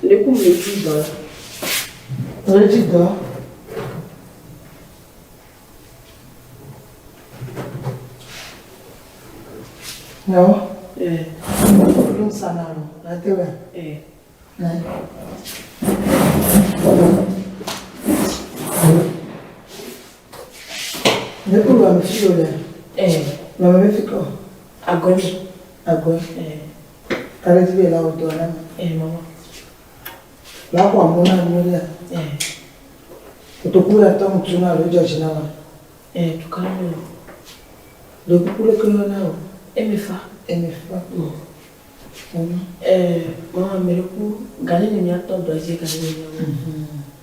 Le kum le dzi dɔ. Le dzi dɔ. No. Eh. Lu sana lo. Na te we. Eh. Ne. Ne ku wa mi fi le. Eh. Ma me fi ko. Agoni. Agoni. Eh. Kale ti be la o do na. Eh mama. La ko amu na mu ya. Eh. Kotoku ya to mu na lo judge na wa. Eh tukala mi. Le kuku le ko na o. Emefa. Emefa. Mm. Eh mama me le ku gani ni mi atɔ dɔ dzi gani ni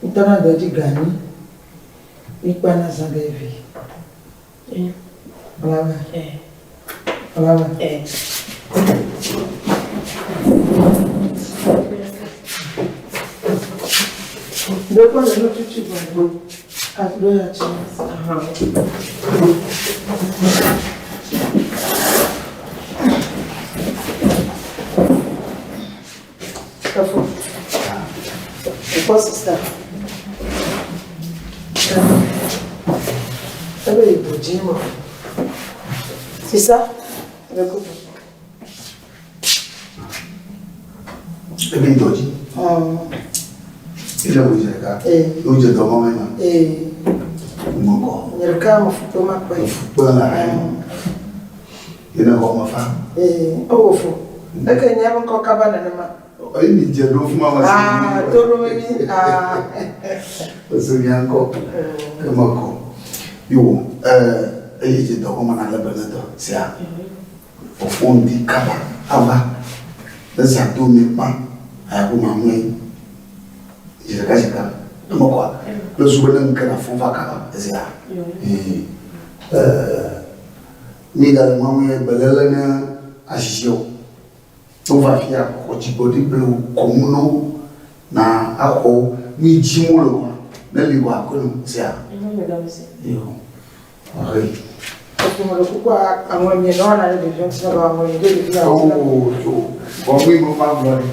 mi. Ntɔna dɔ dzi gani. Ikpa na zã ɖe vi. Eh. Ọlọ́wà. Eh. Ọlọ́wà. Eh. Ndekɔ le nu tutu gbɔ. Ado ya tsi. Aha. Kafo. Ekɔ sista. Ebe ibo dzi mɔ. Sisa. Ebe kuku. Ebe yi dɔ dzi. Ile wo dze ɖeka. Ee. Wo dze dɔ mɔ me ma. Ee. Mo kɔ. Nye ɖeka me fukpe ma kpe. Fukpe la. Yene xɔ me fa. Ee, ewo fo. Eke nye be ŋkɔ kaba nenema. Oyi mi dze ɖo fuma ma. Aa, to ɖo me mi. Aa. Ose mia ŋkɔ. Ke me kɔ. Yo, eyi dze dɔ gɔme na le be ne dɔ sia. Fofo ŋdi kaba ava. Ne zã do mi kpa. Aya ko ma mlɔe. Dze ɖeka ɖeka. Eme kɔa. Le zu be ne ŋke na fɔ va kaba. Ezia. Ee. Mi gale ŋɔŋɔe gbelele ne asisiwo. Wova fia xɔ dzigbɔɖi blewu kɔmu no na axɔ mi dzi mo le kɔa. Ne li wɔ akɔnu sia. Yo. Ɔhe. Fofo me ɖe kuku aŋlɔ mi nɔ na ɖe ɖevi ŋuti na be aŋlɔ mi ɖe ɖevi ŋuti na. Oo yo. Vɔ mi mo ma gblɔ ɖe.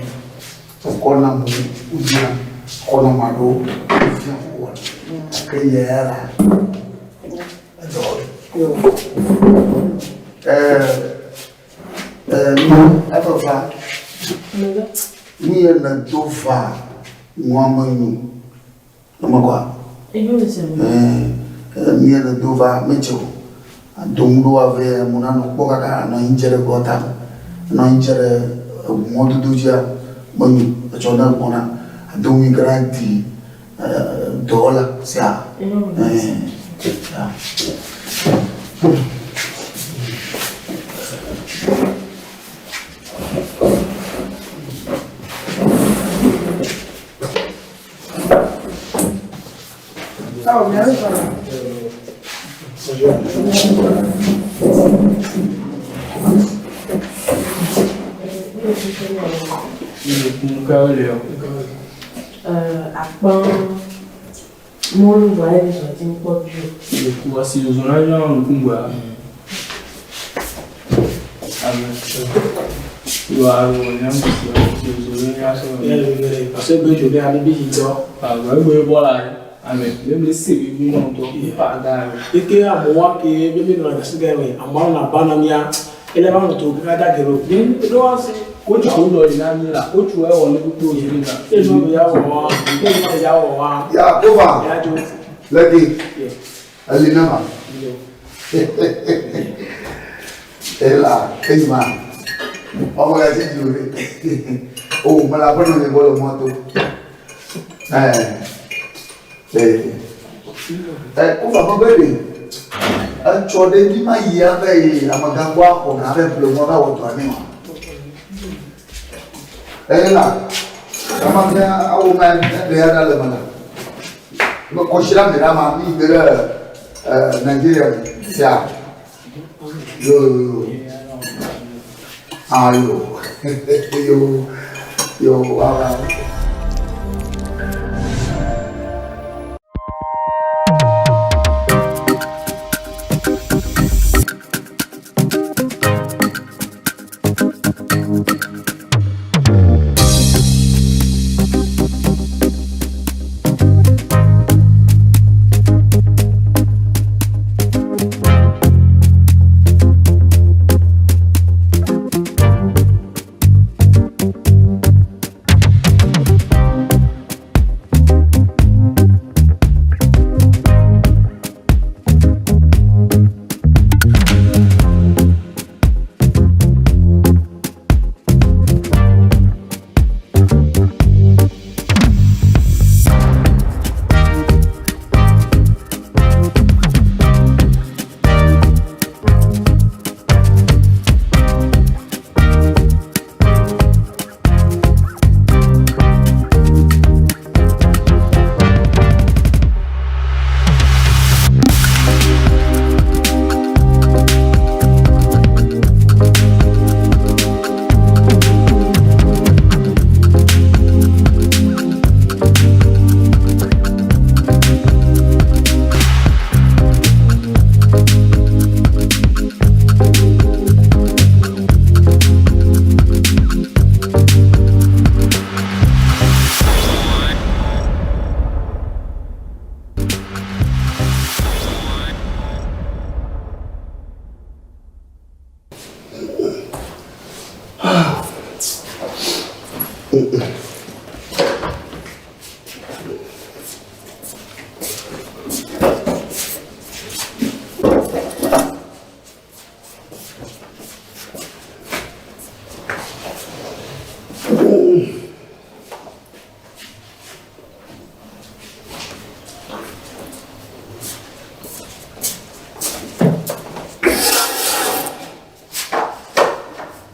Kɔ na mo udzia. Kɔ na ma ɖo. Fia wɔ. Ke yɛ ya la. Edɔ. Yo. Efe va. Nu ye ne do va nua me nyo. Eme kɔa? Nu ye ne do va metse o. Ado ŋu ɖo ave mo nanɔ kpɔ kaka anɔ anyi dze ɖe gɔta me. Anɔ anyi dze ɖe eʋu mɔdodo dzia menyo. Etsɔ ne gbɔna ado ŋu yi ke na di dɔwɔla sia. Ya. Awo mi ale sɔrɔ. Akpã mɔlu vɔ ale mi sɔ ti kpɔ bio. Eke amewo ke be mi nɔ gasi gã me amewo nɔ aba na mía ele va nɔ to kaka da gelo. Eye no ya wɔ wa, eye no ya wɔ wa. Ya kova. Ya dzo. Legi. Eli nama. Ela eyima. Ọmọ ya ti di ore. O mo la gbọ́dọ̀ ní bọ́ọ̀lù mọ́tò. Ẹ ẹ kófa mọ bẹ́ẹ̀ de etsɔ ɖe mi ma yi ave yi amegã gbɔ axɔ na ave ƒle ŋu ava wɔ dɔa nɛ o. Eye la kama fia awo ma ɖe ya ɖa le me la. Me kɔsi la me ɖa ma mi ge ɖe ɛ Nigeria me sia. Yo yo yo. Ah yo. Yo yo wa wa.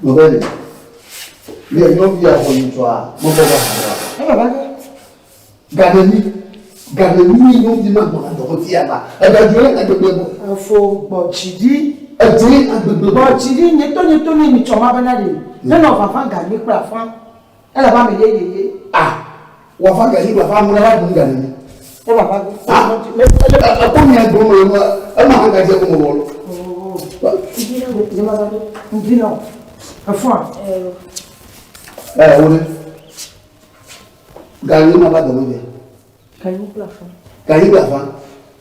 Mobile. Ne nyɔnuvi axɔ nyitsɔa mebɔ va ha Ema va ke. Ganeni ganeni nyɔnuvi ma gbɔna dɔ fi ya ba. Ega dzo le agbegbe gbɔ. Efo gbɔ dzi ɖi. Edze agbegbe gbɔ. Gbɔ dzi ɖi nye to nye to ne nyitsɔ ma bena ɖe. Ne nɔ vava ganyi kple afã. Ele ba me ye ye ye. Ah. Wafa ganyi kple afã mu la va dun ganeni. E vava ke. Ah. Ekɔ mia gbɔ me ma ema hã gadze ko me wɔ lo. Nye ma va ke. Ŋdi nɔ. Efo. Ɛ wo ne. Ganyi ma va dɔ me via. Ganyi kple afã. Ganyi kple afã.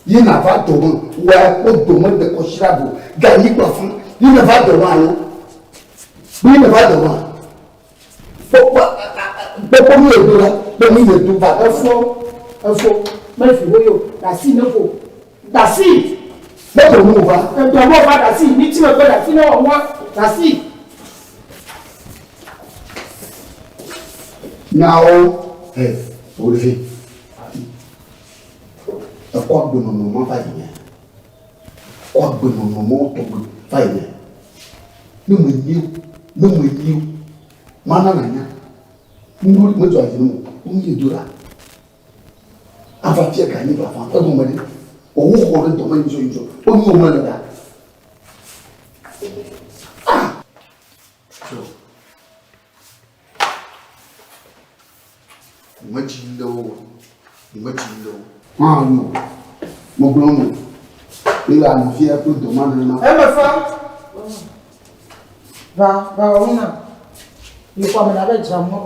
Yi na va dɔ me wa kpɔ dɔ me de kɔsira do. Ganyi kple afã. Yi na va dɔ me alo. Yi na va dɔ me. Kpɔkpɔ kpɔkpɔ mi le do la kpɔ mi le do va. Efo efo mefi wo yo dasi ne fo dasi. Ne ko nu va. Edɔ mo va dasi mi ti megbe dasi ne wɔ wa dasi. Nyawo ɛ o de fi. Ekɔ agbenɔnɔ ma va yi nye. Kɔ agbenɔnɔ ma tɔgbe va yi nye. Ne me nyi o, ne me nyi o, mana na nya. Ŋɖo medzɔ dzi ne mo, nu yi do la. Ava fia ganyi va fa egɔme ɖe. Owu xɔ ɖe dɔme nyitsɔ nyitsɔ. O nu me le da. Ah! Medzi le wo, medzi le wo. Hã no, megblɔ no. Ele anɔ fia kple dɔma nenema. Eme fa. Va va wɔ na. Yi kɔ ame na be dzra mɔ.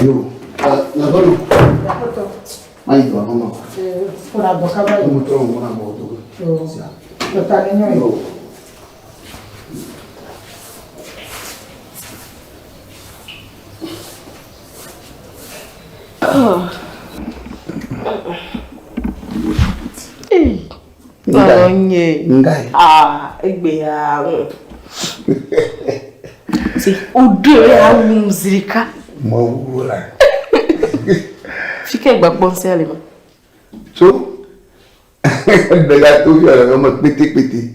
Yo, ɛ le no. Yakɔtɔ. Mayi dɔ nɔ. Ee, kɔna dɔ kaba yi. Mo trɔ mo na mo do. Yo. Tɔta ne nyɔ yi. Yo. Lɔlɔ nye. Ngai. Ah, egbe ya. Si o do ya wu zirika. Mo wu la. Fike gba kpɔn se ale ma. So. Bega to fi ɔlɔ me pété pété.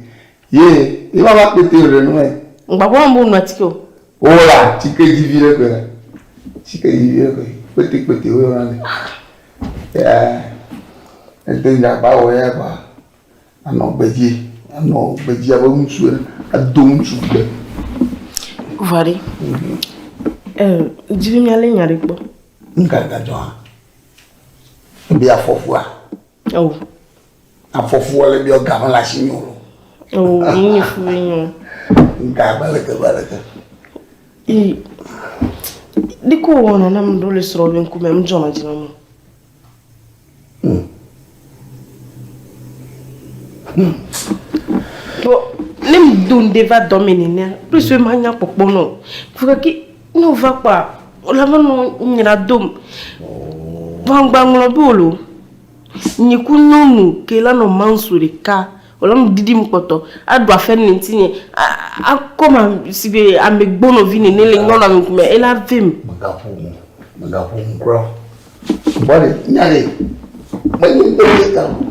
Ye, i ma va pété re nu e. Ngba kpɔn bo nu atike o. Ola, tike dzivi ɖe koe la. Tike dzivi ɖe koe. Pété pété wo yɔna nɛ. Ya. Ete dzagba wɔ ya kɔa. Anɔ gbedzi, anɔ gbedzi abe ŋutsu ene. Ado ŋutsu gbe. Vari. Eh, dzivi mi ale nya ɖe kpɔ. Nuka gadzɔ hã? Ebi afɔfua. Oh. Afɔfua le bi game le asi nyo lo. Oh, mi fu nyo. Nka ba leke ba leke. I. Diko wɔna na mi ɖo le srɔ̃ be ŋkume mi dzɔna dzi na mo. Bon, ne mi do ŋɖe va dɔ me nenea, plus be manya kpɔkpɔ nɔ. Fo gake ne wova kpɔa, wòle va nɔ nyra dom. Vɔa ŋgba ŋlɔ be o lo. Nye ku nyɔnu ke la nɔ manso ɖeka. Wòle nɔ ɖiɖim kpɔtɔ. Aɖu afe ne ŋutinye. Akɔ ma si be ame gbɔnɔvi nene le nyɔnua me ŋkume. Ela vem. Megaƒo nu. Megaƒo nu kura o. Bɔ ɖe, nya ɖe, menye ŋutɔ ye ta o.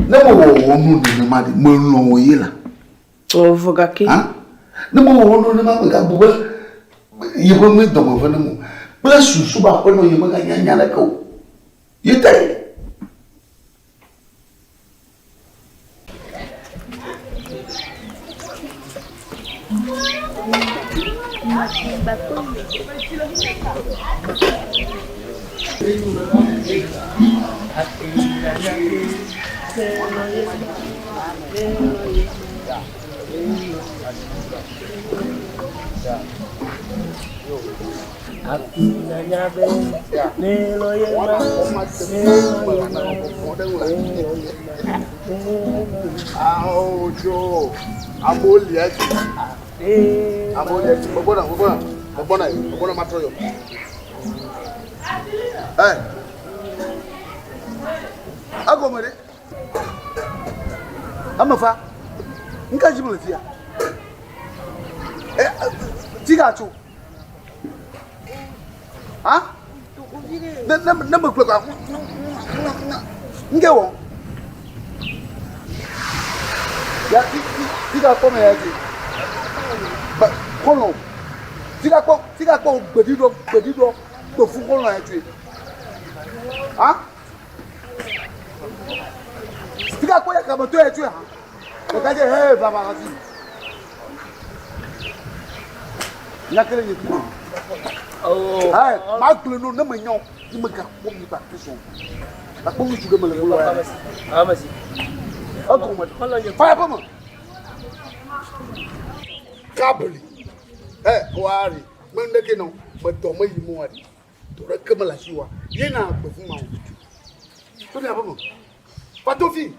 Ne mewɔ wò nu nenema ɖe, melɔ̃ wò ye la. O vɔ gake. Ha? Ne mewɔ wò nu nenema, megabu be yeƒe nu dɔme ve ne mo. Kple susu be aƒenɔ ye meganya nya ɖeke o. Ye ta ye. Awo tso amewo lia dzi. Amewo lia dzi. Megbɔna, megbɔna, megbɔna, megbɔna matrɔ yɔ. Ɛ, egɔme ɖe. Eme fa. Ŋka dzi mele fia. Ɛ, tsi ga tso. Ha? Ne ne ne me gblɔ gba ŋke wɔ. Ya ti ti ti ga kpɔ me ya ti. Ba xɔlɔ. Ti ga kpɔ ti ga kpɔ gbeɖiɖɔ gbeɖiɖɔ gbefu xɔlɔ ya tsoe. Ha? Ti ga kpɔ ya kame to ya tsoe ha. Ɖeka dze he va va ti. Nya kele nye fi. Oh. Hey, ma gblɔ no ne me nya o. Ni me ga kpɔ mi ba kristo. Ba kpɔ ŋutsu ɖe me le gbɔ ya. Amesi. Egɔme. Fire pa me. Kabli. Ɛ wari. Me ndeke no. Me dɔ me yi mo wari. Dɔ ɖeke mele asi wa. Ye na gbe fu ma o. To mi aƒe me. Va to fi.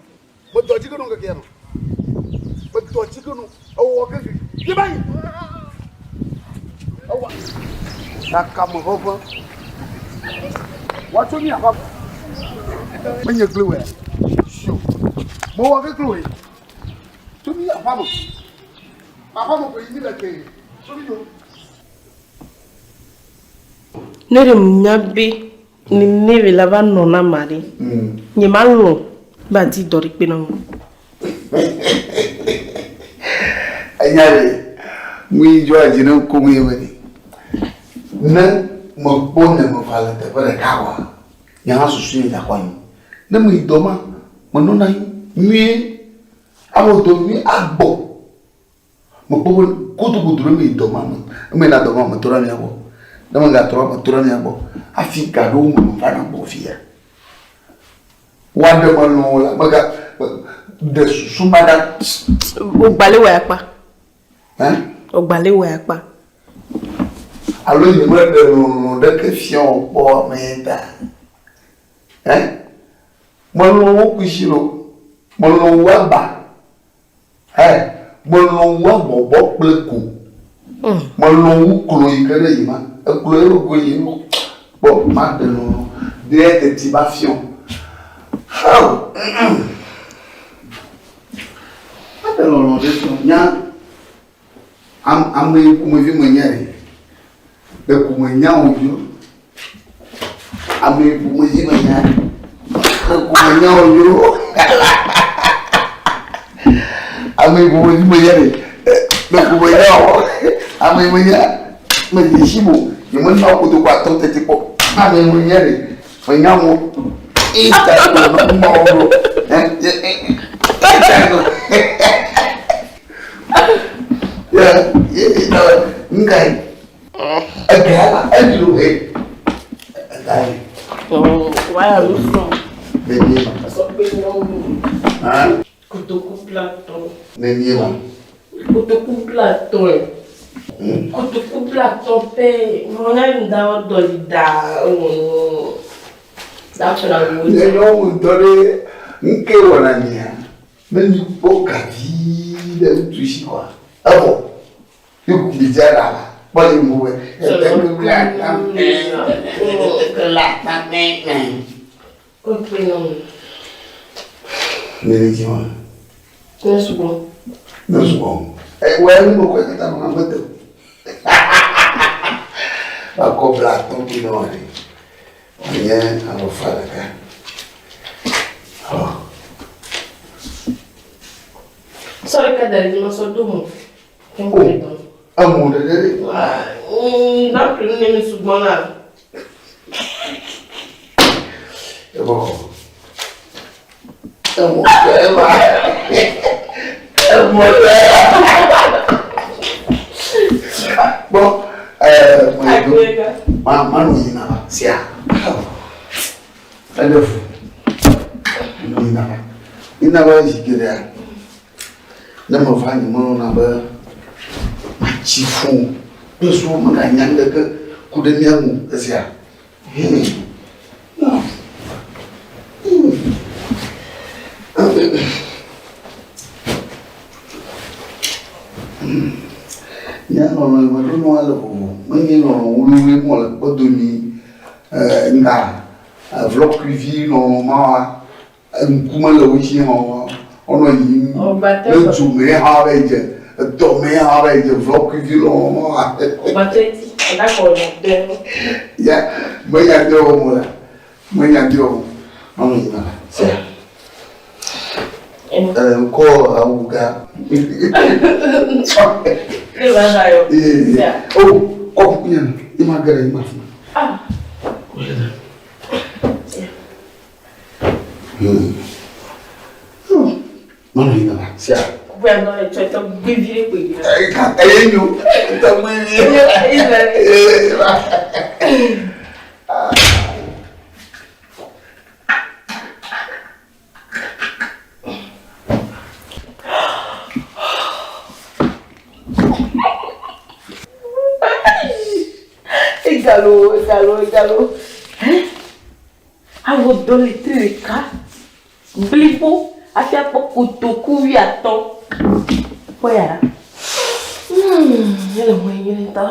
Me dɔ dzi ke no keke ya no. Me dɔ dzi ke no. Ewɔ keke. Ye ba yi. Ewɔ. Kaka me ʋeʋe. Wa tso mi aƒe. Menye gli wɛ. Sio. Mewɔ keke wɛ. Tso mi aƒe me. Aƒe me ko yi mi le ke. Tso mi do. Ne ɖe menya be nene be la va nɔ na ma ɖe, nye ma lɔ̃ be adi dɔ ɖe kpe na ŋu. Enya ɖe, nu yi dzɔa dzi ne koŋ ye be ɖe, ne mekpɔ ne meva le teƒe ɖeka oa, nye hã susu nye dza xɔ anyi. Ne meyi dɔ ma, menɔna anyi nyuie, awɔ dɔ nyuie agbɔ. Mekpɔ be godogodo ne meyi dɔ ma me, ne meyina dɔ ma metrɔ ɖe mia gbɔ. Ne megatrɔ metrɔ ɖe mia gbɔ hafi ga ɖewo me mevana gbɔ fia. Woaɖe melɔ̃ o la, mega ɖe susu ma ɖa. Wògbalẽ wɔe akpa. Ɛ? Wògbalẽ wɔe akpa. Alo nyemeɖe lɔlɔ̃ ɖeke fia wò kpɔ ame ta. Ɛ? Melɔ̃ wò kusi lo. Melɔ̃ wò aba. Ɛ, melɔ̃ wu abɔbɔ kple go. Melɔ̃ wu klo yi ke ɖe yi ma. Eklo ye go yi nu. Kpɔ maɖe lɔlɔ̃ ɖe teti ba fiɔ. Heo! Maɖe lɔlɔ̃ ɖe fiɔ. Nya am ame yi ƒomevi menye ɖe. Ɖeko menya wò dzro. Ame yi ƒomevi menye ɖeko menya wò dzro. Ame yi ƒomevi menye ɖe ɖeko menya wò. Ame yi menye medze si mo. Nyemena kotoku atɔ teti kpɔ. Ame yi menye ɖe menya wò. Ita gblɔ nu mawo ɖo. Ita gblɔ. Ya, ngai. Ega eɖi he. Ega yi. Oh, why are you from? Nenie ma. Kotoku Platon. Nenie ma. Kotoku Platon. Kotoku Platon pɛ. Mɔnya yi da dɔ yi da. Da fɛnɛ wo. Ne nyɔnu ŋutɔ ɖe ŋke wɔna mia. Ne mi kpɔ gavi ɖe ŋutsu si kɔa, evɔ. Ye ku mi dze ɖa la, kpɔ yi mu wɛ. Ne ne dzi ma. Ne sugbɔ. Ne sugbɔ. Ɛ wɛ nu me kɔe kata nɔ ame te. Akɔ bla tɔ bi nɔ ɖe. Nye alɔfa ɖeka. Ɔ. Sɔ ɖeka da ɖe dzi ma sɔ do mo. O, emo ɖeɖe ɖe. Na ƒle nu ne mi sugbɔ na. Ebɔ. Emo tɛ ma. Emo tɛ. Kpɔ ɛɛ mo yi do. Ma ma no yina ba sia. Ɛɖe fu. No yina ba. Yina ba zi geɖea. Ne meva nye melɔ̃na be matsi fũu o. Kple meganya ŋɖeke ku ɖe mía ŋu esia. Nye lɔlɔ̃ me ɖo nua le vovo. Menye lɔlɔ̃ wluiwlui mɔ le kpedo mi nga vlɔkuivi lɔlɔ̃ ma wa ŋku mele wo dzi hã wonɔ yiyim le du me hã va yi dze edɔ me hã va yi dze vlɔkuivi lɔlɔ̃ ma wa. Ya menya de wɔm o la menya de wɔm manɔ yiyim la sia. Ŋkɔ awu gã. Oh, kɔ kuku nye no. Ima ge ɖe ima fi. Ah. Manɔ yi nana sia. Kuku ya nɔ etsɔ etɔ gbevi ɖe kpe. Eye nyo. Etɔ gbevi. Egalo, egalo, egalo. Hein? Awɔ dɔ litri ɖeka blibo hafi akpɔ kotoku wuiatɔ̃. Kpɔ ya ɖa. Hmm, ele ŋue nyuie ŋutɔ.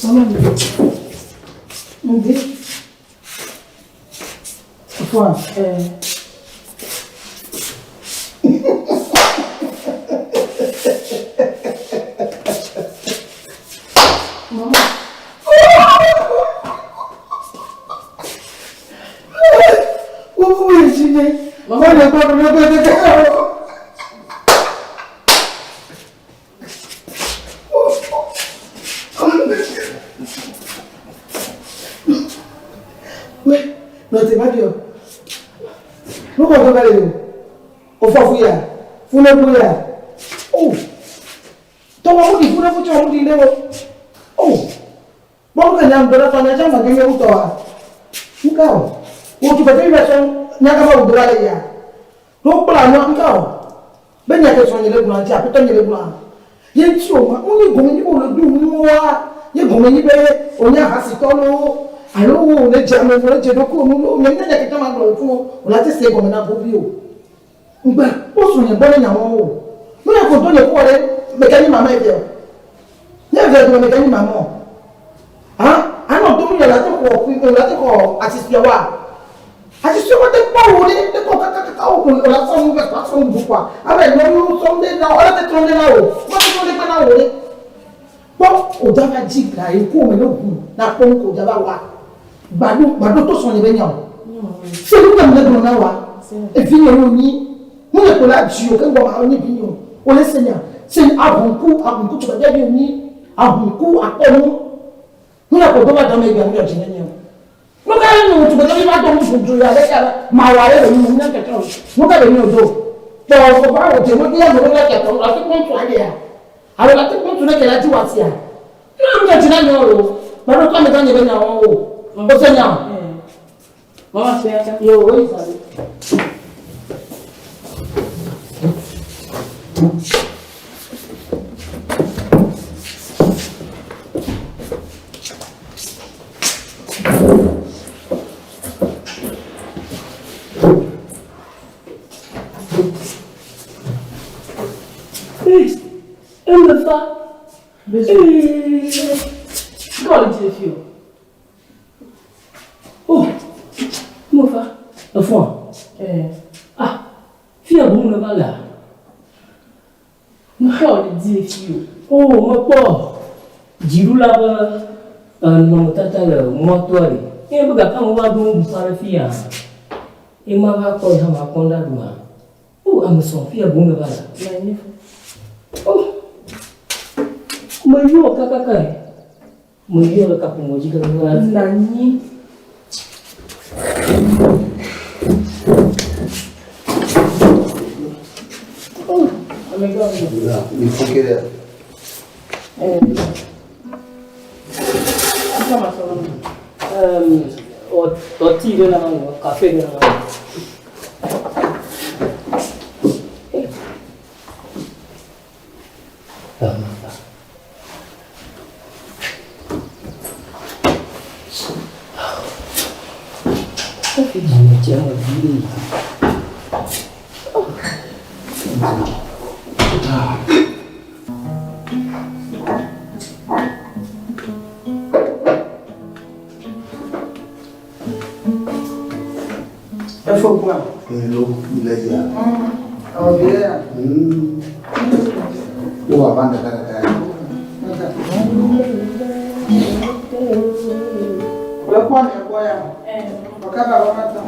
Mama, ndi. Fua. Eh. Mama. Mama, Nɔte ma dio. Nu ko to bele yo. O fo fu ya. Fu ne fu ya. Oh. To wa mu di fu ne fu cho mu di le o. Oh. Kpɔ nu ke nya ŋdɔ ɖe nya tsã ma ge nye ŋutɔ wa. Nuka o. Wo tu bete be sɔ nya ka ba wo do le ya. No kpla nua nuka o. Be nya ke sɔ nye le gblɔa ŋuti aƒetɔ nye le gblɔa. Ye ŋuti o ma wo nye gɔme nyi be wo le do nuwoa. Ye gɔme nyi be wo nye ahasitɔ loo alo wo le dze ame wo le dze ɖokuiwo nu loo. Nye nya nya ke tsã ma gblɔ wo fũ o la te se gɔme na gobi o. Ŋgbe kpɔ srɔ̃nye gbɔ ne nya wɔwo o. Nu ya ko do nye kpɔ ɖe meka nyi mama evea o. Nye evea dome meka nyi mama o. Ha? Anɔ do nu ya la te xɔ ƒui o la te xɔ asisia wa. Asisia wa te kpɔ wo ɖe te kɔ kakakaka wo ko la sɔ nu ve sɔ nu bu kɔa. Abe nyɔnu sɔ nu ɖe na o la te trɔ ɖe na o. Ma te trɔ ɖe kpe na wo ɖe. Kpɔ o da va dzi ga yi ko me ne hu na kpɔ nu ko da va wa. Gbado gbado to srɔ̃nye be nya o. Se nu ke mele gblɔ na woa, evinye wo nyi. Nu le ko la dzi o ke ŋgɔ ma nyi vinye o. Wo le se nya. Se ahunku ahunku tso bebe vi nyi ahunku akpɔ nu. Nu le ko do va dɔ me gbe nu dzi ne nye o. Nu ka nu tso bebe vi va do nu dzu ya le ya ma wa le nu nya ke tso. Nu ka be nyi o do. Kpɔ ko va wo dze mo di ya mo le ke to la te kpɔ tu ale ya. Alo la te kpɔ tu ne ke la dzi wa sia. Nu le dzi na nye o. Ba do to ame gã nye be nya wo o. O se nya o. Mama se ya. Yo, o yi sale. Hey, emefa. Kɔ le dzi fi o. Oh, mefa. Efɔ. Eh. Ah, fia boŋ ne va lea. Mekɔ le dzi fi o. Oh, mekpɔ dziɖula ƒe nɔnɔmetata le mɔtoa ɖe. Eye be gake amewo va ɖo nuɖuƒe aɖe fi ya. Eye mava kpɔ yi hã makpɔ nu ɖa ɖu hã. Oh, ame sɔŋ fia boŋ ne va lea. Manyi fo. Oh, meyɔ kakaka yi. Meyɔ le kaƒomɔ dzi kakaka. Nanyi. La, mi fo ke ɖe. Ɔ ti ɖe la ma kafe ɖe la ma. Efo kua? Hello, mi le ya. Awɔ vi ya. Wo va va ɖeka ɖeka ya. Le kpɔ ne kpɔ ya. Ɔka ba ba ma tɔn.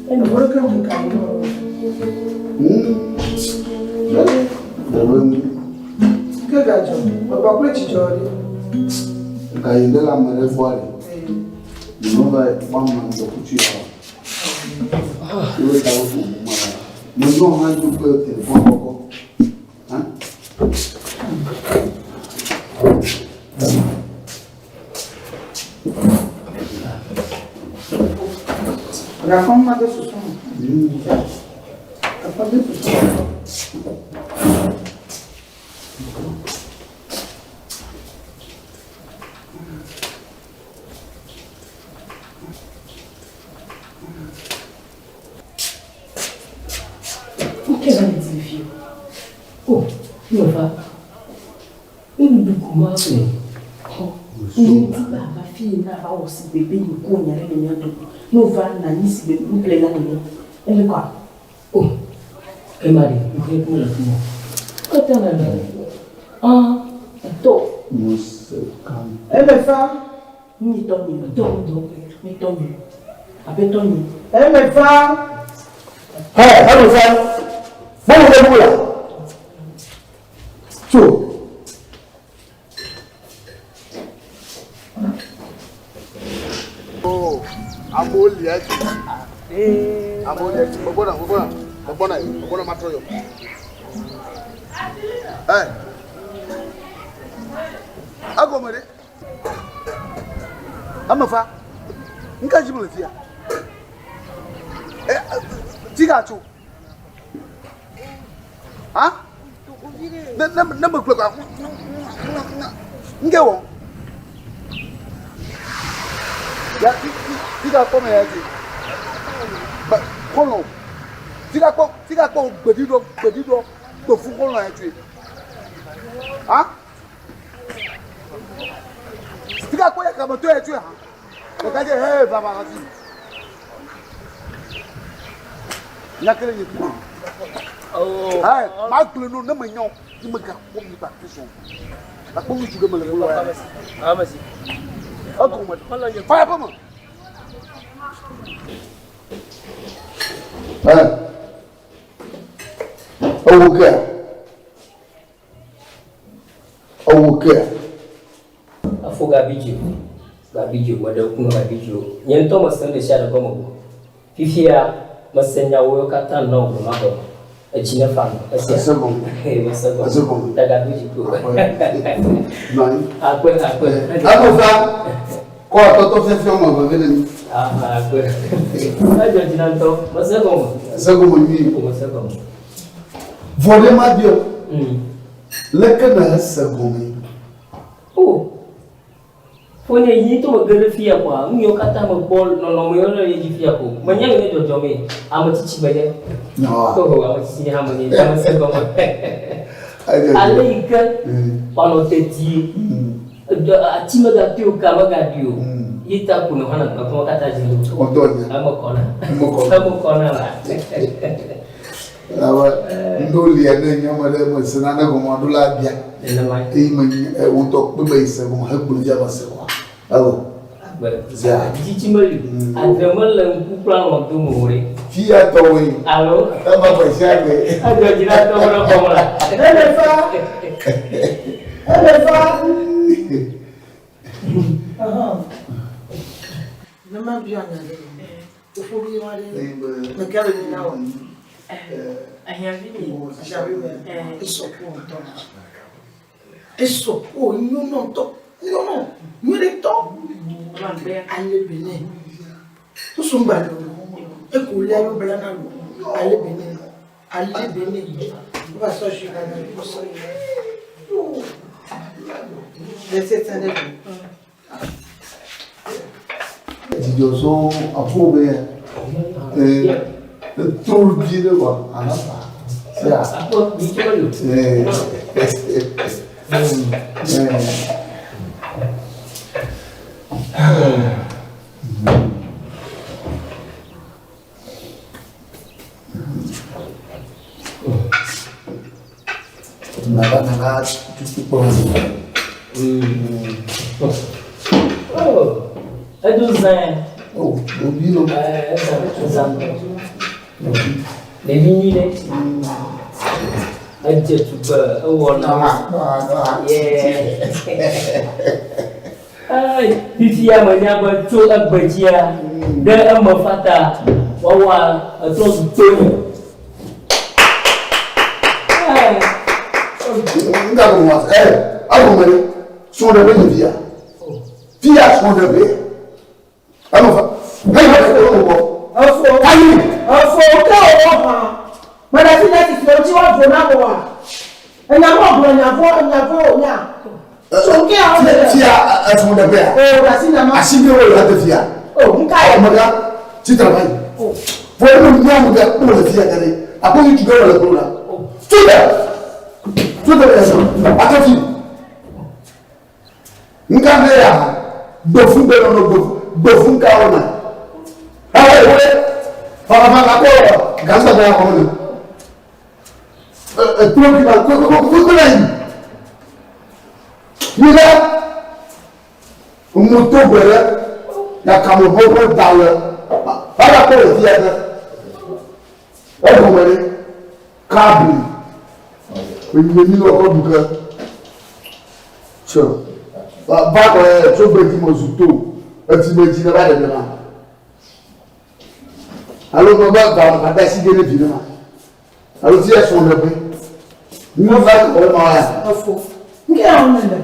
Ɛnna ke mu ka yi. Ɖewe ŋu. Ke gadzɔ. Gbɔgbɔ kple dzidzɔ ɖi. Ga yi ɖe le ame ɖe gbɔa ɖe. Nyɔnu va yi kpɔ ame ŋdɔkutsu ya wa. Wo ta wo ƒo ma la. Nyɔnu hã do kple telefon kɔkɔ. Ha? Gakɔ ma de susu me. Gakɔ de susu me. Nke va le di fi o. O, mi va. Nuɖuɖu ko ma ƒle. Nye di be ava fi yi ne ava wɔ sigbe be nye ku nya ɖe le mía dome. Ne wova nɔ anyi sigbe nuƒlela nene. Ele kɔa? O, ema ɖe, nuxlẽ ku le fi ma. Katã le le. Ah, etɔ. Mose kan. Eme fa. Nyi tɔ nyi. Etɔ ŋdɔ. Mi tɔ nyi. Aƒetɔ nyi. Eme fa. Hɛ, eme fa. Bɔlu ɖe bu la. Tso. Amewo lia edzi. Amewo lia edzi. Megbɔna, megbɔna, megbɔna, megbɔna matrɔ yɔ. Ɛ, egɔme ɖe. Eme fa. Ŋka dzi mele fia. Ɛ, tsi ga tso. Ha? Ne ne ne megblɔ gba ŋke wɔ. Ya ti ti ti ga kpɔ me ya ti. Ba xɔlɔ. Ti ga kpɔ ti ga kpɔ gbeɖiɖɔ gbeɖiɖɔ gbefu xɔlɔ ya tsoe. Ha? Ti ga kpɔ ya kame to ya tsoe ha. Ɖeka dze he va va ti. Nyakele nye ku. Ɛ ma gblẽ no ne me nyɔ ne me ga kpɔ mi ba fi sɔn. Akpɔ ŋutsu ɖe me le kplɔ ya. Egɔme fa ya ƒe me. Ɛ ewo kea? Ewo kea? Afo gabi dzi o. Gabi dzi o, meɖe ŋku na gabi dzi o. Nye ŋutɔ mese nu ɖesiaɖe gɔme o. Fifia, mese nyawo katã nɔ gblɔm ma gɔme. Etsi ne fa nɔ. Esia. Ese gɔme. Ee, mese gɔme. Ese gɔme. Ta gabi dzi ko. Nɔ anyi. Akpe, akpe. Eme fa kɔ atɔtɔ fiafia wɔme eve vɛ ne mi. Aha, akpe. Edzɔ dzi na ŋutɔ. Mese gɔme. Ese gɔme nyuie. O, mese gɔme. Vɔ ɖe ma biɔ. Leke ne ese gɔme? O, fonye yi to mege ɖe fia koa, nu yiwo katã mekpɔ nɔnɔme yiwo le edzi fia ko. Menye nye dzɔdzɔmee, ame tsitsi menye. Nyawoa? Oh, ame tsitsi nye hã menye, ame se gɔme. Ale yi ke wòanɔ dedie, ati megatoe o, ka megaɖui o, ye ta ko nɔ hã le gbakɔme katã dzi ɖo. Wotɔ nye. Eme kɔna. Eme kɔna. Eme kɔna la. Elabe ŋɖewo lia ne nye ame ɖe mese nane gɔme ɖo la bia. Nenema. Eye menye ŋutɔ kpe be yi se gɔme hegblɔ fia be se kɔa. Ewɔ. Zia. Dzitsitsi meli o. Adre mele ŋku kple alɔ̃ dome o ɖe. Fia tɔwoe. Alo. Eva gbe sia gbe. Edzɔ dzi na tɔwo ɖe xɔme la. Ele fa. Ele fa. Ne ma bia nya ɖe. Fofo vi wa ɖe. Me ke le na wɔ. Ahiãvi mi. Ahiãvi mi. Esɔ ku ŋutɔ. Esɔ ku nyɔnɔ ŋutɔ. Nyɔnɔ nyuie ŋutɔ. Ale be nɛ. Ŋsu ŋgba le o. Eku lé alo bla na lo. Ale be nɛ. Ale be nɛ. Wova sɔ zi na nɛ. Wosɔ yi. Le sese ɖe. Dzidzɔ sɔŋ aƒo be etrɔ vi ɖe wa anafa sia. Nana nana tutu kpɔ. Oh, edu zã. Oh, obi lo. Ezã, ezã. Ɖevi nyui ɖe. Edze tugbe ewɔ na. Yeah. Fifia menya be tso egbe dzia ɖe eme fata wɔwɔa etrɔ zu tonye. Nga ko wa eh awo mele sɔn ɖe be nye fia. Fia sɔn ɖe be. Ame fa. Hey hey hey wo. Efo. Ayi. Efo ke wo hã. Mele fi ne titi ŋuti woavo na wòa. Enya mɔ gblɔ nya vɔ nya vɔ wònya. Tso ke awo le. Fia efo ɖe bea. O ɖe asi nyama. Asi bi wo le ate fia. O nka ye. Amega tsi tra va yi. Fo ne mo nya mo ga ko le fia gare. Akpo yi tu ga le ko la. Tso da. Tso da le so. Ate fi. Nka ne ya. Gbofu gbe no gbofu. Gbofu nka ona. Awo wo. Fara fara ko gasa ba ko ne. Etrɔ bi ma ko ko ko ko la yi. Yina moto gbɛrɛ ya kamo bɔbɔ da lɛ bala ko le fia dɛ egɔme ɖe kabli enyemi wɔ kɔ du ke tsɔ va kɔ yɛ tso gbe dzi me zu to eti me dzi ne va ɖe ma alo me va ga va da si ɖe ne vi ne ma alo fia sɔn ɖe be nu va kɔ ma ya. Efo. Nke awo ne le.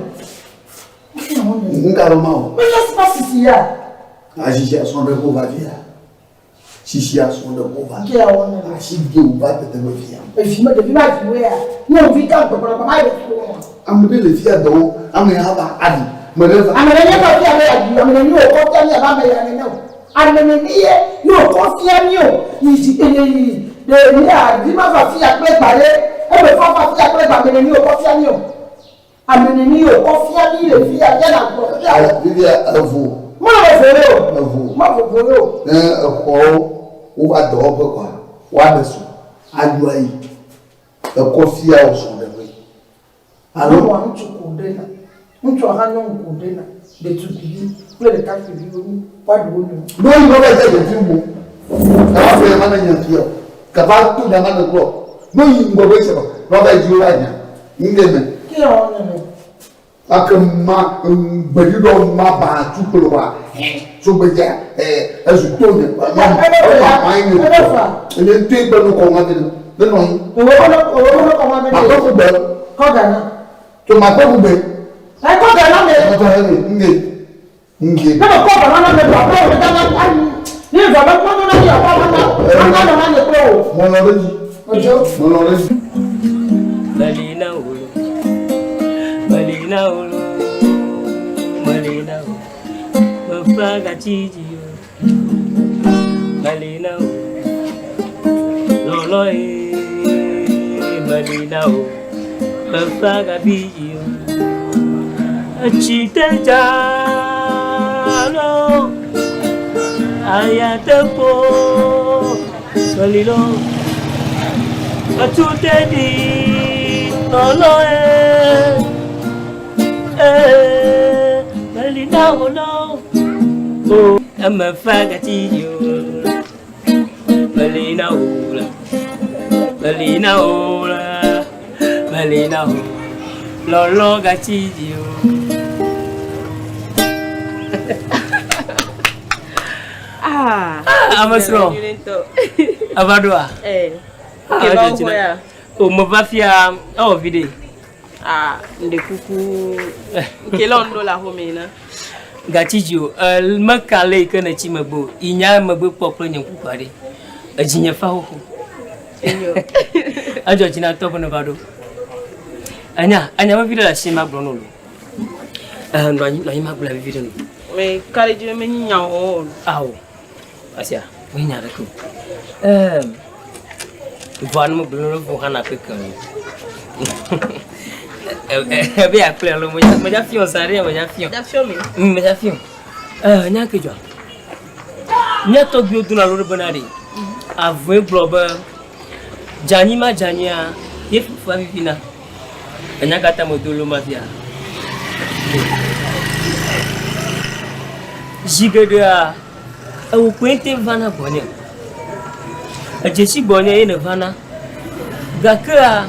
Nke awo ne le. Nka ɖo ma o. Menye sisi ya. Asisi asɔn ɖe ko va fia. Sisi asɔn ɖe ko va. Nke awo ne le. Asi de wo va tete me fia. Evi me ɖevi ma vi wo ya. Nyɔnuvi gã gbɔgbɔgbɔ ma yi ɖe wo. Ame ɖe le fia dɔwɔ, ame ya va aɖi. Me ɖe va. Ame ɖe nye kɔ fia be yeaɖi, ame ɖe nye wòkɔ fia mi abe ame ya nene o. Ame nene ye ne wòkɔ fia mi o. Yi dzi eye yi ɖe mi aɖi ma va fia kple gba ɖe. Eme fa va fia kple gba ame nene wòkɔ fia mi o. Ame nene wòkɔ fia mi le fia fia na gblɔ fia. Fifia evo. Ma vovo ye o. Evo. Ma vovo ye o. Ne exɔwo wova dɔwɔƒe kɔa, woaɖe srɔ̃ aɖo ayi. Ekɔ fia wo srɔ̃ ɖe ƒe. Alo wa ŋutsu ko ɖe na. Ŋutsua hã nyɔnu ko ɖe na. Ɖetugbivi kple ɖekakpuiviwo nyi woaɖe wo nɔewo. Ne woyi va va dze ɖevi mo. Kaba ƒe nya ma ne nya fia o. Kaba to nya ma ne gblɔ. Ne woyi ŋgɔ be tse va va dzi wo va nya. Ŋge me. Ke ya wɔn ne. Ake ma gbeɖuɖɔ ma ba tu kple wa. Tso gbedza ezu to nye. Ema ma nye. Enye ŋutɔ gbe nu kɔ ŋa bi ne nɔ anyi. Owo ne owo ne kɔ ma be. Makpe ƒu gbe. Kɔ gana. To makpe ƒu gbe. Ɛ kɔ gana me. Ɔtɔ hɛ me ŋge ŋge. Ne me kɔ gana na me bɔ akpɔ wo gana ayi. Ni vɔ be kpɔ na mi akpɔ na na na na nye kple o. Mɔlɔ ɖe dzi. Odzo. Mɔlɔ ɖe dzi. Melina olo, Melina olo, Melina olo, mefa gatsi dzi o. Melina o, lɔlɔ ye, Melina o, mefa gabi dzi o. Etsi te dza lo, aya te ƒo, Melina o. Etu te ɖi lɔlɔ ye, ee, Melina o lo. O, eme fa gatsi dzi o. Meli na wò la. Meli na wò la. Meli na wò. Lɔlɔ gatsi dzi o. Ah, ame srɔ̃. Eva ɖoa? Eh. Ah, Ke va edze wo ya. O, meva fia, ewɔ vi ɖe. Ah, ŋɖe kuku. Ke lɔ ŋɖo le axome na. Gatsi dzi o, meka le yi ke nètsi megbe o. Yi nya megbe kpɔ kple nye ŋku kpa ɖe. Edzinye fa xoxo. Enyo. Edzɔ dzi na tɔ be neva ɖo. Enya, enya vevi ɖe le asi magblɔ nɔ lo. Nɔ anyi, nɔ anyi magblɔ vevi ɖe nɔ. Me ka ɖe dzi be menyi nya wɔwɔ o. Ao. Asia, menyi nya ɖeke o. Vɔa ne megblɔ nɔ vɔ hã na kpe ke. Ebe akple alo medza fiɔ sa ɖe medza fiɔ. Medza fiɔ mi. Medza fiɔ. Nya ke dzɔ. Mía tɔgbuiwo dona lo ɖe bena ɖe. Avɔe gblɔ be dzanyi ma dzanyia ye fufua vivina. Enya katã me do lo ma fia. Zi geɖea ewo koe te vana gbɔnye. Edzesi gbɔnye ye nèvana. Gakea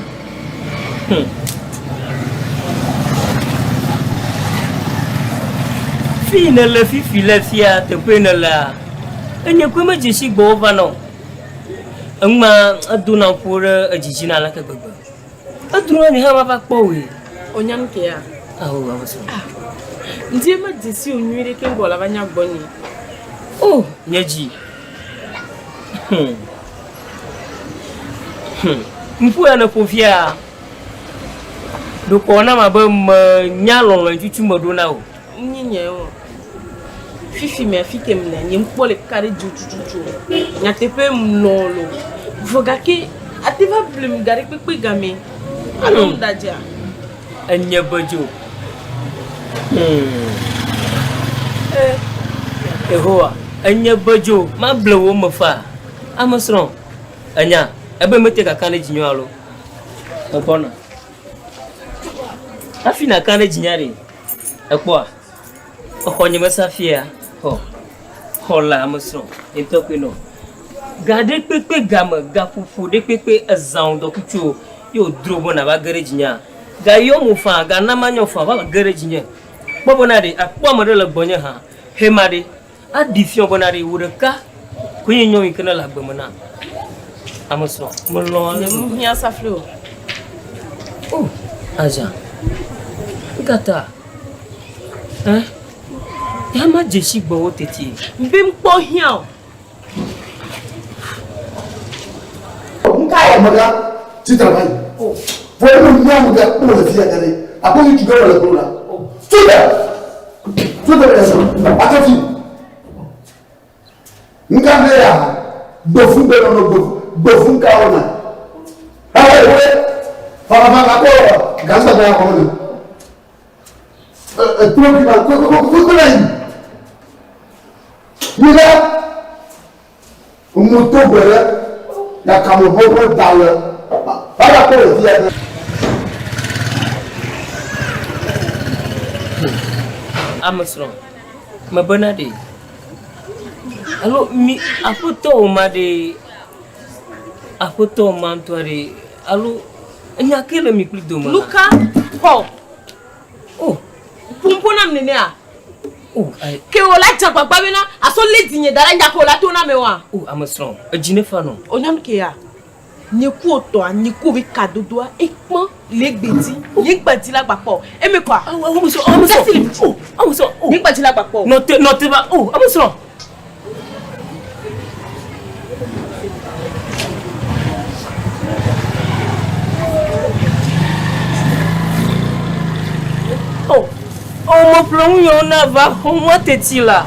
Fi yi nèle fifi le fia teƒe nèlea, enye koe medze si gbɔwò vana o. Enuma edona ƒo ɖe edzi dzi na aleke gbegbe. Edrona nye hã mava kpɔ wòe. Wonya nu kea? Ao, ame Ah, ŋdi medze si wò nyuie ɖe keŋ gbɔ la va nya gbɔnye. Oh, nye dzi. Ŋku ya nèƒo fia, ɖeko wònam abe menya lɔlɔ̃ yi tutu meɖo na wò. Nyi nye o. Fifi mea fi ke mlea, nye ŋkpɔ le ka ɖe dzi tututu o. Nyateƒe mlɔ lo. Vɔ gake ate va blem ga ɖe kpekpe game. Alo ŋda dzea? Enye be dzo. Eh, Yehowa, enye be dzo. Mable wò me faa. Ame srɔ̃, enya, ebe mete kaka ɖe dzinye o alo? Megbɔna. Hafi nàka ɖe dzinye ɖe, èkpɔa? Exɔ nye mesa fia, xɔ, xɔ le ame srɔ̃, ye ŋutɔ koe nɔ. Ga ɖe kpekpe game, gaƒoƒo ɖe kpekpe ezã wò ŋdɔkutsuwo ye wòdro be nàva ge ɖe dzinyea? Gayɔ mo faa, gana manyɔ faa va ge ɖe dzinye. Kpɔ bena ɖe, àkpɔ ame ɖe le gbɔnye hã, hema ɖe. Aɖi fiɔ bena ɖe wò ɖeka koe nye nyɔnu yi ke nele agbe me na ame srɔ̃. Melɔ̃ ale Nye gbegbe. mehiã safli o. O, Aza, nu ka ta? Ẽ? Ya medze si gbɔwò teti. Ŋbe ŋkpɔ hiã o. Nuka yɛ amegã tsitre va yi? Vɔ ne menye amegã kpɔ le fia gã ɖe, abe ŋutsu gã le kplɔ la. Tso ɖe! Tso ɖe ɖe sɔ, atɔ fi. Nuka ne ya gbefu gbe nɔnɔ gbefu gbefu ka wɔna? Ehe wo fafafa kɔ gasa gã kɔ ne. Etrɔ fi ma kɔ kɔ kɔ kɔ la yi. Mi ɖe. Ŋu to gbe ɖe yakame ʋeʋẽ da le ava kpɔ le fia ɖe. Ame srɔ̃, mebena ɖe alo mi aƒetɔ wò ma ɖe aƒetɔ ma ŋutɔ ɖe alo enya ke le mi kpli dome. Nuka xɔ? Oh. Ƒoƒo nam nenea? Oh, ai. Ke wò la dze agbagba bena asɔ lé dzinye da ɖe nya ke wò la to na ame oa? Oh, ame srɔ̃, edzi ne fa nɔ. O nyɔnu ke ya, nye ku wò tɔa, nye ku wò be kadodoa, ekpɔ le egbe dzi, nye ŋgba dzi la gba kpɔ o. Eme kɔa? Oh, ame srɔ̃, ame srɔ̃, oh, ame srɔ̃, oh. Nye ŋgba dzi la gba kpɔ o. Nɔ te, nɔ te va, oh, ame srɔ̃. Oh, oh, meƒle nu yawo na va xɔ nua teti la.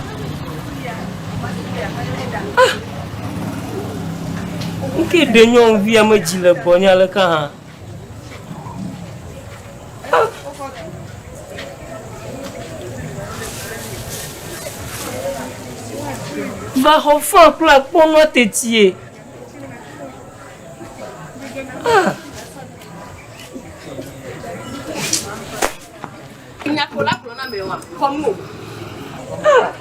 Ah, ŋke ɖe nyɔnuvia medzi le gbɔnye aleke hã. Va xɔ fã kple akpɔnua tetie. Ah. Nya ko la gblɔ na ame wa, xɔ nu o. Ah.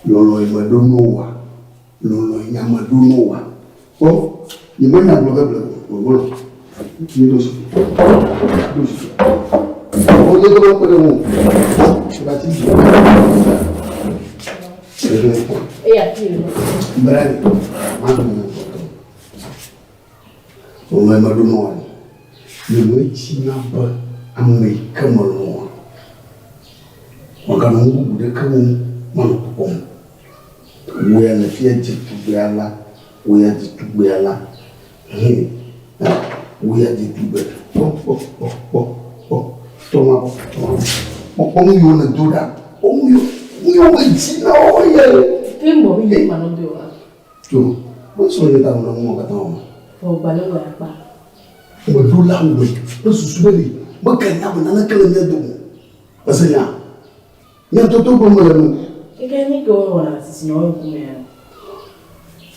Lɔlɔ̃ yi meɖo na wòa, lɔlɔ̃ yi nya meɖo na wòa. Kpɔ, nyemenya gblɔ ge ble o, megblɔ. Mi ɖo si, ɖo si. Wo nye dɔ kpe ɖe ŋu. Eba ti dzi. Eya ti le. Brani, ma ɖo mo tɔtɔ. Lɔlɔ̃ yi meɖo na wòa, nyemetsina be ame yi ke melɔ̃a, Mèganɔ nu bubu ɖeke wɔm manɔ kpɔkpɔm o. Wò ya le fia dze tugbe alea, wò ya dze tugbe alea, hɛ, hɛ, wò ya dze tugbe. Kpɔ, kpɔ, kpɔ, kpɔ, kpɔ, tɔ ma kpɔ, tɔ ma kpɔ. Kpɔ, kpɔ nu yiwo nèdo ɖa. Kpɔ nu yiwo, nu yiwo medzi na wo ye. Ke ŋgɔ be nye manɔ do wa. Tso, mesrɔ̃ nye ta nɔ nu ma katã wɔm. Vɔ gbalẽ wɔ akpa. Meɖo la wɔe kple susu be ɖe meganya be naneke le mía dome o. Ese nya? Nya toto gblɔm mele nu. Keke mi ke wowɔna sisi nɔ ŋkumea?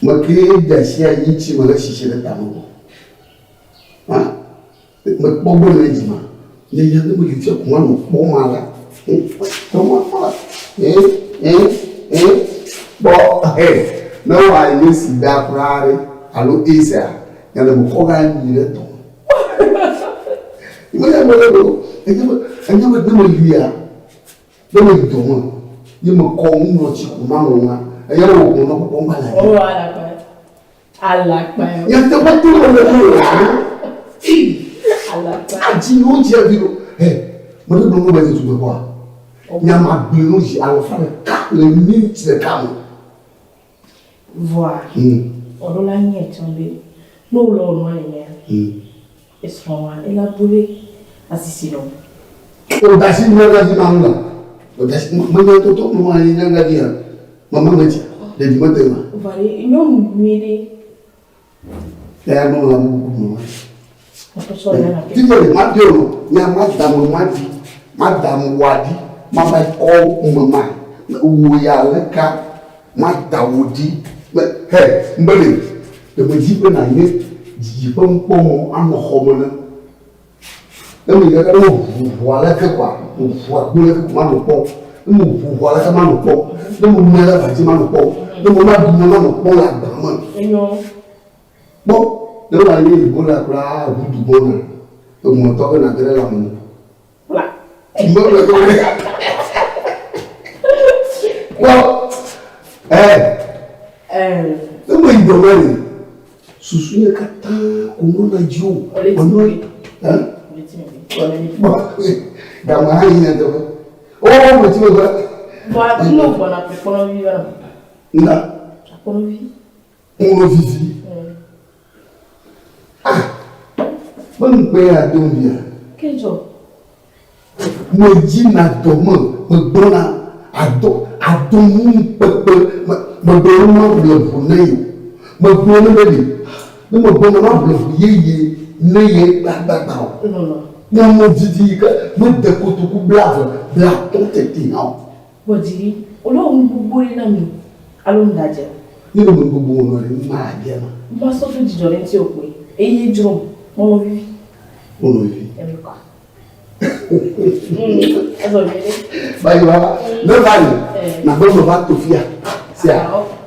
Meke de asi anyi ŋuti me ɖe sisi ɖe tame o. Ha? Mekpɔ gbɔ le dzi ma. Nye nya ne meli fia ko manɔ kpɔ ma la. Kpɔ ma kpɔ la. Kpɔ he. Ne wɔ anyi sida kura ɖe alo AIDS a, nya le mekɔ ga nyi ɖe tɔ. Menya gblɔ ɖe o. Enye be, enye be ne melia, ne meyi dɔ me, ye mekɔ nuŋlɔtsi ko manɔ nua, eya wɔ gbɔnɔ kpɔkpɔ ŋgba le anyi. Alakpa. Alakpa. Nyateƒe to me le ko la. Alakpa. Adzi yewo dzi avi ɖo. He, meɖe gblɔ nu be dze tugbe kpɔa? Nya ma gblẽ nu dzi alɔfa ɖeka le miniti ɖeka me. Vɔa, ɔɖo la nyɛ tsã be, ne wòle wɔ nua nenea, esrɔ̃a ela bu be asisi nɔ. O dasi nyanga dzi ma ŋu la. O dasi menya toto mo anyi nyanga dzi ya. Mama me dzi ɖevi mete ma. Va ɖe nyɔnu nyui ɖe. Ya no la mu ku mo. Tije le ma bio no nya ma da mo ma di ma da mo wa di ma va kɔ me ma wo ya le ka ma da wo di me he mbele de me dzi be na nye dzidzi ƒe ŋkpɔmɔ anɔ xɔ me ne ne me gake ne ʋu ʋua leke kɔa ʋua gbo leke ko manɔ kpɔ ne me ʋu ʋua leke manɔ kpɔ ne me mia le ʋa dzi manɔ kpɔ ne me ma ɖu ne manɔ kpɔ le agba me kpɔ ne wa nye Ebola kura ʋu du gbɔna eŋɔtɔ be nage ɖe lãme ne. Mele ko ɖe. Kpɔ ɛ. Ne me yi dɔme le susu nye katã ko nɔna dzi o. Menɔ ɛ. Kpɔ game hã yi nyateƒe. O me ti megbe. Bɔn ne gbɔna kpɔnɔ vi va. Nda. Akpɔnɔ vi. Kpɔnɔ vivi. Ah! Me ŋukpe ya dom via. Ke dzɔ. Me dzi na dɔ me, me gblɔna adɔ, adɔ nu kpekpe, me, me gblɔ ne ma ble ʋu ne yo. Me gblɔ ne be ɖe, ne me gblɔ ne ma ble ʋu yeye ne ye gbagbagba o. Nɔnɔ. Kpɔnɔ vivi yi ke me de kotoku blave, blatɔ tete hã o. Kpɔ dzi ɖi, wòle wɔ nu gbogbo ɖe na mi alo nu ɖadze. Ne ɖe nu gbogbo wònɔ ɖe, nu ma aɖia ma. Masɔ do dzidzɔ ɖe ŋuti o kpoe, eye dzrom, mɔnɔ vivi. Mɔnɔ vivi. Eme kɔa. Ezɔ nyuie ɖe. Bayi va, ne va yi, nagbe me va to fia, sia,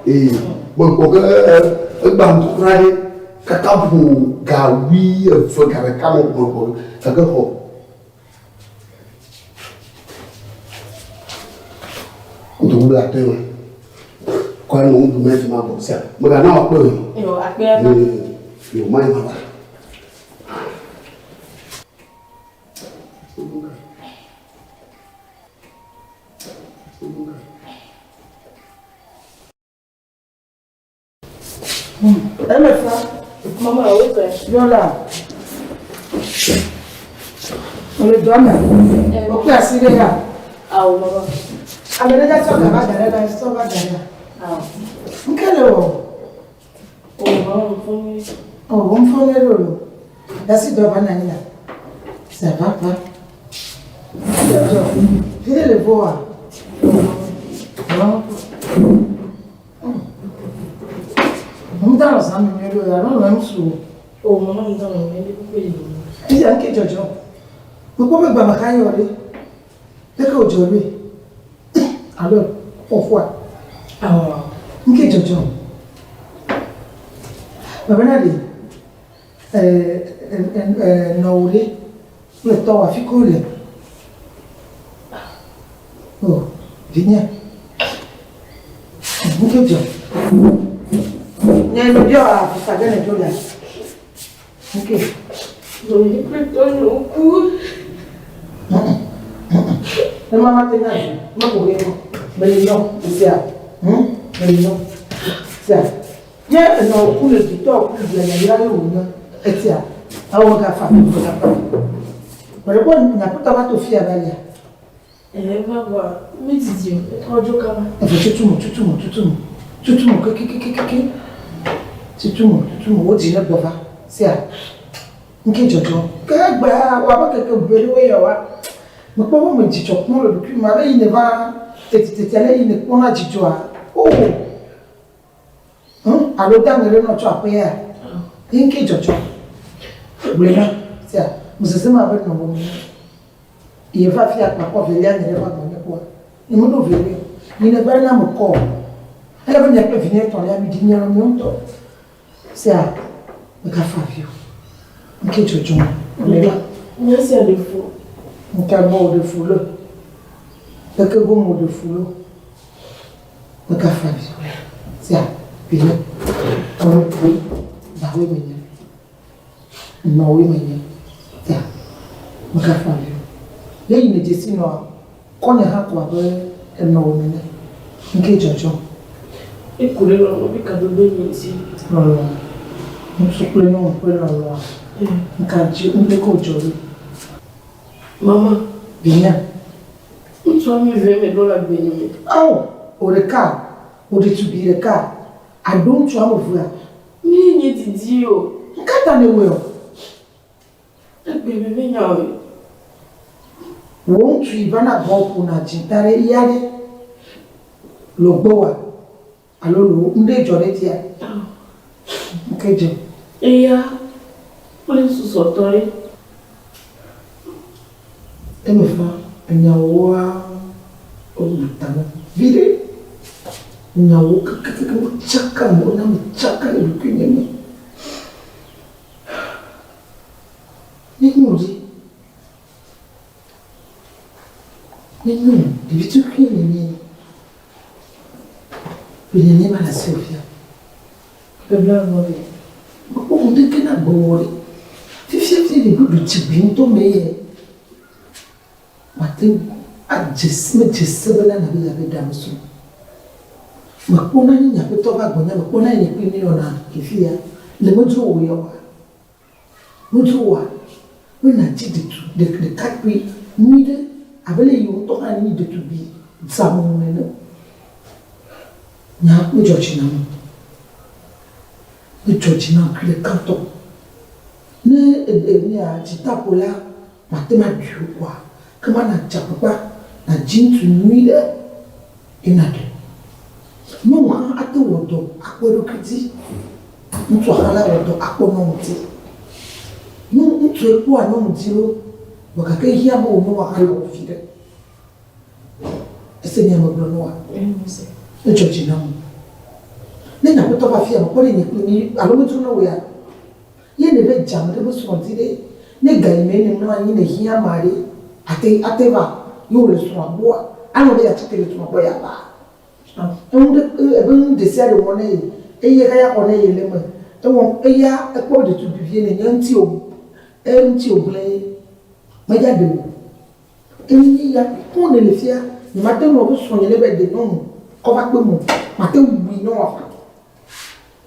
ee, mekpɔ ke egba ŋku kura ɖe, kaka ƒo ga wui eve ga ɖeka me mekpɔ gake xɔ. Kotoku bla atɔ̃e ma. Kɔ anɔ nu ɖum efi ma gbɔ sia. Mègana wòakpe o. Yo, akpe ava. Yo, mayi ma va. Ele fa. Mama, wo zɔe. Viola. Wòle dɔa me. Wòkpe asi ɖe ya. Awo mama. Ame ɖe dza tsɔ gava da ɖe la, tsɔ va da ɖe. Awo. Ŋke le wɔ. O mama, mo fɔ mi. Oh, wo fɔ mi ɖo lo. Dasi dɔ va na anyi la. Ça va pas. Viens le voir. Non. Ŋdá lɔ zã mi nyuie ɖo alo lɔ ŋsu o. O mama, ŋdá lɔ nyuie ɖe kpekpe yi. Fifia ŋke dzɔdzɔ. Mekpɔ be gbame ka yɔ ɖe. Leke wòdzɔ ɖoe? Alo xɔxɔa? Awo. Ŋke dzɔdzɔ. Bebe na ɖe nɔwò ɖe kple tɔwò afi ke wole. O vinye. Ŋke dzɔ. Nye mebiɔ afi ge ne dzo lea. Ŋke. Nɔnye kple tɔnye woku. Ne mama te nya zi, meko he no. Meli nɔ, sia. Meli nɔ. Sia. Nye enɔ ku le dzi, tɔ ku le dzi, yayra ye wònye. Etia. Awo gafa, gafa. Mele kpɔ nyakutɔ va to fia va yia. Ɛɛ va vɔa, mi didi o, etrɔ dzo kaba. Efe tutu mo, tutu mo, tutu mo. Tutu mo kekekekeke. Tutu mo, tutu mo, wodzi ne gbɔ va. Sia. Ŋke dzɔdzɔ. Ke egbea wɔ abe keke ʋe ɖewoe ya wa. Mekpɔ be me dzidzɔ kpɔm le ɖokui me abe yi ne va tetiteti ale yi ne kpɔna dzidzɔa. O. Hm, alo da ŋe ɖe nɔ tso aƒe ya. Ye ŋke dzɔdzɔ. Gblɔe na. Sia. Mesese ma abe nɔwò nene. Ye va fia akpa kɔ velia nye ɖe va gbɔnye kpɔa. Nye meɖo velia o. Yi ne va na me kɔ o. Ele be mia kple vinye etɔ̃lia miɖi mia nɔnɔewo ŋutɔ. Sia, megafa avi o. Ŋke dzɔdzɔ. Gblɔe na. Nya sia ɖe fu. Ŋka gbɔ wòɖe fu le? Leke gome wòɖe fu le? Megafa avi o. Sia, vinye. Dawoe menye. Nɔwoe menye. Sia, megafa avi o. Le yi ne dzesi nɔa, kɔnye hã ko abe enɔwò nene. Ŋke dzɔdzɔ. Eku ɖe lɔlɔ be kadodo nye ŋuti. Lɔlɔ. Ŋutsu kple nyɔnu ƒe lɔlɔa. Ŋka dzi leke wòdzɔ ɖo? Mama. Vinye. Ŋutsu ame eve me ɖo le agbe nye me. Ao, wò ɖeka, wò ɖetugbui ɖeka, aɖo ŋutsu ame evea. Mi nye didi o. Ŋka ta nèwɔe o? Egbe me menya o. Wò ŋutsu yi va na gbɔwò ƒona dzi ta ɖe eya ɖe le gbɔwòa alo le wò ŋɖe dzɔ ɖe dzia? Ŋke dzɔ. Eya kple susɔtɔ ye. Eme fa enyawoa wobu ta na viɖe. Nyawo kekekeke wotsaka me wona metsaka le ɖokuinye me. Nenyo ɖi. Nenyo ɖevi tukui nenye. Ƒe nenie ma le asiwò fia? Ƒe blaeve vɛ. Mekpɔ ŋɖeke na gbɔwò ɖe. Fifia fi ɖe ɖoɖo tsigbi ŋutɔ me ye. Mate ŋu adze si medze se bena nàbe yeabe ɖe ame srɔ̃. Mekpɔna nye nye aƒetɔ va gbɔnye mekpɔna nye kpli míeyɔna le fiya le medzro wò ya oa? Medzro wòa? Be nàdzi ɖetu ɖekakpui nyui ɖe abe le yi wò ŋutɔ hã nyi ɖetugbui dzeameŋu nene o. Nya medzɔ dzi nam o. Medzɔ dzi nam kui ɖeka ŋutɔ. Ne enea dzitaƒo la, mate ŋu aɖui o kɔa, ke mana dze agbagba nàdzi ŋutsu nyui ɖe ye nàɖe. Nyɔnu hã ate ŋu wɔ dɔ akpɔ eɖokui dzi. Ŋutsua hã la wɔ dɔ akpɔ nyɔnu dzi. Nyɔnu ŋutsue kpɔa nyɔnu dzi loo, vɔ gake ehiã be wò nyɔnua hã nawɔ viɖe. Ese nya megblɔ na wòa? Edzɔ dzi nam. Ne nye aƒetɔ va afia mekpɔ ɖe nye kple mi alo medzro na wò ya. Ye ne be dze ame ɖe be srɔ̃ di ɖe, ne ga yi me ne mlɔ anyi ne hiã ame aɖe, ate ate va ye wòle srɔ̃a gbɔa, anɔ be yeatsi tre le srɔ̃a gbɔ yeava. Eŋu ɖe ebe nu ɖesiaɖe wɔ ne ye, eye xaya xɔ ne ye le eme. Ewɔ eya ekpɔ be ɖetugbui vie nenye eŋuti o, eŋuti wògblẽ ye. Medza ɖe o. Enye ya ko ne le fia, nyemate ŋu be srɔ̃nye ne va ɖe nyɔnu kɔ va kpem o. Mate ŋu wui nyɔnua faa.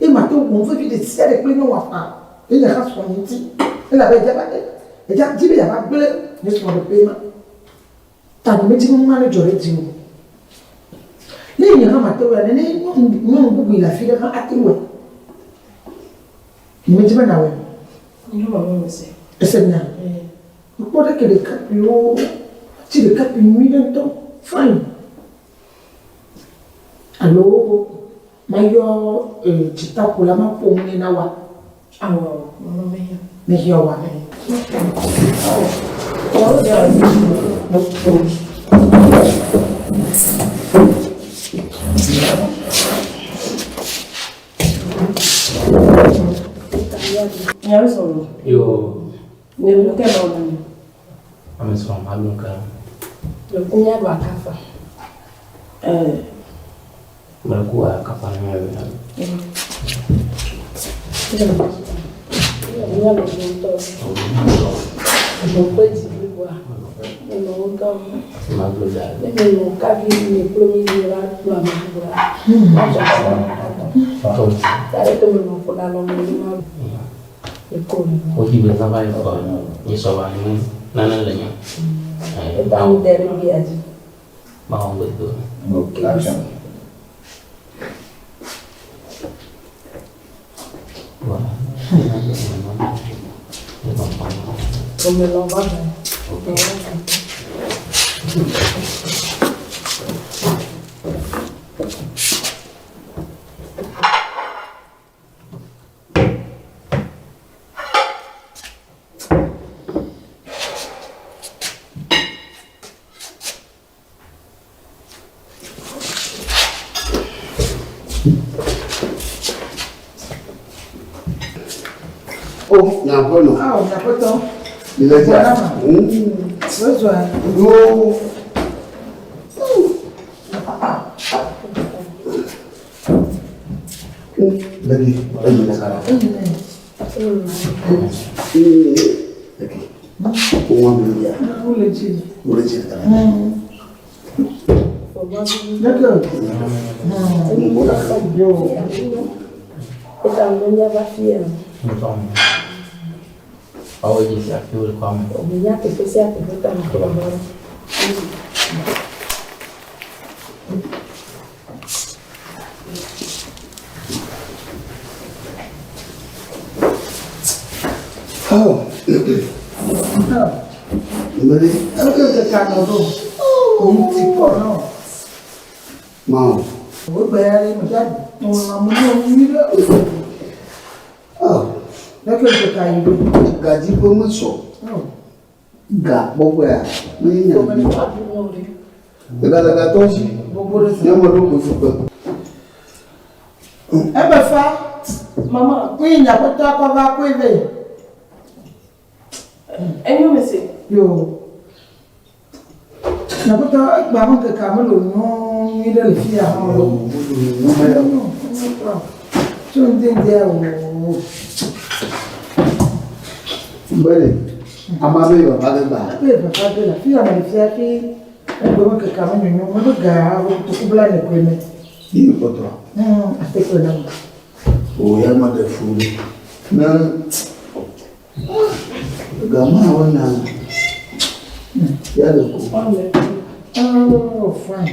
Eye mate ŋu wɔ nu vevi ɖe sia ɖe kple nyɔnua faa le nye hã srɔ̃nye ŋuti, elabe edze abe edze di be yeava gblẽ nye srɔ̃ɖeƒee ma. Ta nyemedi be nu ma nedzɔ ɖe dziwò o. Ne nye hã mate ŋui nene nyɔnu nyɔnu bubu yi le afi ɖe hã ate ŋu wɔe. Nyemedi be nàwɔe o. Èse nya? Mekpɔ ɖe ke ɖekakpuiwo tsi ɖekakpui nyui ɖe ŋutɔ. Fine. Alo mayɔ dzitaƒola maƒo nu nɛ na woa? Awɔ, mama mehiã. Mehiã oa? Nyawo sɔrɔ. Yo. Ne nu ke na wo. Ame srɔ̃ maɖu nu ke. Mía ɖu akafa. Eh. Mele akafa ne mía ɖu. Mía ɖu ŋutɔ. Kpe dzi bliboa. Menɔ ŋutɔ. Magblɔ da. Ne menɔ kavi mi kple mi yi la ɖu ame bliboa. Matsɔ asi na katã. Ta ɖe to menɔ ƒo na nɔ mi ni ma. Wodi be zã va yi kɔ nye sɔ va nu nane le nye. Eta nu de ɖe bia dzi. Ma wɔ ŋgbe do. Ok. Omelɔ va va. O, nyaƒenɔ. Ao, nyaƒetɔ. Le dza. Wozɔa. Yo. Lagi, lagi sekarang. Lagi. Uang beli ya. Boleh sih sekarang. Awo dzi sia fi wole kɔ ame. Oh. Mbele. Mao. Oh. Gadzi ƒe mesɔ. Ga kpɔƒea menye nya nyui. Ega le gatɔ si. Nye ame ɖo koe fukpe. Ebe fa. Mama. Kuyi nyaƒetɔ akɔ va koe vɛ. Enyo me se. Yo. Nyaƒetɔ egbea me ŋkekea mele nyɔ nyui ɖe le fiya hã o. Tso ŋdi ŋdia o. Mbele. Ama be vava ge gba. Ebe vava ge le fiya me le fiya fi egbe me ŋkekea me nyonyo me be ga kotoku bla ne koe me. Yi kpɔtɔ. Ate koe na me. O ya me ɖe fu ɖe. Ne gama wɔna ya ɖe ko. Oh, fine.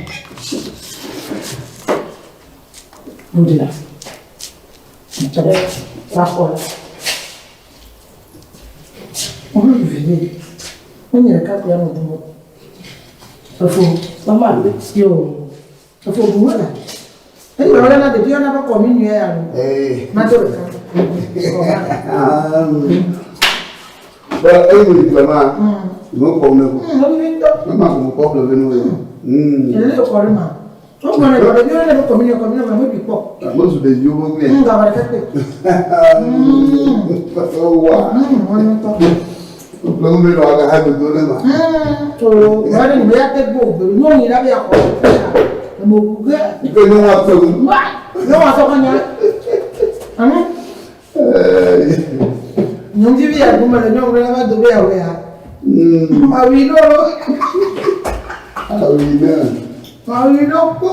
Budila. Bakɔ. Wo vivi. Menye ɖeka koe anɔ ɖum o. Efo. Mama. Yo. Efo ɖu wala. Eyi wòle na ɖeviwo na be kɔ mi nyuie ya lo. Mado ɖeka. Be eyi me ɖe ma, me kɔ ne ko. Me ma ko me kɔ ƒle ve no ye. Ele kɔ ɖe ma. Wo gblɔ ne ɖeviwo ne be kɔ mi nyuie kɔ mi nyuie me bi kpɔ. Me zu ɖeviwo be ŋue. Gawɔ ɖeka kpe. Wa. Wɔn ŋutɔ. Ƒle nu be lɔ aga ha dodo ne ma. To wɔ ɖe me ya te gbɔ gbe nyɔnu yi la be akɔ. Ame wu ge. Ke nyɔnua te ŋu. Nyɔnua tɔ kanya. Nyɔnuvi ya gome le nyɔnu ɖe va do be awɔ ya. Awi ɖo. Awi ne. Awi ɖo kpɔ.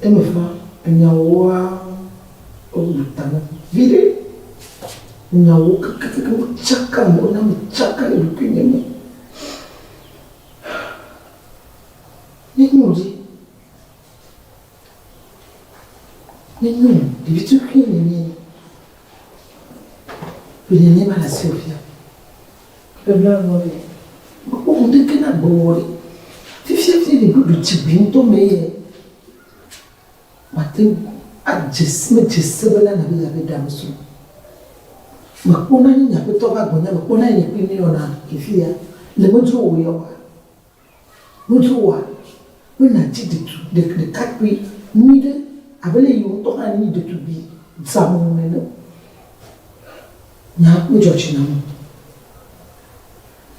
Eme fa enyawoa wobu ta nam viɖe. Nyawo kekeake wotsaka me, wona metsaka le ɖokuinye me. Nenyo ɖe, nenyo ɖevi tukui nènye, ƒe nenie va le asiwò fia? Ƒe blaeve vɔ. Mekpɔ ŋɖeke na gbɔwò ɖe. Fifia fi ɖevi ɖutsigbui ŋutɔ mee ye. Mate ŋu adze si medze se bena nàbe yeave ɖe ame srɔ̃. Mekpɔna ne nye aƒetɔ va gbɔnye, mekpɔna nye kpli míeyɔna le fiya le medzro wò ya oa? Medzro wòa? Be nàdzi ɖetu, ɖekakpui nyui ɖe abe le yi wò ŋutɔ hã nènye ɖetugbui dzeameŋu nene o. Nya medzɔ dzi nam o.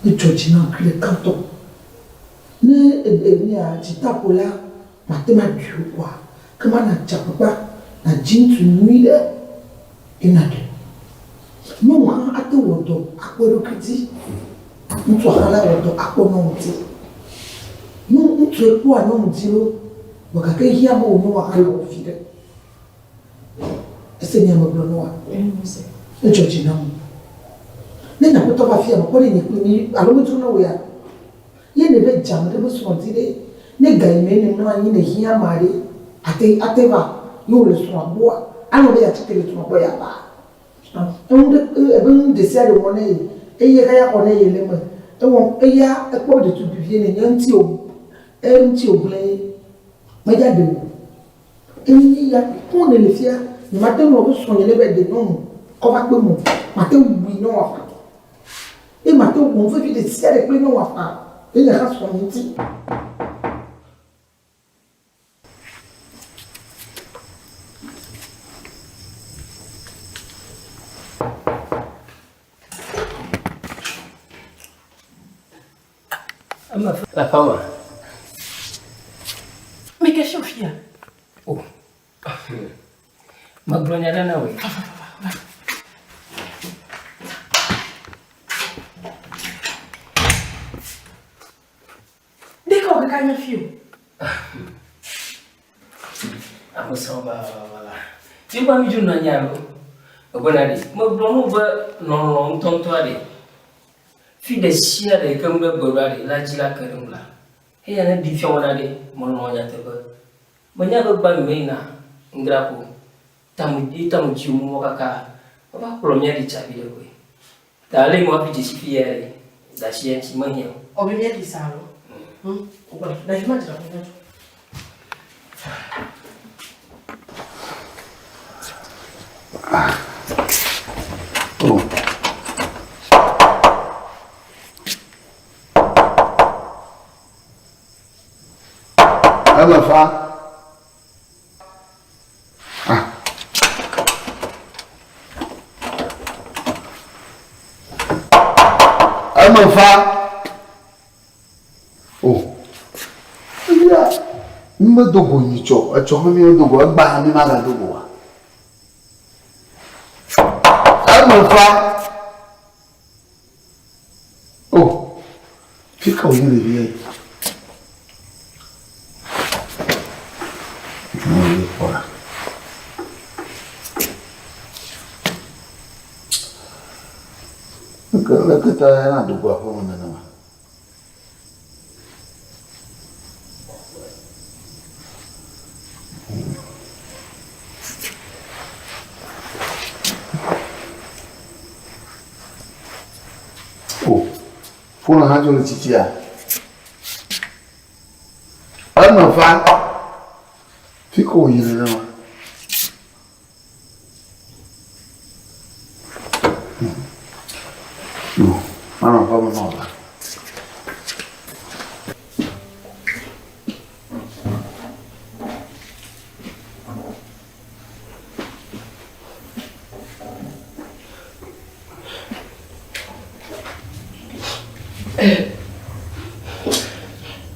Medzɔ dzi nam kple ɖeka ŋutɔ. Ne ènye dzitaƒo la, mate ŋu aɖui o koa, ke mana dze agbagba nàdzi ŋutsu nyui ɖe ye nàɖe. Nyɔnu hã ate ŋu wɔ dɔ akpɔ eɖokui dzi. Ŋutsua hã la wɔ dɔ akpɔ nyɔnu dzi. Nyɔnu, ŋutsue kpɔa nyɔnu dzi loo, vɔ gake ehiã be wò nyɔnua hã nawɔ viɖe. Ese nya megblɔ na woa? Edzɔ dzi nam. Ne nye aƒetɔ va afia mekpɔ ɖe nye kple mi alo medzro na wò ya. Ye ne be dze ame ɖe be srɔ̃ di ɖe, ne ga yi me ne mlɔ anyi ne hiã ame aɖe ate ate va ye wòle srɔ̃a gbɔa, anɔ be yeatsi tre le srɔ̃a gbɔ yeava. Eŋu ɖe ebe nu ɖesiaɖe wɔ ne ye eye xaya xɔ ne ye le eme. Ewɔ eya ekpɔ be ɖetugbui vie ne nye ŋuti o eŋuti wògblẽ ye. Medza ɖe o. Eye ya kpɔ ne le fia, nyemate ŋu be srɔ̃nye ne va ɖe nyɔnu kɔ va kpem o. Mate ŋu wui nyɔnua faa. Eye mate ŋu wɔ nu vevi ɖe sia ɖe kple nyɔnua faa le nye hã srɔ̃nye ŋuti. La femme. Mais qu'est-ce que tu fais Oh. Magblɔ nya ɖe na wòe. Ɖeke wò kaka nye fi o. Ame srɔ̃ va va la. Ti gba mi dzo nɔ anyi alo? Egbɔna ɖi. Megblɔ nu be lɔlɔ̃ ŋutɔŋutɔa ɖe. Fi ɖe sia ɖe ke ŋu ɖe gbe ɖoa ɖe la dzi la ke ɖe ŋu la. Eya ne ɖi fiɔ wɔna ɖe melɔ̃ nyateƒe. Menya be gba mi meyina ŋdra ko. Tamu tamu dzi mu kaka. Eva kplɔ mía ɖi tsa vi ɖe koe. Ta ale mo hafi dzesi fi ya ɖe, da asi eŋuti mehiã o. Ɔ be míaɖi sa alo? Hm, wògblɔ, le afi ma dzra ɖo míadzo. Ah. Oh. Eme fa. Ah. Eme fa. Oh. Eya, mi medo go nyitsɔ, etsɔ hã mi medo go, egba hã mi magado go wa. Eme fa. Oh. Fika wònye ɖevia yi? Leke ta yana do go aƒeme nenema? O, fone hã dzo le tsitsia. Eme va. Fi ko wòyi nenema. Yo, manɔ aƒeme nɔ la.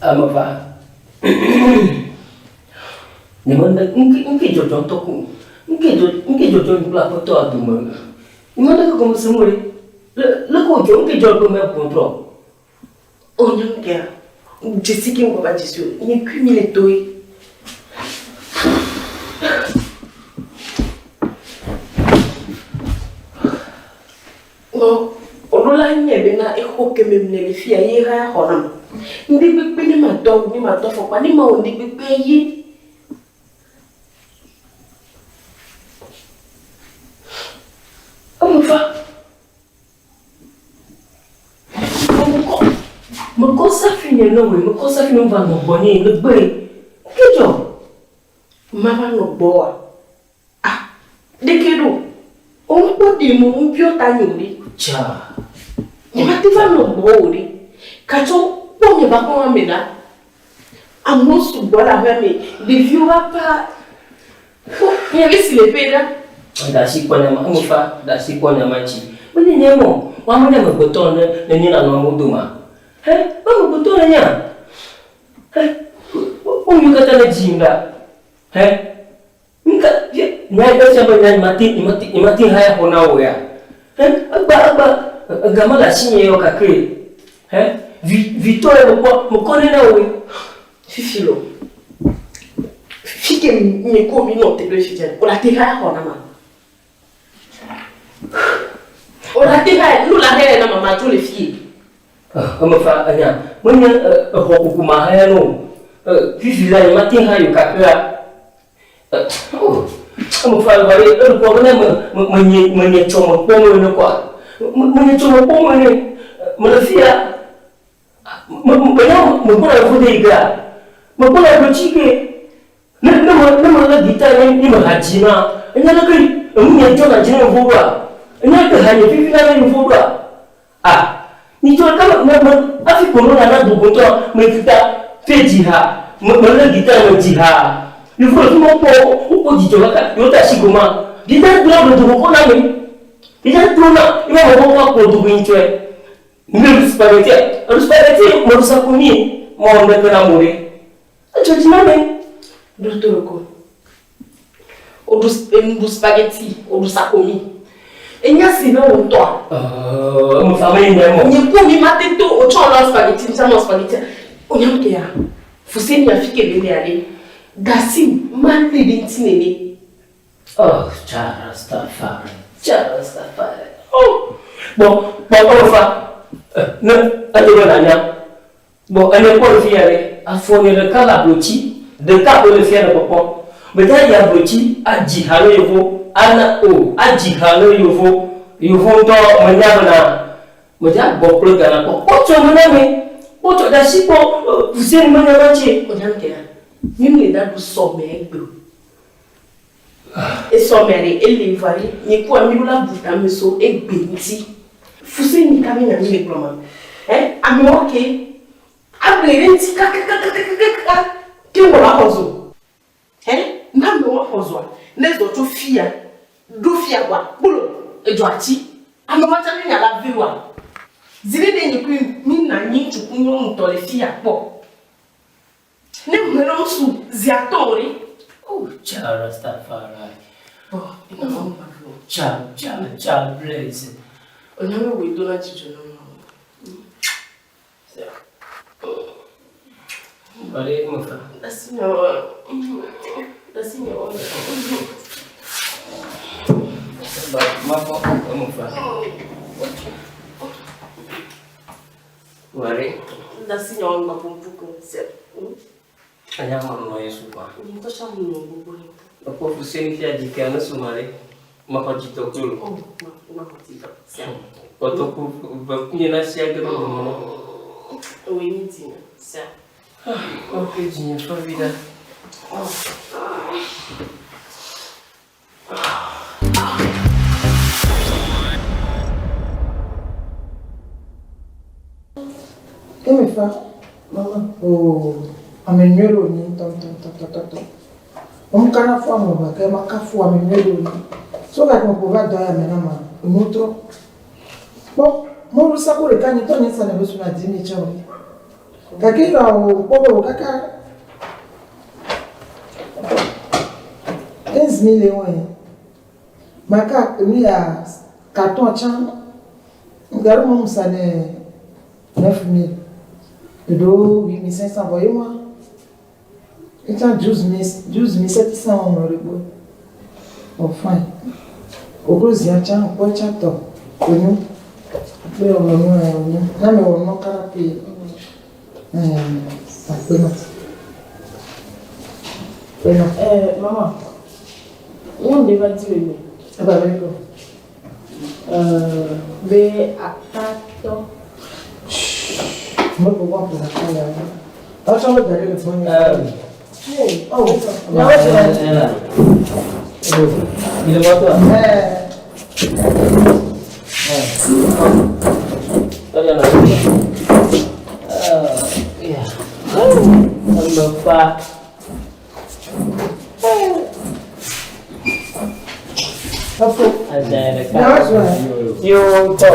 Ame va. Nyemene ŋke ŋke dzɔdzɔ ŋutɔ ko ŋke dzɔ ŋke dzɔdzɔ kple aƒetɔa dome. Nyemene ke gɔme sem o ɖe. Le leke wòdzɔ ŋke dzɔ be mía ʋɔnudrɔ̃. O nye ŋkea, dzesi ke ŋgɔ va dzesi o, nye kui mi le toe. Exɔ ke me mle le fiya ye haya xɔ nam. Ŋdi kpekpe ne ma do awu, ne ma do afɔkpa, ne ma wɔ ŋdi kpekpe ye. Eme va. Mekɔ, mekɔ safi nye ne wòe, mekɔ safi ne va nɔ gbɔnye ne gbe. Ke dzɔ. Mava nɔ gbɔwòa? Ah, ɖeke ɖo. Wo ŋkpɔ ɖe mo ŋu biɔ ta nye o ɖe. Tsa. Nye mate va nɔ gbɔwò ɖe. Katsɔ kpɔ nye va xɔa me ɖa. Amewo sugbɔ le aƒea me. Ɖeviwo va pa. Kpɔ nye vi si le ƒe ɖa. Da asi kpɔ nyama, eme fa, da asi kpɔ nyama dzi. Menye nye mɔ, woame nye amegbetɔ ne ne nye nanɔ amewo doma. He, be amegbetɔ ne nyea? He, wo nu katã ne dzim ɖa. He, nuka, nya esia be nya nyemate, nyemate, nyemate haya xɔ na wò ya. He, egba, egba, ega mele asinye ya o gake, he, vi, vitɔ ya mekpɔ, mekɔ nɛ na wòe. Fifi lo, fi ke nye ko mi nɔ te ɖo fi dze, o la te haya xɔ na ma. O la te haya, nu la haya na ma, ma dzo le fie. Eme fa enya, menye exɔ kuku ma haya no. Fifi la nye mate hayo kakea. Oh, eme fa va ɖe elu kpɔ bena me me menye menye tsɔ me kpɔm ene kɔa. Menye tsɔ me kpɔm ene. Mele fia. Me menya megbɔna yevu de yi gea. Megbɔna ʋlotsi ge. Ne ne me ne me lé gita ne ne me ha dzi ma, enya leke enu nye dzɔna dzi ne yevuwo ɖoa? Enya leke ha nye vivina ne yevuwo ɖoa? Ah, nyitsɔ ɖeka me me me hafi corona na do go ŋutɔ me gita fe dzi ha. Me me lé gita me dzi ha. Yevuwo le fi ma wokpɔ wokpɔ dzidzɔ kaka yewo de asi goma. Gita dona ɖo do go kɔ na me. Gita dona ye be ame kɔkɔ kplɔ do go nyitsɔe. Mi ɖu spaghetti, eɖu spaghetti meɖu sakomi mewɔ ŋɖeke na mo ɖe. Edzɔ dzi na me. Ɖo to ɖoko. Woɖu enu ɖu spaghetti, woɖu sakomi. Enya si ne wò ŋutɔa? Eme fa me nye mɔ. Nye ku mi mate to wotsɔ lɔ spaghetti, ŋtsã nɔ spaghetti. Wonya nu ke ya. Fuseni afi ke le lea ɖe. Gasi ma li ɖe ŋuti nene. Oh, Jah Rastafari, Jah Rastafari. Oh, kpɔ, kpɔ, eme fa. Ne edo be nànya. Bɔ ene kpɔ le fiya ɖe, afɔ nye ɖeka le ablotsi, ɖeka koe le fiya le kpɔkpɔm. Meda yi ablotsi adzi ha ne yevo, ana o, adzi ha ne yevo, yevo ŋutɔ menya bena medza gbɔ kple ga nakpɔ. Kpɔ tsɔ me na me, kpɔ tsɔ ɖasi kpɔ fuseni menya ma tse. Onyam kea, mi mle da ɖu sɔ me egbe o. Esɔ mea ɖe, ele vɔa ɖe, nye kua mi ɖo la bu tame so egbe ŋuti. Fuseni ka mi nya mi le gblɔ ma? Ɛ, amewo ke able ɖe ŋuti kakakakakaka ke wɔ la xɔ zo. Ɛ, ne amewo xɔ zoa, ne zɔ tso fia ɖo fia kɔa, kplo edzɔ atsi. Amewo tsa mi nya la ve wa. Zi ɖe ɖe nye kui mi na nyi ŋutsu ku nyɔnu tɔ le fia kpɔ. Ne ŋue ɖo ŋsu zi atɔ̃ o ɖe. Oh, Jah Rastafari. Oh, ina ma ma vlo. Jah, Jah, Jah Blaze. Onya me woe dona dzidzɔ na ma. Bale mefa. Dasi nyawa. Dasi nyawa. Ba ma fɔ mefa. Wari. Dasi nyawa ngba pompuko. Se. Anya ma nɔ Yesu kwa. Ŋutɔ tsã mu nɔ gbogbo ɖe. Ekpɔ fuseni fia dzi ke ne suma ɖe. Maxɔ dzidɔ kple o. Oh, ma maxɔ dzidɔ. Sia. Kɔtɔku ve kunye na sia ge ɖe dome na. Ewoe mi di na. Sia. Ok, dzinye ƒe vi ɖa. Oh. Eme fa, mama, oo, ame nyuie ɖe wònye ŋutɔŋutɔŋutɔŋutɔ. Womekana fu ame o gake makafu ame nyuie ɖe wònye. So gake meƒo va dɔ ya me na ma, enuwo trɔ. Kpɔ, mɔlu sako ɖeka nye ŋutɔ nye sane be suna di mi tsɛ o. Gake yra wò kpɔ be wò kaka 15 mille wɔe. Maka enu ya carton tsã ŋgbe mo sa ne 9000 eɖewo 8500 vɔ ye wa etsã 12000 12700 wɔŋlɔ ɖe gbɔ. Ɔ fine. Koklo zia tsã kpɔ etsã tɔ onyo. Be wònɔ nu ya wònye. Ne ame wɔ nua kaka kpui, ɛɛ, akpe nɔ. Akpe nɔ. Eh, mama, nyɔnu ɖe va di wò egbe. Eva be ko. Eh, be atatɔ. Me gbogbo aƒo ɖeka le afi. Etsɔ wo da ɖe le gbɔnye. Hey, Oh, nyawo dze. Mi le mɔtoa? Eh, Tɔdzi nɔ ya. Eme fa. efo. Azã ɖeka. Nyawo dze. Yo tɔ.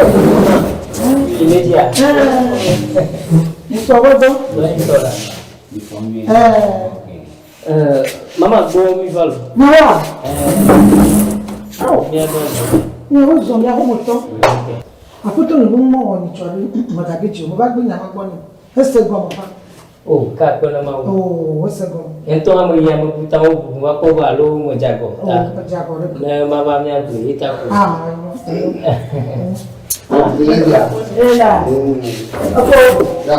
Yi ne dzia. Ŋutɔ gbɔdɔ. Lɛ ŋutɔ la. Eh, Eh, mama gbɔ mi va lo. nyawoa. Eh, mia gbɔ. Nyawo zɔ miaƒe motɔ. Aƒetɔ le nu mɔ wɔ nyitsɔ ɖe megabi dzi o. Meva gbe nya ma gbɔ nɛ. Ese gɔme fa. O ka akpe na Mawu. Oh, ese gɔme. Nye ŋutɔ ame yi ame bu ta wo bubu va kpɔ be alo medze agɔ Oh, ta. edze agɔ ɖe. Ne mava mia gbe ye ta ko. Ah, Viledia. ela. Efo. Ya,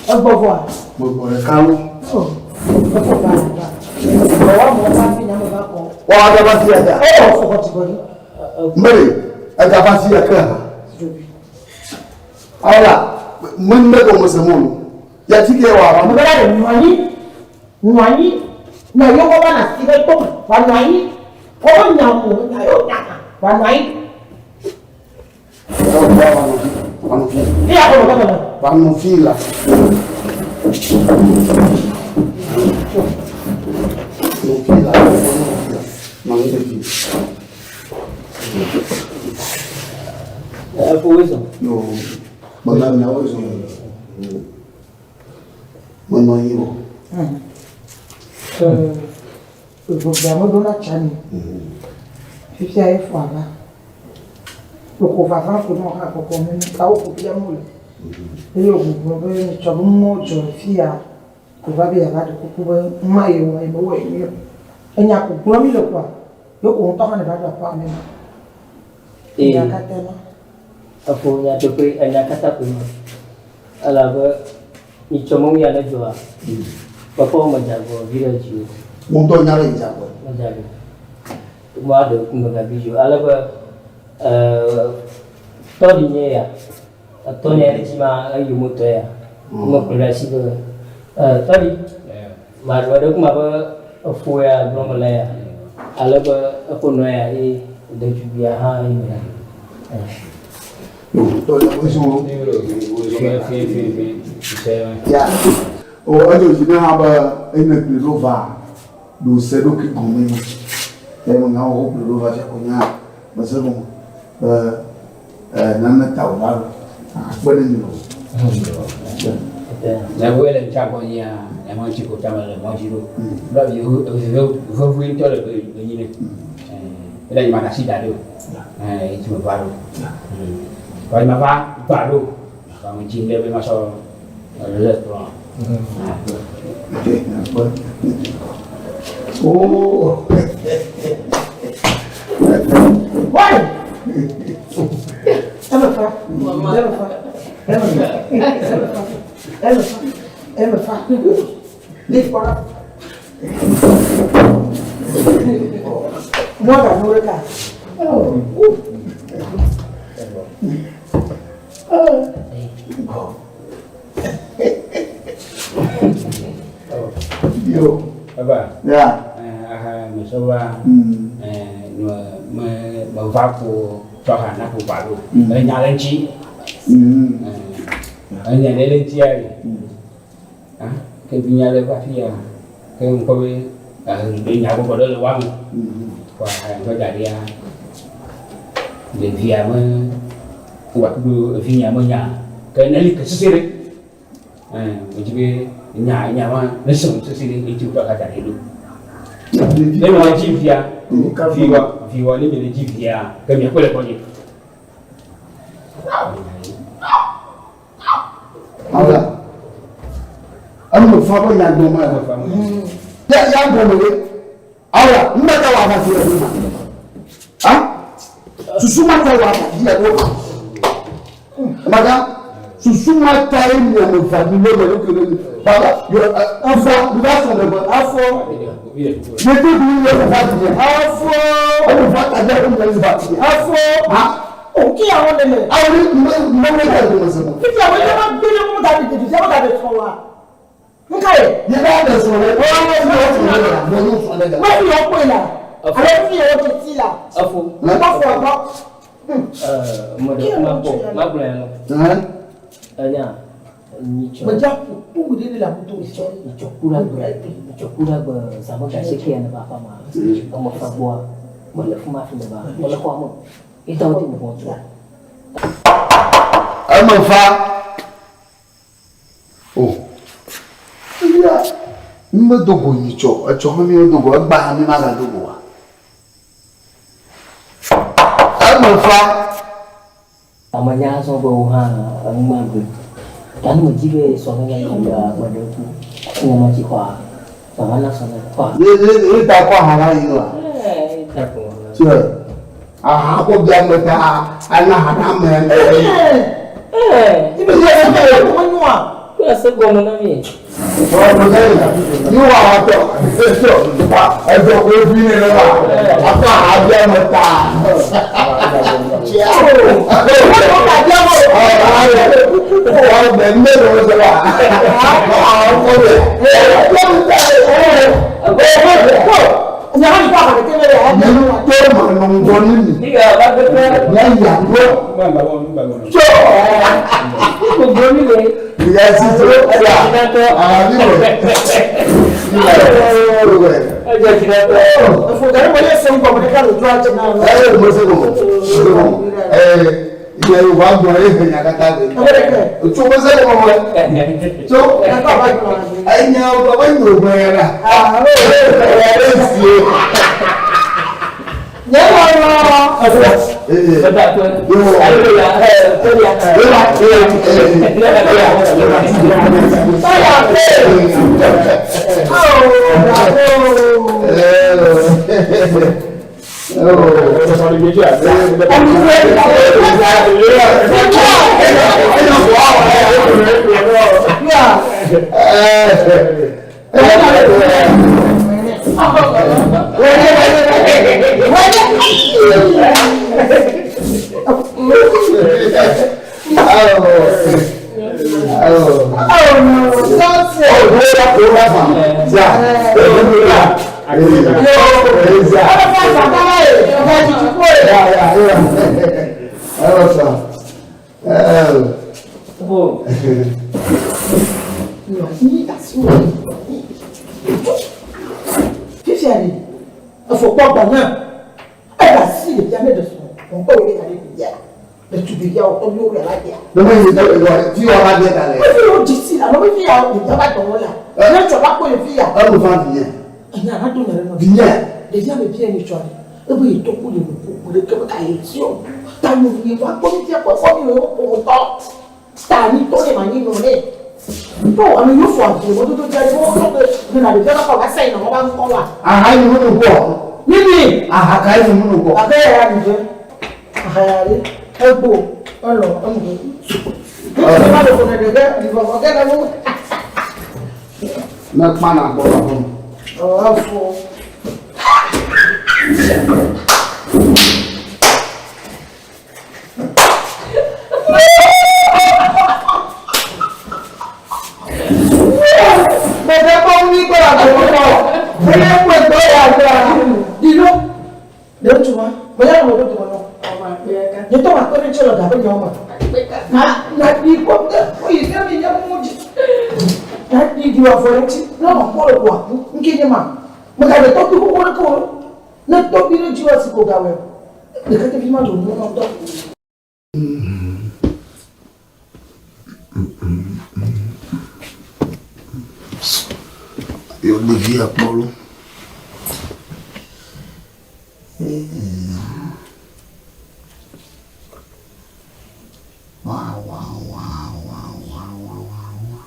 Egbɔvɔa. megbɔ ɖeka lo. Oh, efo ba ba. Ɔwɔ mɔ va fi nyame va kɔ. Wa wa va si ya da. Oh, fo xɔ tsi gbɔdzi. Mary, ega va si ya ke ha. Dzobi. Awla, men me gɔme se mo lo. Ya ti ke wa Ame ba. bɛ la ɖe nɔ anyi, nɔ anyi. Na yewo va na si ɖe tome, wa nɔ anyi. Wobe nya o, nya yewo nya hã, wa nɔ anyi. Wa wa no fi. Wa no fi. Eya ko nɔ gɔme. Wa no fi la. No fi la. No fi la. No fi. Efo wo zɔn. Yo. Mena miawo zɔ. Menɔ anyi o. Gbogbo ame ɖo na tsa mi. Fifia ye fo ava. Koko vava ko nɔ hã kɔkɔ mi kawo ko fia mo le. Eye wògblɔ be nyitsɔ be mɔ dzɔ le fia ko va be yeava ɖe kuku be ma ye wɔ ye mewɔ ye nyuie o. Enya ko gblɔm mi le koa, ye ko ŋutɔ hã ne va ɖo aƒea me ma. Ee. Nya katã ma. Efo nyateƒe enya katã koe ma. Elabe nyitsɔ me nu ya ne dzɔa, mekpɔ be medze agɔ vi ɖe dzi o. Wo ŋutɔ nya be yedze agɔ. Medze agɔ. Maɖe ku megabi dzi o. Ale be eh, tɔɖi nye ya. Etɔ nye ɖe dzi ma eyome tɔ ya. Mekplɔe ɖe asi be eh, tɔɖi maɖe ɖe ku ma be efo ya gblɔm mele ya. Ale be eƒe nɔ ya ye ɖetugbia hã ye me. Eh. Yo, tɔ ya wo zɔ. Ya. O edzo dzi ne hã be ene kple ɖo va ɖo se ɖokui gɔme ma. Eye me nya wo kple ɖo va fia ko nya me se gɔme be eh nane ta wo va ɖo. Akpe ne mi lo. Nyawoe le ŋutsua nyia, nyame ŋuti ko tame le mɔ dzi ɖo. Ɖo avi vevi ŋutɔ le enyi ne. Ele nyima ɖe asi da ɖo. Eti me va ɖo. Vɔ nyima va va ɖo. Vɔ ame dzi ŋɖe be ma sɔ le kplɔ. Ok, akpe. Oh. Why? Eme fa. Eme fa. Eme fa. Eme fa. Eme fa. Eme fa. Leave kɔna. Mɔ ga nu ɖeka. Oh. Yo. Baba. Ya. Aha me sɔ va. Me me me va ko tɔ ha na ko va ɖo. Enya le ŋuti. Enya le le ŋuti ya. Ah, ke vi nya le va fi ya. Ke ŋkɔ be enya gbɔgbɔ ɖe le wa me. Kɔ aha ŋkɔ da ɖia. Ɖevia me wa kudo evinya me nya. Ke ne li ke sese ɖe. Me dzi be nya nya ma ne se sese ɖe eti wotɔ ka da ɖe ɖo. Ne mi le dzi via, viwa viwa ne mi le dzi via, ke miakpɔe le gbɔnye. Awla. Enu me fa be nya gbɔme. Ya ya gbɔme ɖe. Awla, nu ma ta wɔ aʋa si le ɖo ma. Ha? Susu ma ta wɔ aʋa si le ɖo ma. Amagã, susu ma tae mi ame evea mi lé mia ɖokui ɖe nu. Baba, yɔ, afɔ, mi va srɔ̃ ɖeƒe. Afɔ. Mi do du mi va vinye. Afɔ. Eme va ta dze mi va vinye. Afɔ. Ha. O ki ya wɔn le. Awo ni me me me ta do me se mo. Fifia wo ye ma gbé ne mo da bi tètè mo da bi sɔn wa. Nka ye. Ye ba de sɔn le. O ye ma sɔn le la. Mo y'o sɔn le la. Ma fi yɔ koe la. Ale fi yɔ tè ti la. Afo. Ma fɔ gbɔ. Mo ɖe kuma kpɔ, magblɔ ya nɔ. Ɛn. Enya, nyitsɔ. Medza ƒo kpu ɖe le abuto tsɔ. Nyitsɔ ku ɖe agbe, nyitsɔ ku ɖe agbe zãme ga asieke ya ne va aƒea mea, eme fa gbɔa, mele fi ma hafi meva, mele xɔa me. Ye ta wote ŋu ʋɔtrua. Eme fa. O. Eya, mi medo go nyitsɔ, etsɔ hã mi medo go, egba hã mi magado go oa? Eme fa. Ame nya azɔ be wò hã enu ma gbe. Ta ne medi be sɔhɛ la yi ya ame ɖe ku, ne ma tsi xɔa, mama na sɔhɛ xɔa. Ye ye ye ta kɔ aha va yi wa. Ye ta kɔ. Tse aha kɔ bia me ta ana ha na me. Ee. Ibi yɛ sɛ yɛ kɔ nyua. Kó ase gɔme na mi. Ni wa wa tɔ tɔ ɛdɔ ko fi ne ne wa akɔ aha bia me ta. Fifia ɖe, efɔkpɔ gbɔ na ega si ɖevia ne ɖe srɔ̃ ŋkɔ wo ɖe da ɖe ɖevia ɖetugbi via wòkpɔ mi wòle la ɖea. Ne me yi fi wa va ɖe da le. Efi wo dzesi la, me fi ya ɖevia va dɔwɔ la. Ne tsɔ va kpɔ ɖevi ya. Enu va vinye. Enya la do nya ɖe nɔ. Vinye. Ɖevia me bia ni tsɔ ɖe. Ebe yi tɔkpo le nuƒo ƒo ɖe ke me ka yi si o. Ta nu yi va kpɔ mi fia kpɔ fɔ mi wo ƒometɔ. Ta ni tɔ ne ma nyi nɔ ne. To ame yiwo fɔ adze mɔdodo dzi aɖe wo kɔ be nana ɖevia va kɔ va sa yi nɔ va ŋkɔ wa. Aha yi munu kpɔ. Mimi. Aha ka yi munu kpɔ. Ake ya mi dze. Aha ya ɖe egbo elɔ enu ke. Ŋutsu ma le ƒo ne ɖe ge vɔvɔ ge le wo. Ne kpana gbɔ la fɔ. Ɔ efo. Bẹ̀rẹ̀ kọ́ wí kọ́ àgbọ̀kọ̀ bẹ̀rẹ̀ kọ́ ẹ̀gbọ́ yà gbà dìlú. Lẹ́tù wa, bóyá àwọn ọdún tó wọn lọ. Ní tó wà pé ní tsọ̀rọ̀ gàbé yẹn ọmọ. Na na di kọ́ ẹ oyi fẹ́ mi yẹ mú jì. Na di di wà fọlẹ́ tí náà wà kọ́ ọ̀pọ̀ nkéde ma. Mo kà lè tọ́jú kókó ní kó ne tọ́jú ní jí wá sí kó gàwé. Lè kẹ́tẹ́ fi má dùn ní wọn tọ́. Yɔ ɖevia kpɔ lo. Wow, wow, wow, wow, wow, wow, wow.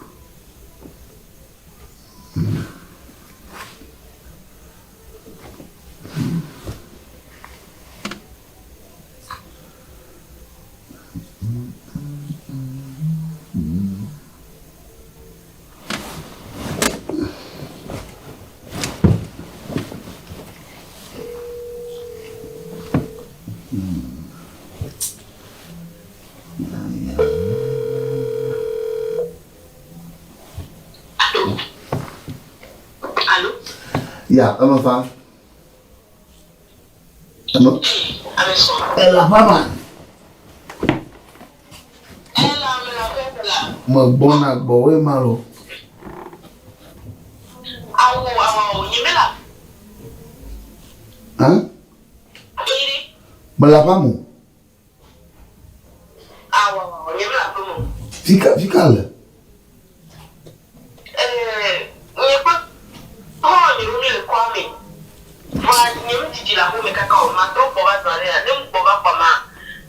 Alo. Ya, eme fa. Eme. Ame sɔ. Ela ƒama. Ela ame la ƒe la. Me gbɔna gbɔwoe ma lo. Awo awo nye me la. Hã? Me la ƒamo. Awo awo nye me la ƒe mo. Fika fika le. Nye kple xɔlɔ̃ nye ɖewo míele kɔa me. Vɔa nye medidi le aƒeme kaka o. Matrɔ gbɔ va zã ɖea, ne megbɔ va kpɔa, ma,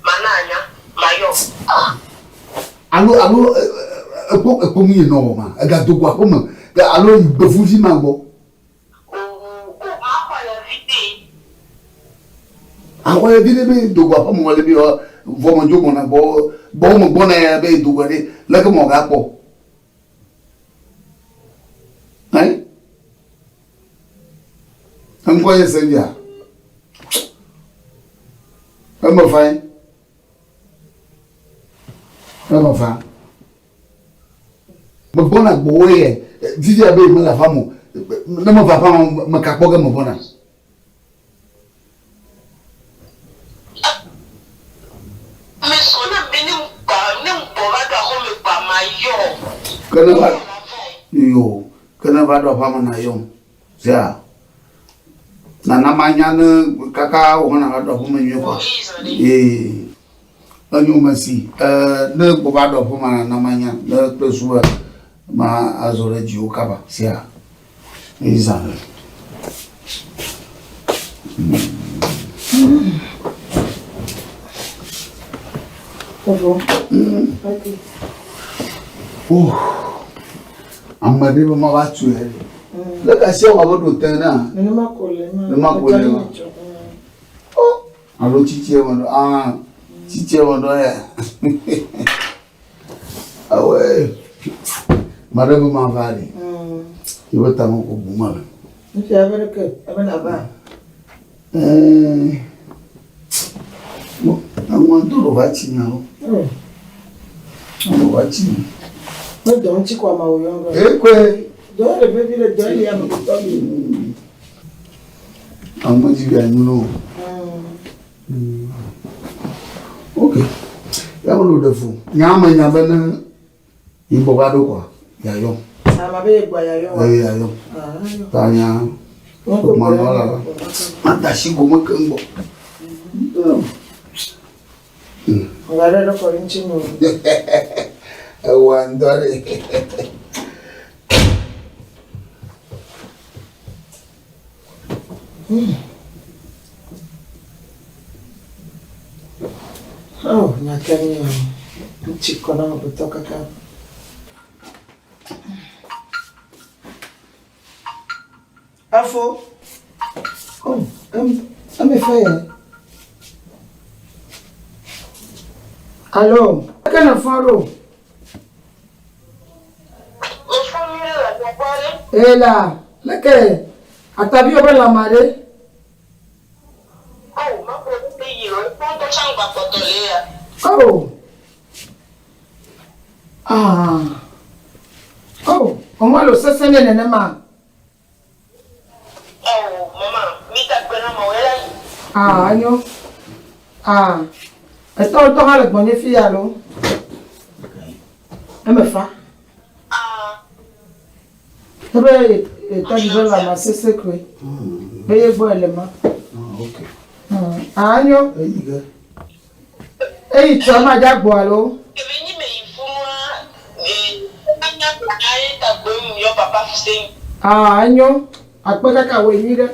mana anya, mayɔ. Alo, alo ekpɔ, ekpɔ nu yi nɔ wɔ ma, egado go aƒeme, alo yi gbevuvi ma gbɔ. O, o, maxɔ ya viɖe. Axɔ ya viɖe be do go aƒeme wɔ le bi vɔ me dzo gbɔna gbɔ, gbɔ me gbɔna ya be do go ɖe, leke mɔ gakpɔ. Hein? Ŋkɔ ye se via. Eme fa ye. Eme fa. Megbɔna gbɔwò ye fifia be mele aƒea me o. Ne meva aƒea me meka kpɔ ge megbɔna. Mesrɔ̃ ne be ne ŋgba ne ŋgbɔ va ɖo aƒeme kpa mayɔ. Ke ne va yo ke ne va ɖo aƒea me na yɔm. Sea nana manya ne kaka wò hã nava ɖo aƒeme nyuie kɔa. Ee enyo mesi. E ne gbɔ va ɖo aƒeme nana manya ne kple su be ma azɔ ɖe dziwò kaba. Sea. Izan. Oh. Ame ɖe be ma va tu ya ɖe. Le ka sia wɔ abe ɖo te na. Nenema ko le ma. Nenema ko le ma. Oh. Alo tsitsi me ɖo. Ah. Tsitsi me ɖo ya. Awɔe. Maɖe be mava ɖi. Yeƒe tame ko bum mele. Ŋutsu abe ɖeke ebe nava. Ɛɛ. Eŋua ŋutɔ ɖo va tsi nyawo. Ɖo va tsi. Ne dɔ ŋuti ko amewo yɔ ŋgɔ. Ekɔe. Dɔ le vevi ɖe dɔ li amegbetɔ li. Ame dzi be anyi no. Ok. Ya me ɖo ɖe fu. Nya me nya be ne yi gbɔ va ɖo kɔa, ya yɔ. Ama be ye gbɔ ya yɔ. Ee ya yɔ. Ta nya. Ma nɔ la la. Ma da shi go me keŋ gbɔ. Nga ɖe ɖe kɔ ɖe ŋuti nyo. Ewa ŋdɔ ɖe. Oh, nya ke nye o. Ŋuti kɔ na amegbetɔ kaka. Afo. Oh, em, eme fɛ yɛ. Alo, eke ne fɔ ɖo? Mefɔ nyuie le gbɔgbɔ ɖe. Ela, leke ataviwo be lãmea ɖe? Oh, mekpɔ nu be yi lo, ekpɔ ŋutɔ tsã ŋgba kpɔtɔ le ya. Oh. Ah. Oh, ɔmɔ lo sese ne nenema. Oh, mama, mi ta gbe na mawɔ ela yi. Ah, enyo. Ah, etɔ ŋutɔ hã le gbɔnye fi ya lo. Eme fa. Ah. Ebe etɔ dzi be lãme sese koe. Be ye gbɔ ele ma. Ah, ok. Ah, enyo. Eyi ge. Eyi tsɔ ma dza gbɔ alo? Kebe nyi me yi funua, e, anya aye ta gbe mu yɔ papa fuseni. Ah, enyo. Akpe kaka wòe nyui ɖe.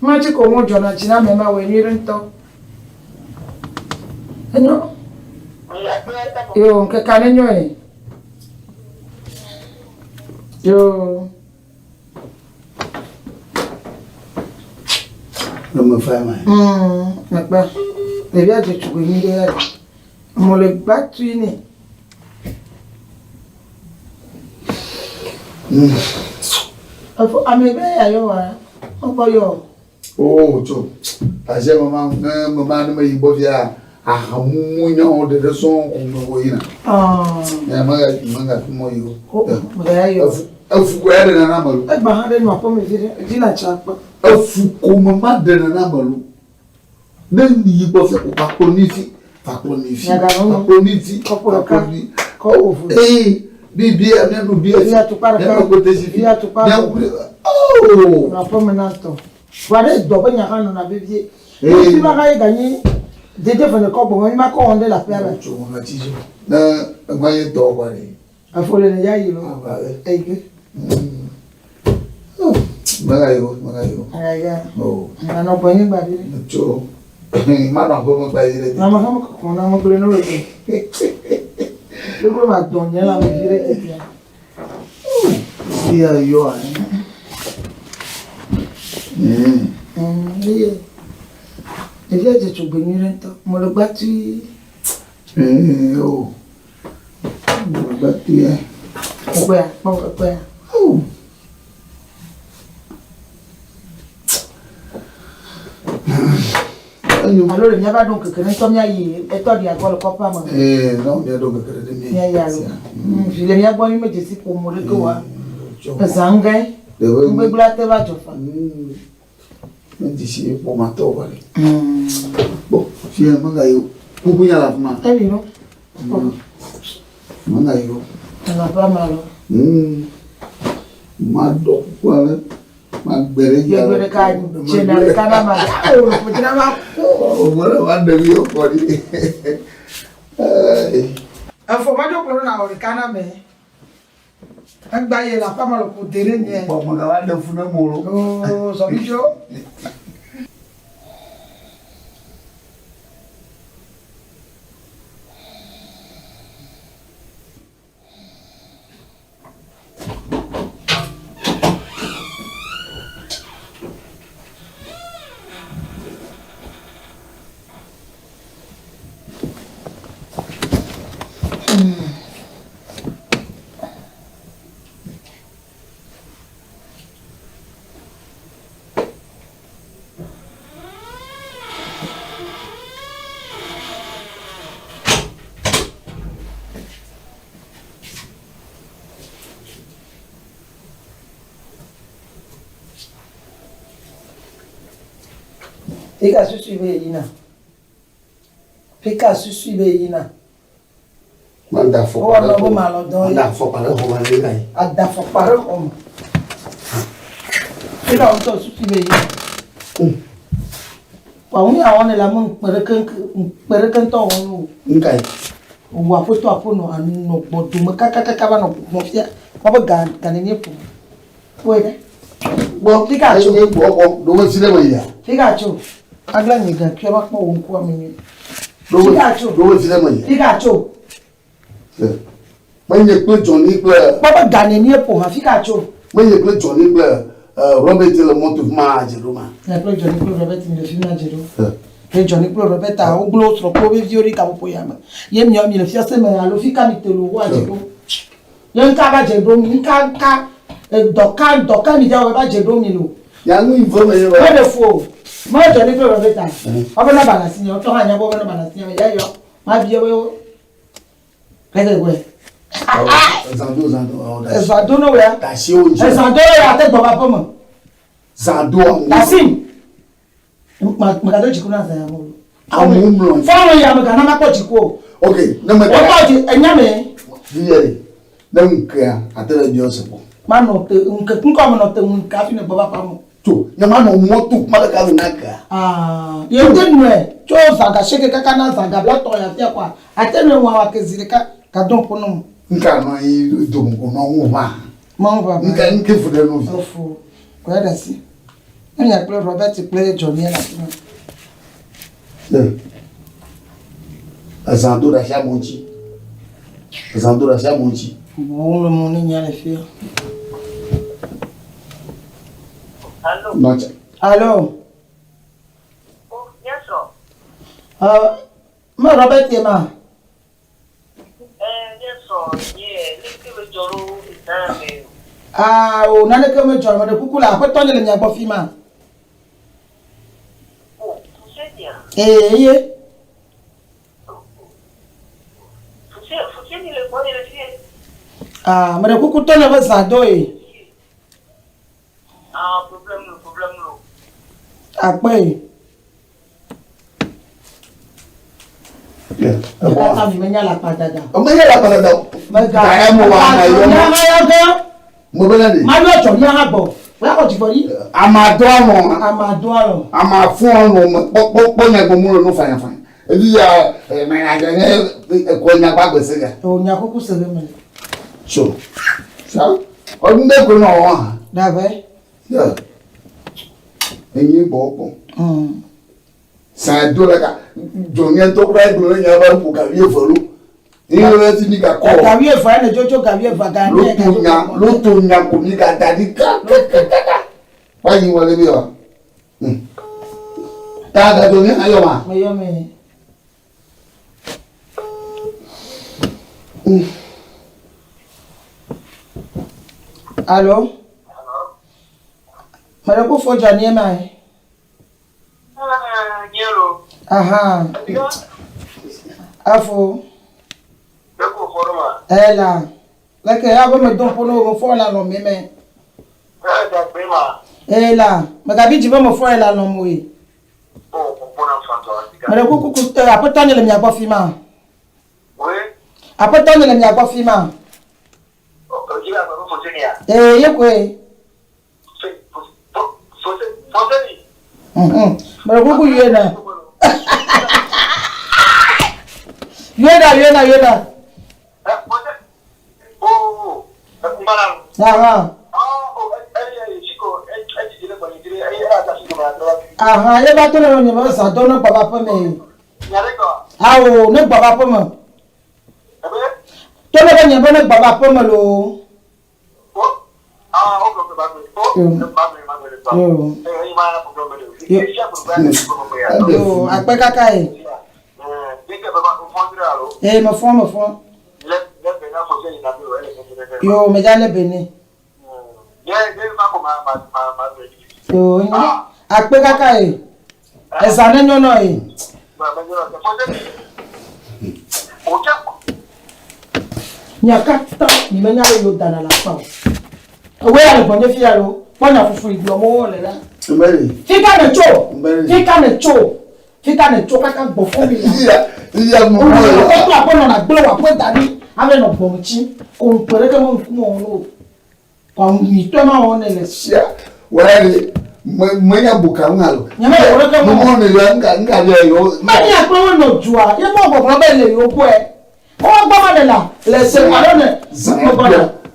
Ma tsi ko ŋu dzɔna dzi na ame ma wòe nyui ɖe ŋutɔ. Enyo. Yo, ŋkekea ne nyo ye. Yo. Eme fa ma. Mekpe. Ɖevia dze tugbe nyui ɖe ya. Mo le gba tui nɛ. Efo ame be ya yɔ wa. Mekpɔ yɔ. Oo tso. Asia mama ne mama ne me yi gbɔ fia. Ahamumu nyawo ɖeɖe sɔŋ ko me wo yina. Nya mega mega fi mɔ yi o. Efu efu ko ya ɖe nana me lo. Egba hã ɖe nɔ aƒeme vi ɖe dzi na tsa kpɔ. Efu ko me ma ɖe nana me lo. Ne yi gbɔ fia ko va kplɔ mi fi, va kplɔ mi fi, va kplɔ mi fi, va kplɔ mi. Ee bi bi mia nu bi fi, mia nu kote si fi, mia nu. Oh. Nɔ aƒeme na tɔ. Vɔa ɖe dɔ be nya hã nɔna vevie. Ee. Fi ma hã ye ganyi dede vene kɔ gbɔmɔ mi ma kɔ wɔn ɖe le aƒea me. Tso ŋu tsi dzi. Ne egba ye dɔ kɔ ɖe. Afɔ le ne ya yi lo. Eyi ke. Mega yi o, mega yi o. Mega yi ya. O. Nanɔ gbɔ nye gba vi ɖe. Tso. Ma nɔ aƒe me gba vi ɖe. Na me hã me kɔkɔ na me gblẽ no le ke. Ɖeklo ma dɔn nye la me vi ɖe tetea. Fia yɔ anyi. Eye ɖevia dze tugbe nyuie ɖe ŋutɔ. Mele gba tui. Ee o. Mele gba tui. Ekpɔa, kpɔ ekpɔa. O. Alo le míava ɖo ŋkeke ɖe ŋutɔ míayi etɔ ɖia gbɔ le kɔƒea me. Ee, ne míaɖo ŋkeke ɖe míayi. Míayi alo. Vi le mía gbɔ mí medze si ƒome ɖeke oa. Ezã ŋgɛ. Nugbegblẽ ate va dzɔ fa. Medze si ƒometɔ o ɖe. Kpɔ fia megayi o. Kuku nya le afi ma. Eli no. Megayi o. Enɔ aƒea me alo. Maɖɔ kuku ale. Magbe ɖe dzi. Gbegbe ɖeka dzena ɖeka na ma. Awo ƒodzina ma ku. Owó ɖe ma ɖevi yɔ kɔ ɖi. Efo ma dzo kplɔ na wɔ ɖeka na me. Egba ye le aƒea me le ko de ɖe nye. Kpɔ me ga va ɖe fu ne mo lo. Oo zɔbi dzo. Fika susu be yina. Fika susu be yina. Mada afɔkpa ɖe xɔ me. Mada afɔkpa ɖe xɔ me ɖe yi. Ada afɔkpa ɖe xɔ me. Fika ŋutɔ susu be yina. Wa ŋu ya wɔn le ame ŋkpe ɖeke ŋkpe ɖeke ŋutɔ wɔn o. Nka yi. Wò aƒetɔ aƒenɔ anɔ gbɔdome kakakaka va nɔ gbɔgbɔm fia. Kpɔ be ga ga nenie ƒo. Kpɔe ɖe. Gbɔ. Fika tso. Enye gbɔ gbɔ. Ɖo be fi ɖe me yia. Fika tso. Agla nye ga kuia va kpɔ wò ŋkua me nyuie. Ɖo be Fika tso. ɖo be fi ɖe me yia. Fika tso. Menye kple Johnny kple. Kpɔ be ga nenie ƒo hã. Fika tso. Menye kple Johnny kple Robert le mɔto fi ma dze ɖo ma. Nye kple Johnny kple Robert mi le fi ma dze ɖo. Ke Johnny kple Roberta wogblẽ wo srɔ̃ kple wo viwo ɖi gaƒoƒo ya me. Ye miawo mi le fiase me alo fi ka mi te lo woadze ɖo. Ye ŋka va dze ɖo mi ŋka ŋka edɔ ka dɔ ka mi dza wɔ va dze ɖo mi lo. Ya nu yi ve me ye ba. Meɖe fu o. Me Johnny kple Roberta. Wobe nɔba le asinye wotɔ hã nya be wobe nɔba le asinye me ya yɔ. Mabia be wo. Leke gbɔe. Ezã do ezã do. Ezã do no wea. Dasi wo dzi. Ezã do ya ate gbɔ va ƒe me. Zã do amu. Dasi. Megado dziku na zã ya mo. Amu mlɔ. Fɔlɔ ya megana makpɔ dziku o. Ok, ne me. Wotɔ dzi enya me. Viye, ne ŋkea ate ɖe biɔ se kpɔ. Manɔ te ŋke ŋkɔ me nɔ te ŋu kafi ne gbɔ va ƒe me. Tso nye manɔ mɔto kuma ɖeka nu na kea. Aa ye te nue tso zãga seke kaka na zãga bla tɔ ya fia kɔa ate nue ŋua wa ke zi ɖeka gadɔn ƒo nɔ. Nka nɔ anyi dome ko nɔ ŋu ʋã. Mawu ʋã. Nka nke fu ɖe nu vi. Efu kɔe ɖe asi. Ne mia kple Robert kple Johnny le afi ma. Ezã do ɖe asia mo ŋuti. Ezã do ɖe asia mo ŋuti. Ʋu le mo ne nya le fia. Allo. Nɔtse. Allo. Oh, yes, sir. Me Robert ye ma. Eh, yes, sir. Yeah, leke me dzɔ ɖo zã me o. Ah, o naneke medzɔ ame ɖe kuku le aƒetɔ nye le mia gbɔ fi ma. Oh, Fusenia. Ee, eye. Ah, meɖe kuku tɔ nye be zã do ye. Ah, problème lo, problème lo. Akpe ye. Ekata mi menya la kpadada. Menya la kpadada. Mega. Gaya mo wa ma yɔ. Nya ha yɔ ge. Mo bena de. Ma yɔ tsɔ nya ha gbɔ. Wa xɔ dzigbɔ ɖi. Ama do alɔ. Ama do alɔ. Ama fún alɔ me kpɔ kpɔ kpɔ nya gbɔ mu le nu fanya fanya. Ebi ya mɛ nya nye ekɔ nya gba gbese ga. O nya kuku se be me. So. Sa. Ọdún dẹ́ kò náà wọ́n hàn. Dàbẹ́. Yẹ. Enyi gbɔ kpɔ. Sàn do la ka jɔnyɛ tó kura gblɔ ne nya ba ko gavi eve lo. Iye lɛ ti mi ka kɔ. Gavi eve ne dzotso gavi eve ga ne. Lóto nya lóto nya ko mi ka da di kakakaka. Wáyé wọlé bi wa. Taa ka jɔnyɛ ayɔ ma. Meyɔ me. Allo? Meɖe ku fo dzɔ nie ma ye. Nye lo. Aha. Afo. Ɖeko fɔ ɖo ma. Ela. Leke ya be me do ƒo ne wo me fɔ la lɔ mi me. Ɛ dagbe ma. Ela. Megabi dzi be me fɔ la lɔ mo ye. O kpɔkpɔ na fantɔ. Meɖe kuku ku aƒetɔ nye le mia gbɔ fi ma. Oui. Aƒetɔ nye le mia gbɔ fi ma. O dzi la gbɔ fose nia. Ee ye koe. Fose fose ni. Meɖe kuku yue na. Yue na yue na yue na. Ɛ fose. O nbala. Aha. Aha, ye va to ne nye be zã do ne gbɔ va ƒe me. Awo, ne gbɔ va ƒe me. To ne be nye be ne gbɔ va ƒe me loo. Yo, akpe kaka ye. Ee, me fɔ, me fɔ. Yo, me dza le bene. Yo, akpe kaka ye. Eza ne nyɔnɔ ye. Nya katã mi menya le yewo dana le akpa o. Ewoe ya le gbɔnye fi ya lo. Kpɔ nya fufu yi gblɔm wole la. Fika ne tso. Fika ne tso. Fika ne tso kaka gbɔ fún mi la. Iya mo mo. Aƒetɔ aƒe nɔ gblẽ wò aƒe da ɖi ave nɔ gbɔm tsi. Ko ŋkpe ɖeke me ŋkume wɔm o. Kɔ nyuitɔ ma wɔm ne le. Sia wɛrɛ menya buka ŋu alo. Nye me wɔ ɖeke mo. Mo ne yɔ ŋka ŋka bɛ yɔ. Menya kple wo nɔ dua ye mo gbɔgblɔ be le yewo gbɔe. Wo gbɔ ma ne la le se alo ne gbɔgbɔ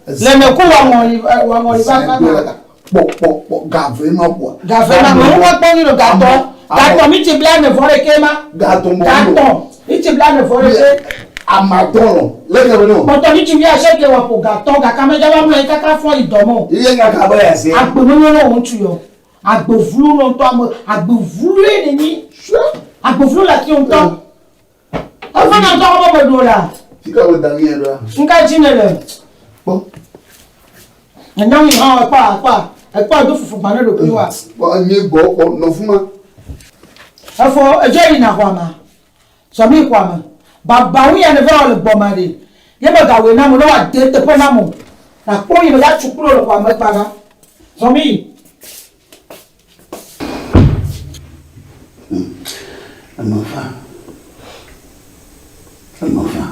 le ne ku wa ŋɔli wa ŋɔli va va ma. Kpɔ kpɔ kpɔ gave ma bɔ. Gave ma mo wa kpɔ ni lo gatɔ. Gatɔ mi ti bla ne vɔ ɖeke ma. Gatɔ mo. Gatɔ mi ti bla ne vɔ ɖeke. Amadɔlɔ leke be no. Kpɔtɔ mi ti wi ase ke wɔ ƒo gatɔ gake ame dzaba mlɔ yi kaka fɔ yi dɔmɔ. Iye nya ka be ya se. Agbe menyo ne wo ŋutsu yɔ. Agbe vlu nɔ ŋutɔ ame agbe vlue ne nyi. Agbe vlu le ati ŋutɔ. Efe na ŋutɔ be meɖo la. Fika wo da ŋu ɖoa. Ŋka dzi ne le. Kpɔ. Enyɔnu yi hã ekpɔ ekpɔ ekpɔ do fufu gba ne ɖokui wa. Kpɔ nye gbɔ kpɔ nɔ fuma. Efo edzo yina xɔa ma. Sɔmi xɔa me. Babawu ya ne va le gbɔ ma ɖe. Ye me gawoe na mo ne wa de teƒe na mo. Na kpɔ yi me ya tsu kplo le xɔa me kpa ɖa. Sɔmi. Emefa. Emefa.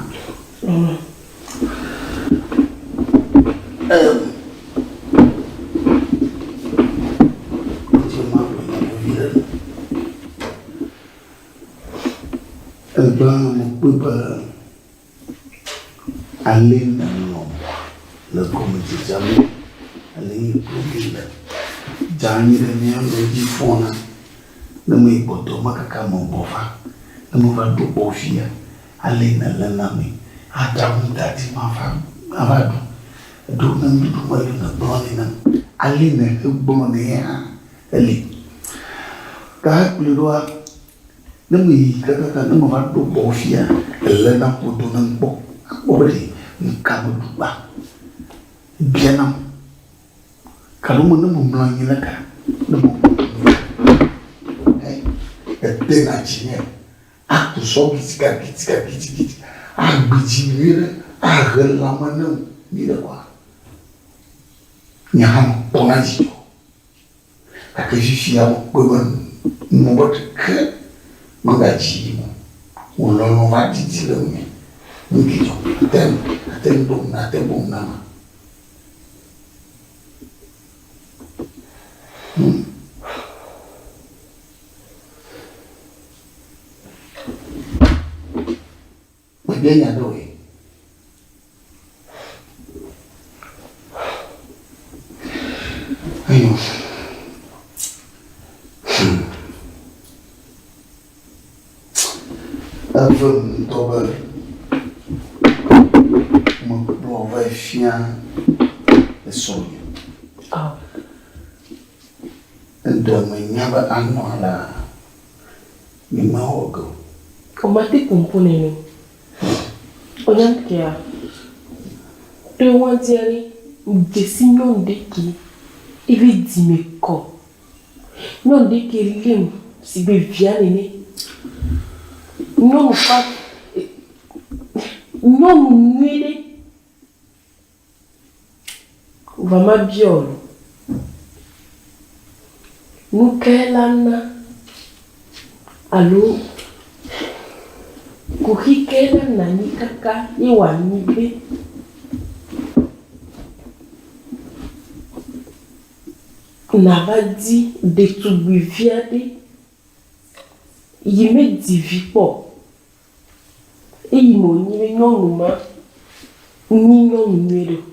Egbã mekpɔe be ale nenɔ le gɔmedzedzea me ale yi kplɔ mi le dze anyi ɖe mía nɔewo dzi fɔna. Ne meyi gbɔdɔ me kaka megbɔ va, ne meva ɖo gbɔ fia, ale nele na mi adzra nu da ɖi mava mava ɖu. Ɖo ne nuɖuɖu meli o negblɔnɛ nam. Ale nèhegblɔnɛ hã eli. Gahekplɔe ɖoa, ne meyi kakaka ne meva ɖo gbɔ fia, eléna ƒodo nam kpɔ. Akpɔ be ɖe nuka meɖu kpa. Ebianam. Gake ne memlɔ anyi ɖe ka, ne meƒo nu la, edena dzinye. Aku sɔ gidigagidigagidigidi, agbidzi nyuie ɖe, ahe lãme nam. nyuiɖe kɔa, nye hã mekpɔna dzidzɔ. Gake fifia mekpɔe be nu be ɖeke megadzi yim o. Wò lɔlɔ̃ va didi le ŋunye. Nu ke dzɔ. Ate ŋu, ate ŋu ɖo ŋu, ate ŋu ɖo ŋu nama. Hmm. Mebia nya ɖe wòe. Enyo. Hmm. Eve ŋutɔ be mekplɔ va fia esrɔ̃nye. Ah. Ŋdɔ menya be anɔ alea. Nyemawɔ ge o. Womate ƒoƒu nɛ o. Wonya kea, to wa dzia ɖe, ŋdzesi nyɔnu ɖe ke eƒe dzime kɔ. Nyɔnu ɖe ke lém sigbe via nene. Nyɔnu fa, nyɔnu nyui ɖe. Vɔ mabia wò lo, nu kae la na alo kuxi kae la nɔ anyi kaka ye wòanyi be nàva di ɖetugbivi aɖe yi medi vi kpɔ o? Eyi me wònyi be nyɔnu ma nyi nyɔnu nyui ɖe o.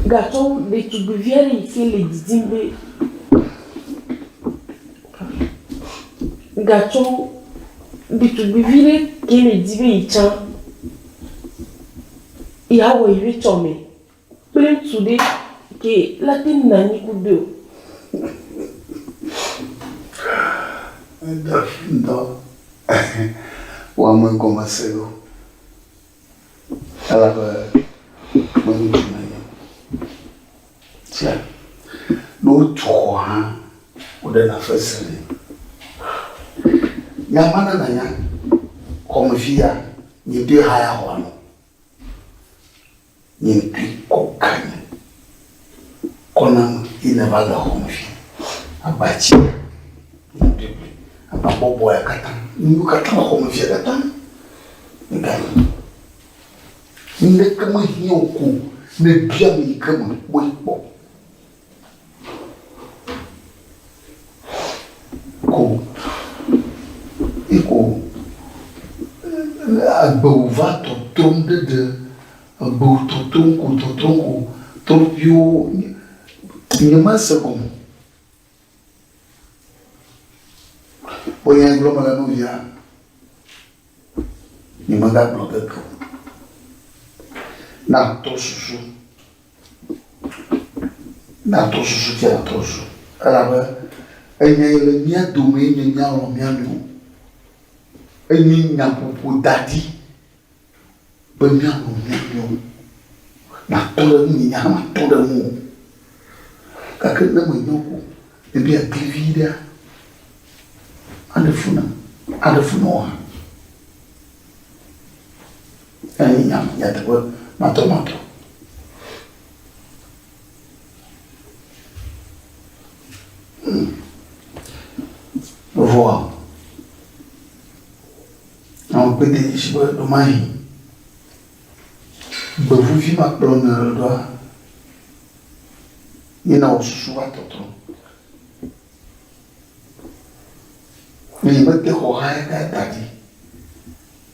Gatsɔ wu ɖetugbivi aɖe yi ke le didim be gatsɔ wu ɖetugbivi ɖe ke le di be yetsã yeawɔ yeƒe tsɔme kple ŋutsu ɖe ke la te nɔ anyi kudoe o. Eɖe fu ŋutɔ. Wò ame gɔme se ɖo. Elabe menye ŋutsu menye o. Sia ne wotu xɔ hã, woɖena fesre nɛ. Nya ma ne nànya, xɔmevi ya, nye ŋutɔe haya xɔa nɔ. Nye ŋutɔe kɔ ganye kɔ nam ye neva le xɔme fi. Abatsi nye ŋutɔe ƒle. Aba bɔbɔe katã, nuyiwo katã le xɔme fia katã nye ganye. Nuɖeke mehiã wò ko ne èbia ame yi ke mekpɔe kpɔ o. Ko eko agbewo va tɔtrɔm ɖeɖe, agbewo tɔtrɔm ko tɔtrɔm ko trɔƒiwo nyemese gɔme o. Kpɔ nya yi gblɔm mele na wò fia, nyemegagblɔ ge ke o. Ne àtrɔ susu. Ne àtrɔ susu fia àtrɔ susu elabe enya yi le mía dome ye nye míalɔ̃ mía nɔewo. Enye nyaƒoƒo da ɖi be míalɔ̃ mía nɔewo. Nàtɔ ɖe ŋunye, nye hã matɔ ɖe ŋuwò. Gake ne menya wò ko ne be yeagli vi ɖea, aɖe fu nam, aɖe fu na wò hã. Enye nya nyateƒe matrɔmatrɔ. Hmm. Vɔa, ame kpe de dzesi be ɖomahi gbevuvi ma kplɔ ne le ɖoa, ye na wò susu va tɔtrɔ. Ne mede xɔ haya ɖe da ɖi,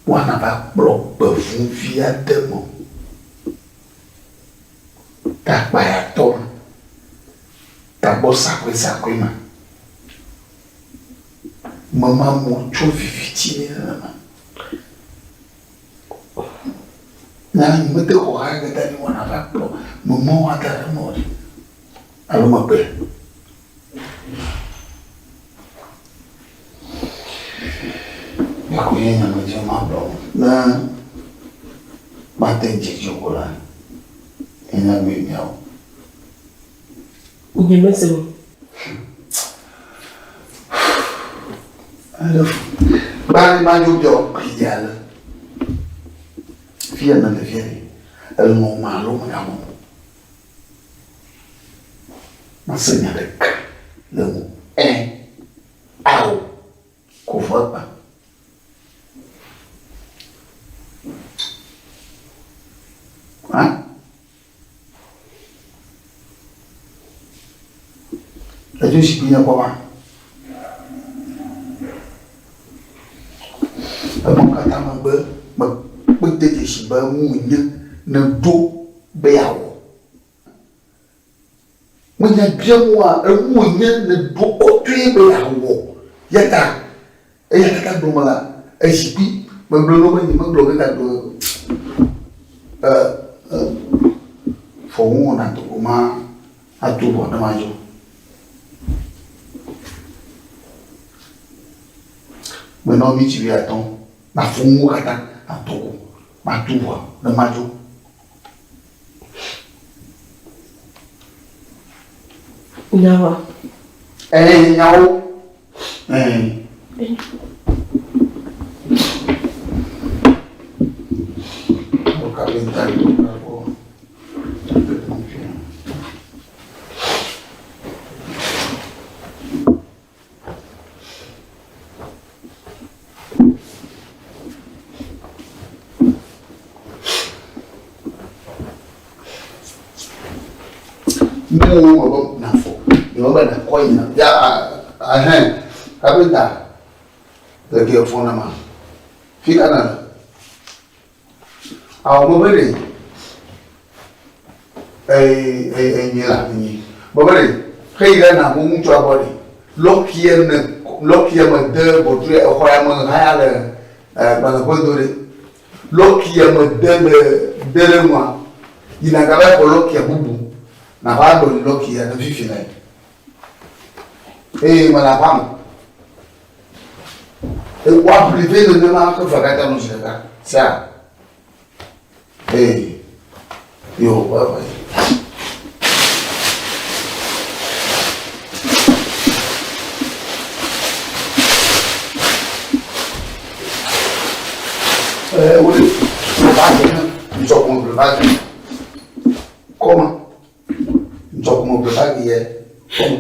woana va kplɔ gbevuvi aɖe me o. Takpayatɔ ma, tagbɔsakɔesakɔe ma, mema mo tso viviti nɛ nenema. Ne mede xɔ haya ɖe da ɖi, woana va kplɔ mema woada ɖe eme o ɖe, alo mekpɔe. Eko nye nya medzi magblɔ o. Ne mate ŋu dze edzi o ko la, nye nya nue miawo. Nyemese o. Aɖe fu. Gbã ne madzo biɔ kpui ale. Fia nele fia ɖe. Elɔ̃m alo megalɔ̃m o. Mase nya ɖeka le ŋu. Ẽ, ao, ko vɔ ekpa. Hã? Edzo zikpui nye kpɔ ma. Emɔ katã megbe mekpe de dzesi be ŋu nye ne ɖo be yeawɔ. Menya biam oa, enu wònye nèɖo kɔtoe be yeawɔ. Ya ta eya katã gblɔm mela, ezikpui, megblɔ na wo be nyemegblɔ ge gagblɔ e e fɔ ŋuwò nàdo go ma ato ʋɔ ne madzo. Menɔ minti wuiatɔ̃, mafɔ ŋuwò katã nàdo go mato ʋɔa ne madzo. Nyawoa? Ɛɛ, nyawo. Ɛɛ. Wo kapita yi wo kakɔ. Nuwo me be nafɔ, nye be nakɔ yina. Ya ahɛn kapita le ke fɔ na ma. Fi ka nele? Awɔ me be ɖe enyi la enyi. Me be ɖe xeyi ɖe na mo ŋutsua gbɔ ɖe lɔkie ne lɔkie me de ʋɔtru exɔ ya me haya le gbalẽ ƒe do ɖe. Lɔkie me de le de ɖe nua yi na gava xɔ lɔkia bubu na va ɖɔli lɔkia ne fifi le. Eye me le aƒea me. Woaʋli vɛ nenema ke fia katã nɔ zi ɖeka. Sea? Ee. Yo, woaʋli. Ee, wole bagi ne ŋtsɔ ko meƒle bagi. Kɔma. Ŋtsɔ ko meƒle bagi yɛ. Kɔma.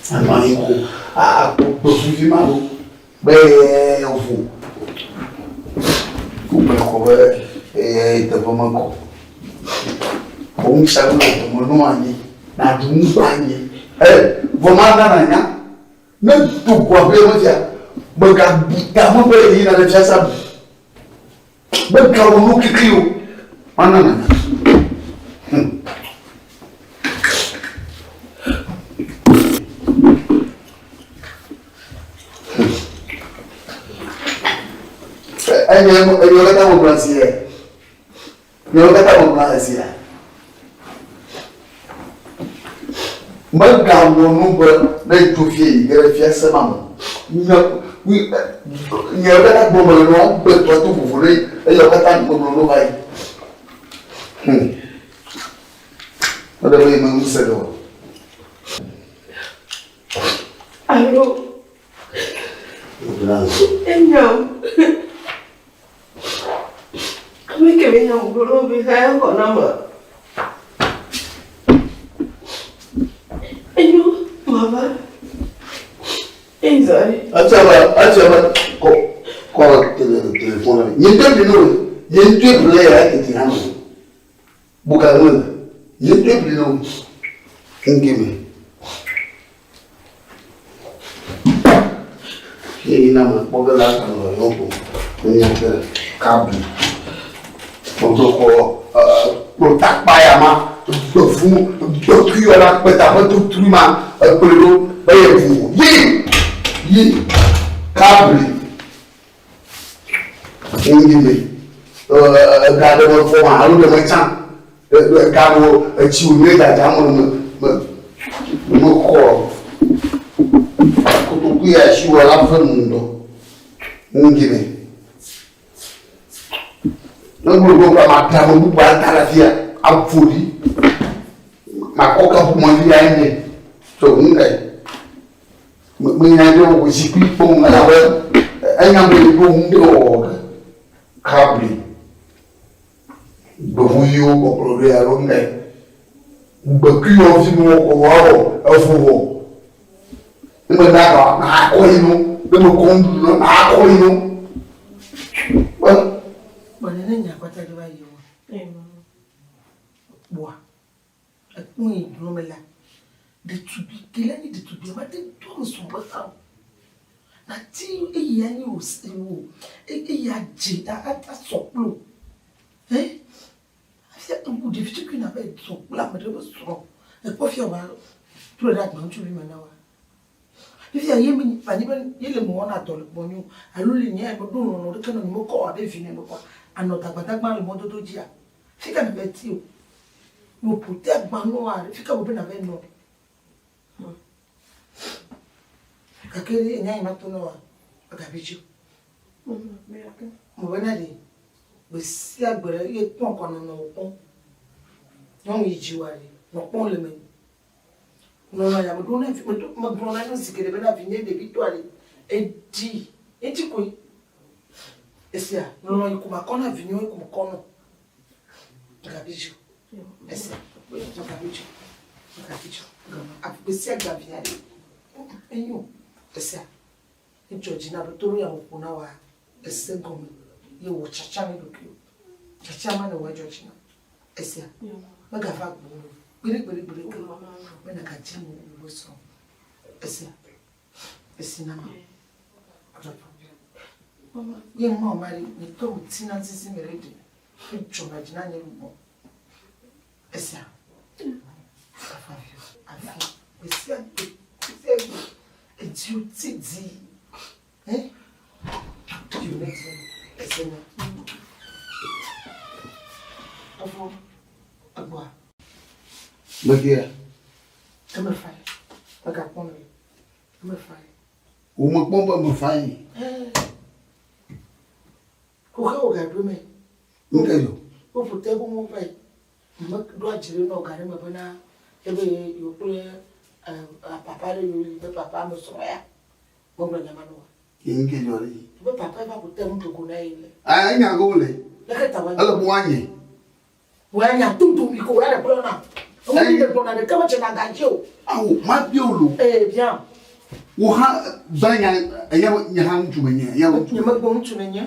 Anɔ anyi ko akpɔ gbevuvi ma ɖo. Be ʋu wogblɔ kɔ be eye teƒe mekɔ. Wò ŋusẽ le dɔme nɔ anyi nàɖu ŋukpe anyi. E vɔ mana nànya ne do go aƒea me fia mègabu tame be yeyina ɖe fiasã me. Mègawɔ nu kikli o. Mana nànya. Hm. Enye enye katã megblɔ esi yɛ. Nye katã megblɔ esi ya. Megawɔ nu be ne dzo fie yi ge ɖe fiase ma me. Nye nye katã gblɔ mele nua gbe tɔ to vovo ɖe eye katã megblɔ nu va yi. Hmm. Mele be yi me ŋusẽ ɖe o. Alo. Enyam. Ame ke be nyam gblɔ be xaya xɔ na ma. Enyo mava. Eyi zɔ ɖe. Etsɔ be etsɔ be kɔ kɔ telefon na mi. Nye ŋutɔ bi no nye ŋutɔ ble ya tete hã no. Buka ŋu le. Nye ŋutɔ bi no. Ŋge me. Eye na me kpɔ ge la nɔ yɔ ko nya ke kabli. Gbogbo kɔ kplɔtakpa ya ma gbevu gbekui yɔ la kpeta ƒe tutru ma ekplɔe ɖo be ye ʋu yi yi kabli. Ŋdi me ega ɖe me fɔ ma alo ɖe me tsã ega ɖe etsi wònye dzadza me me me me xɔ. Kotoku ya asi wɔ la ve nu ŋutɔ. Ŋdi me. Ne gblɔ gblɔ kpa ma ta ame bubu ada ɖe afia aƒo ɖi. Makɔ kaƒomɔ dzi ya nye. So ŋu kae. Menya ɖe wò zikpui kpɔm elabe enya be yeɖo ŋu ɖe wɔwɔ ge. Kabli. Gbevuviwo kpɔkplɔ ɖoe alo ŋu kae. Gbekuiyɔvi nuwo ko woawɔ evu vɔ. Ne mena ga nakɔ yi no, ne mekɔ nuɖuɖu no nakɔ yi no. Kpe. Kpɔ ne nya kpata ɖe va yi wa. Kpɔa. Ekpɔ yi gblɔ me la, ɖetugbi ke la nyi ɖetugbi ma te do ame srɔ̃ ƒe xa o. Nati eya nyi wò wò eya dze asɔ kple wò. He? Fia ŋku ɖevi tukui na be zɔ kple ame ɖe be srɔ̃. Ekpɔ fia wa trɔe ɖe agba ŋutsuvi me na wa. Fifia ye mi anyi be ye le mewɔna dɔ le gbɔnye o alo le nye me ɖo lɔlɔ ɖeke nɔ nye mekɔ abe vi ne mekɔ anɔ dagbadagba le mɔdodo dzia. Fika ne be ti o. Wò ƒote agba nɔa fika wò be na be nɔ. Hmm. Gake nya yi ma to nɔ wa agabi dzi o. Mo be na ɖe gbe sia gbe ɖe ye kpɔn kɔ nɔ nɔ kpɔn. Nyɔnu yi dzi wa ɖe nɔ kpɔn le me. Nɔnɔ ya me ɖo na vi me do me gblɔ na nyɔnu zi geɖe be na vi nye ɖevi tɔa ɖe eɖi etsi koe. Esia nɔnɔ yi ko ma kɔ na vi nyɔ yi ko me kɔ nɔ. Gabi dzi o. Esia gabi dzi o. Gabi dzi o. Gbe sia gbe via ɖe enyo. Esia edzɔ dzi na be to nu ya me ƒo na wa ese gɔme ye wɔ tsatsa ne ɖokui o. Tsatsa ma ne wɔ edzɔ dzi na. Esia megava gbɔ o. Gbeɖe gbeɖe gbeɖe ke be nàgadzi mo wo srɔ̃. Esia esi na ma. Ye mɔ ma ɖe nye tɔ tina zizi me ɖe ɖe. Edzɔna dzi na nye luʋɔ. Esia. Afa vi afi gbe sia gbe gbe sia gbe edziwo ti dzi. Eh? Dziwo ne dzi ese na. Efo egbɔa. Media. Eme fa ye. Megakpɔ me. Eme fa ye. Wò mekpɔ be eme fa ye. Eh. Xoxe wò gaɖo me. Nu ka dzɔ? Woƒo te xoxo va yi. Meɖo adze ɖe nɔ ga ɖe me bena ebe yewo kple papa ɖe yewo li be papa me srɔ̃ ya. Megblɔ nya ma na woa? Ye nu ke dzɔ ɖe? Be papa va ƒo te nu do go na ye le. Ah, enya ke wole. Leke ta wa? Ele be woanye. Woanya toto mi ko wola ɖe gblɔ na. Enu mi ɖe gblɔ na ɖeke medze na ga dzi o. Awo, mabia wò lo. Ee, biam. Wò hã ba nya enya be nye hã ŋutsu menye, enya be ŋutsu. Nye megbe ŋutsu nenye.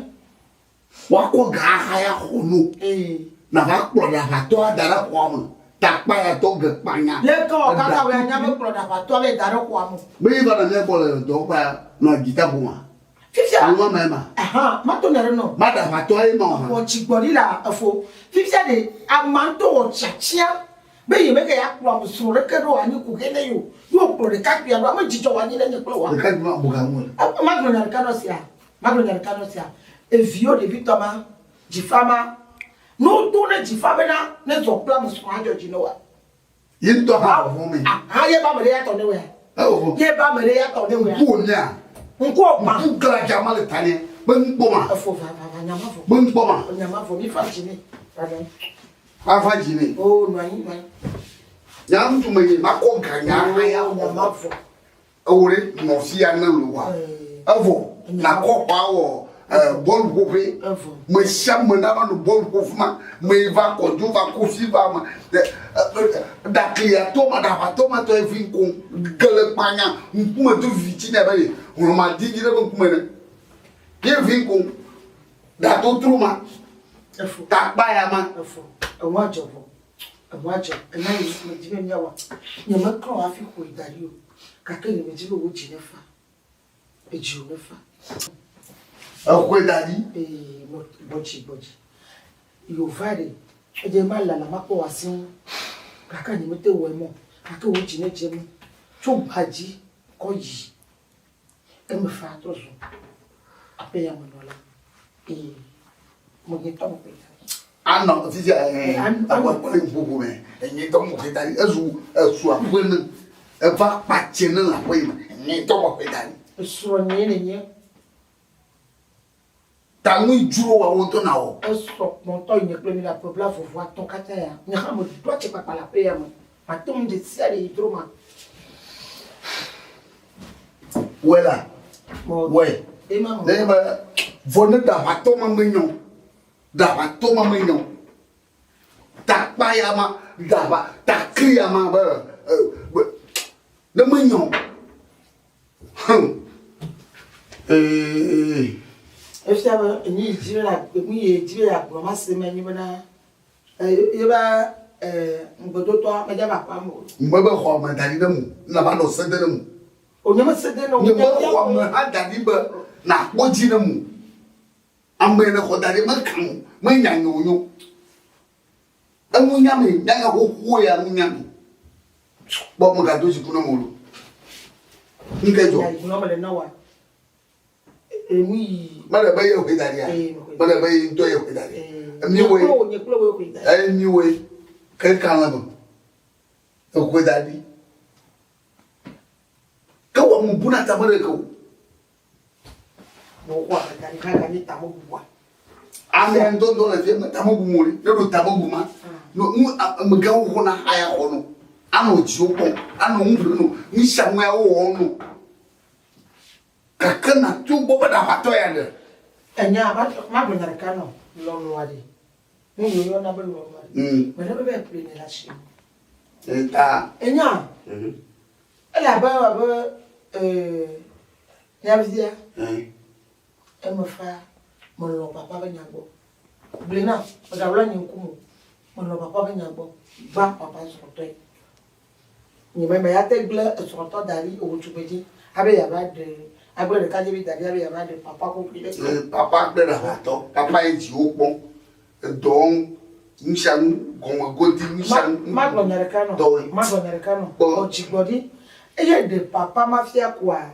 Woakɔ ga ahaya xɔ no. Ee. Nava kplɔ ɖaʋatɔa da ɖe xɔa me. Takpa ya tɔ ge kpanya. Leke wɔ kaka wò ya nya be kplɔ ɖaʋatɔa be da ɖe xɔa me. Be ye va nɔ mía gbɔ le dɔwɔƒea nɔ dzita ƒoma. Fifia. Alo ame ma. Ahan, mato nya ɖe nɔ. Ma ɖaʋatɔa ye ma o hã. Wɔ dzigbɔɖi la efo. Fifia ɖe amea ŋutɔ wɔ tiatia be yemege ya kplɔ ame srɔ̃ ɖeke ɖo anyi ku xe ne ye o. Ye wòkplɔ ɖekakpuia ɖo, ame dzidzɔ wɔ anyi ne nye kple wòa. Ɖekakpui ma bu ga ŋu le. Magblɔ nya ɖeka nɔ sia, magblɔ nya ɖeka nɔ sia. Eviwo ɖevitɔ ma, dzifa ma, ne wodo ne dzifa bena ne zɔ kple ame srɔ̃ adzɔ dzi ne woa. Ye ŋutɔ hã vɔvɔ̃ me. Aha ye ba ame ɖe ya tɔ ne wea. Ewɔ. Ye ba ame ɖe ya tɔ ne wea. Ŋku wònyea. Ŋku wògbã. Ŋku gladza ma le ta nɛ. Be ŋkpɔ ma. Efo va va va nyama vɔ. Be ŋkpɔ ma. Nyama vɔ mi fa dzi nɛ. Va nɔ. Va fa dzi nɛ. O nɔ anyi nɔ anyi. Nya ŋutsu me nye makɔ ga nya hã ya wɔ. Nyama vɔ. Ewo ɖe nɔ fi ya ne lo wa. Evɔ nakɔ xɔa wɔ bɔlu ƒoƒe. Me sia me nava nɔ bɔlu ƒo fi ma. Me va kɔdzo va kofi va ma. Ɖaklia tɔ ma ɖaʋatɔ ma tɔ evi ŋko gele kpanya ŋkume do viviti ne be hlɔma didi ɖe be ŋkume ne. Ye vi ŋko ɖatotro ma. Takpa ya ma. Efo. Eŋua dzɔ vɔ. Eŋua dzɔ. Enya yi medi be míawɔ. Nyemeklɔ hafi ƒoe da ɖi o. Gake nyemedi be wò dzi nefa. Edziwò nefa. Exɔe da ɖi. Ee, gbɔ dzi, gbɔ dzi. Yova ɖe, edze malala makpɔ wò asi ŋu. Gake nyemete wɔe mɔ o. Gake wò dzi nedze eme. Tso gbea dzi kɔ yi. Eme fa trɔ zu aƒe ya me nɔla. Ee, menye tɔ me ƒe da ɖi. Anɔ fifia ɛɛ eƒe kple ƒoƒo me enye tɔ me ƒe da ɖi. Ezu ezu aƒe ne eva kpatse ne le aƒe yi me enye tɔ me ƒe da ɖi. Esrɔ̃nyee nènye. Ta nui dzro wɔ wo ŋutɔ nawɔ. Esɔ kpɔntɔ yi nye kple mi le aƒe bla vovo atɔ̃ katã ya. Nye hã meɖo atsekpakpa le aƒe ya me. Mate ŋu ɖe sia ɖe yi dzro ma. Wɔe la, wɔe. Nenye be vɔ ne ɖaʋatɔ ma menyo, ɖaʋatɔ ma menyo. Takpa ya ma, ɖaʋa, takli ya ma be, be ne menyo. Hum. Ee. Efia be enyi yi dzi be la, nu yi dzi be yeagblɔ ma se me nyi bena ye be ŋugbedotɔa medze va aƒea me o. Ŋugbe be xɔa me da ɖi ɖe mu, na va nɔ se de ɖe mu. O nye me se de ne o. Nye me xɔa me hã da ɖi be nakpɔ dzi ɖe mu. Ame ne xɔ da ɖi me kan o, me nya nye o nyo. Enu nya me, nya nya xoxo ya nu nya me. Kpɔ me gado dziku na mo lo. Nke dzɔ. Mele be ye hoe da ɖia. Mele be ye ŋutɔ ye hoe da ɖia. Miwoe. Eye miwoe. Ke kan le me. Ehoe da ɖi. Ke wɔ mu bu na tame ɖeke o. Ame ŋutɔŋutɔ le fia me tamebu mo ɖe, ne ɖo tamebu ma, no nu amegãwo xɔna haya xɔ no, anɔ dziwo kpɔm, anɔ nu ƒle no, nu sia nu ya wowɔ no. Gake nàto gbɔ be ɖaʋatɔ ya ɖe. Enya, magblɔ nya ɖeka nɔ, lɔlɔa ɖe. Nu yi woyɔna be lɔlɔa ɖe. Mele be be ƒle nɛ le asi. Ta. Enya. Ele abe abe nyavia eme fa melɔ̃ papa be nya gbɔ. Gblɔe nam, mègaɣla nye ŋkume o. Melɔ̃ papa be nya gbɔ. Gbã papa srɔ̃tɔe. Nye me meya te gblẽ esrɔ̃tɔ da ɖi o tugbedze abe yeava ɖe agblẽ ɖekadzevi da ɖi abe yeava ɖe papa xoxoe ɖe srɔ̃. Papa kple ɖaʋatɔ. Papa ye dziwo kpɔm. Edɔ ŋu, nu sia nu, gɔme godi, nu sia nu. Magblɔ nya ɖeka nɔ. Dɔwɔe. Magblɔ nya ɖeka nɔ. Kpɔ. Xɔ dzigbɔɖi. Eye ɖe papa ma fia koa,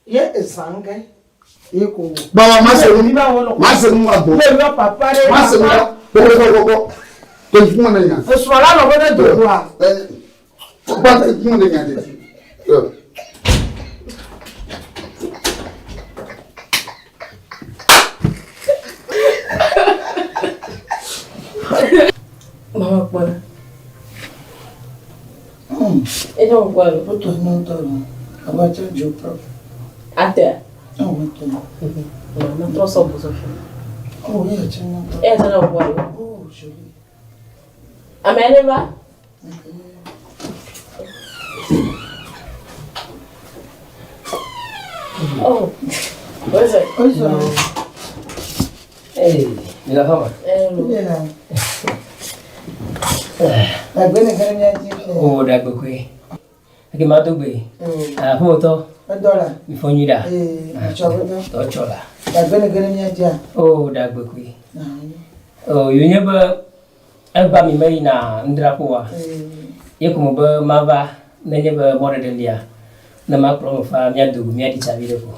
ye ezã ŋge ye ko. Baba mase nu, mase nu agbɔ. Ne yɔ papa ɖe. Mase nu la, kpɔkpɔkpɔkpɔ. Ke ŋkume ne nya. Esrɔ̃ la nɔ be ne do goa. Kpɔkpɔ ke ŋkume ne nya ɖe. Mama kpɔ la. Enya wò kpɔ la. Wotɔ nyɔ ŋutɔ lɔ. Aba tsɛ dzo prɔ. Ate. Ɔ wotɔ. Mama trɔ sɔ bu sɔ fi. Oh, eya tsɛ nyɔ ŋutɔ. Eya tsɛ nyɔ kpɔ la. Oh, joli. Ame ne va. Oh, what's it? What's up? Hey, mi la fama. Yeah. Dagbe ne kene mia dzi fia. Oh, dagbe koe. Eke ma do gbe. Ah, ƒometɔ. Edɔ la. Mi fɔ nyui ɖa. Ee, etsɔ be dɔ. Tɔ tsɔ la. Dagbe ne kene mia dzia. Oh, dagbe koe. Oh, yonye be Egba mi meyina ŋdraƒe oa? Ye ko mebe mava nenye be mɔɖeɖe lia, ne makplɔ eme faa míado go míaɖi tsa viɖe ko.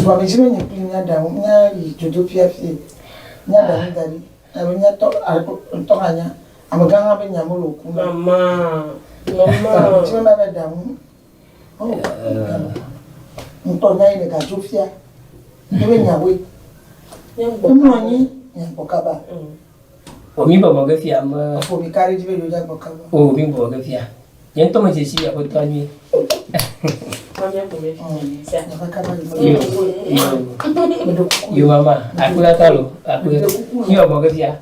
Vɔ medzi be nye kpli míaɖa nu, míayi dzodoƒea fiẽ, míaɖa nu da ɖi alo míatɔ ŋutɔ hã nya amegã hã be nya mele o kum. Mama, mama. Medzi be mava ɖa nu. Oh, ŋutɔ nya yi ne gadzo fia. Ne be nyawoe. Mlɔ anyi miagbɔ kaba. O mi bɔbɔ ge fia me. Efo mi ka ɖe dzi be yewo dza gbɔ kaba. O mi bɔbɔ ge fia. Nye ŋutɔ me dzesi aƒetɔa nyuie. Yo, yo, yo mama, akpedata lo, akpe. Mi bɔbɔ ge fia.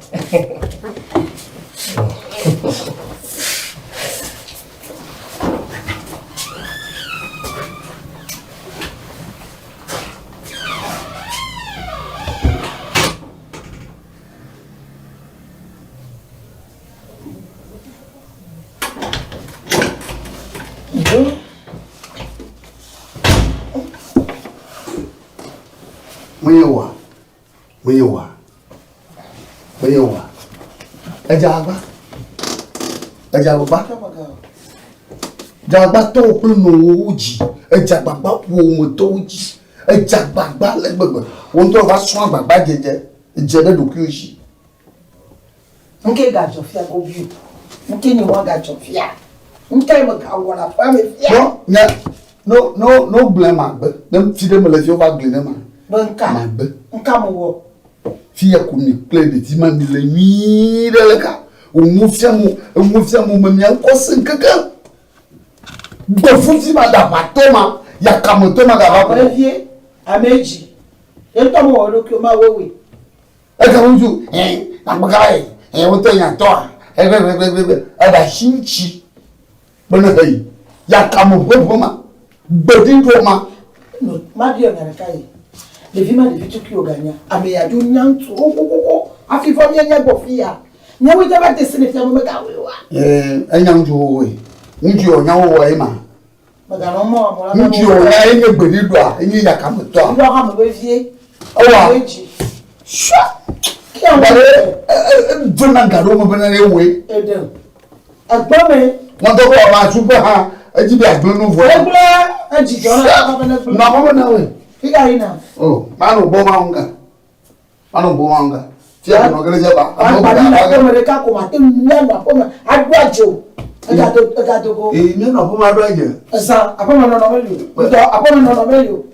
Menye wòa? Menye wòa? Menye wòa? Edze agba. Edze agbagba. Dze agbagba tɔwò kple nɔwòwo dzi. Edze agbagba ƒometɔwo dzi. Edze agbagba ale gbegbe. Wò ŋutɔ va srɔ̃ agbagbadzedze dze ɖe ɖokuiwò dzi. Nuke gadzɔ fia gobi o. Nuke nye wa gadzɔ fia. Nukae megawɔ le aƒea me fia? Kpɔ nye. No no no gblẽ magbe. Ne fi ɖe mele fi wova gli ne ma. Be ŋka. Magbe. Ŋka mewɔ. Fi ya ko mi kple ɖevi ma mi le nyuie ɖe le ka. Oŋu fia mu, eŋu fia mu me mia ŋkɔ sẽ keke. Gbefufi ma ɖaʋatɔ ma, yakametɔ ma gava ko. Vevie, ame dzi. Ye ŋutɔ mewɔ eɖokui o, Mawu ewɔe. Eke ŋutsu, hɛn, agbekala yi, hɛn wotɔ nya tɔa, egbegbegbegbe, eɖe asi ŋuti bene heyi, yakame ʋeʋe ma, gbeɖiɖɔ ma. No, mabiɔ nya ɖeka yi. Ɖevi ma ɖevi tukui wòganya. Ame ya dzo nya ŋutsu xoxoxoxo hafi vɔ míenya gbɔ fi ya. Nyawoe dza va de se ne fia be megawɔe oa? Ee, enya ŋutsu xoxoe. Ŋutsu yɔ nya wowoa ye ma. Meganɔ mɔ amewo la. Ŋutsu yɔ nya ye nye gbeɖiɖɔa, ye nye yakametɔa. Ɖɔ hã me vevie. Ewa. Edzi. Sua. Gare edzona ga ɖe wo me bena ye woe. Eɖe. Egbɔ me. Ŋɔtɔ kɔ ɔma asu ƒe hã edzi be agblẽ nu vɔ. Egblẽ edzi dzɔ na be ne gblẽ. Nɔ aƒe me na woe. Fika yina. O, manɔ gbɔ ma ŋu ga. Manɔ gbɔ ma ŋu ga. Fia nɔ gele dze ba. Agba mi na aƒeme ɖeka ko mate ŋu mianɔ aƒeme aɖo adze o. Egado egado go. Ee, mianɔ aƒeme aɖo adze. Ezã aƒeme nɔnɔ meli o. Ŋdɔ aƒeme nɔnɔ meli o.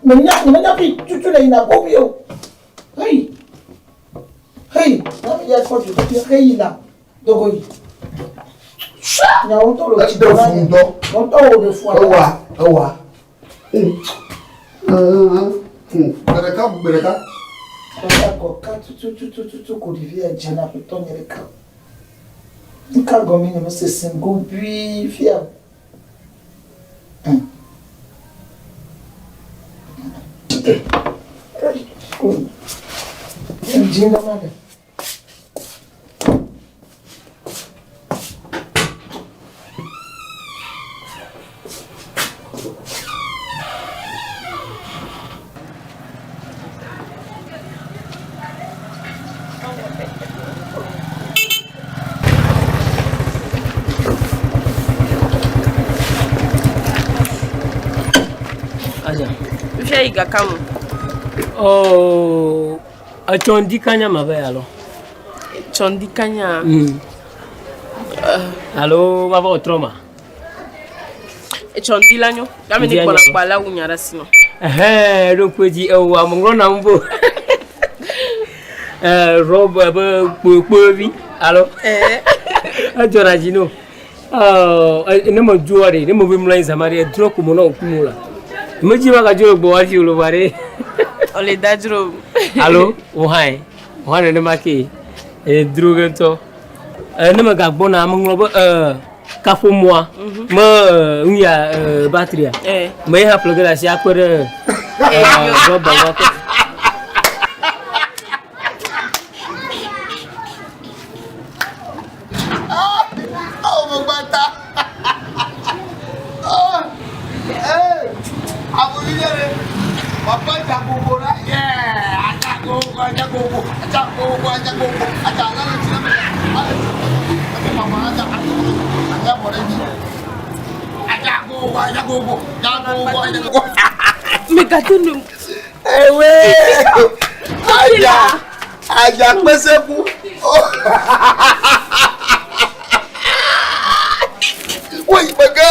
Menya menya fi tutu le yina go vi o. Hey. Hey, na mi ya kɔ dzodoƒe hey yina dogo yi. Nyawo ŋutɔ le tsi dɔ la nye. Ŋutɔ wo ɖe fua. Ewa, ewa. Gbe ɖeka gbe ɖeka. Kɔ ka tututututu ko ɖevi ya dze na aƒetɔ nye ɖeka. Nuka gɔme nye mesese gobui fia. Dzi ɖe ma ɖe. Aza. Fifia yi gaka me. Oh, etsɔ ŋdi kanya ma be alo. Etsɔ ŋdi kanya. Alo va va wòtrɔ ma. Etsɔ ŋdi la nyo. Game ne kpɔna kpɔ ala wu nya ɖe asi nɔ. Ɛhɛn, ɖo ŋku edzi ewɔ ameŋlɔ nam bo. Ɛɛ, rɔb ebe kpoekpoevi alo. Edzɔna dzi no. Ɔ, ne medzoa ɖe, ne meve mlɔ anyi zã ma ɖe, edrɔ ko menɔ ŋku mo la. Medzi ma gadzo le gbɔ hafi o lo va ɖe. Ole da dzro. Alo, wò hã ye. Wò hã nenema ke. Edro ge ŋutɔ. Ne megagbɔna, meŋlɔ be kaƒomɔa me nu ya batteria. Me ye hã ƒle ge ɖe asi akpe ɖe rɔba ŋu akpe. Megate nu. Ewe! Aja! Aja kpeseku! Woyi mege!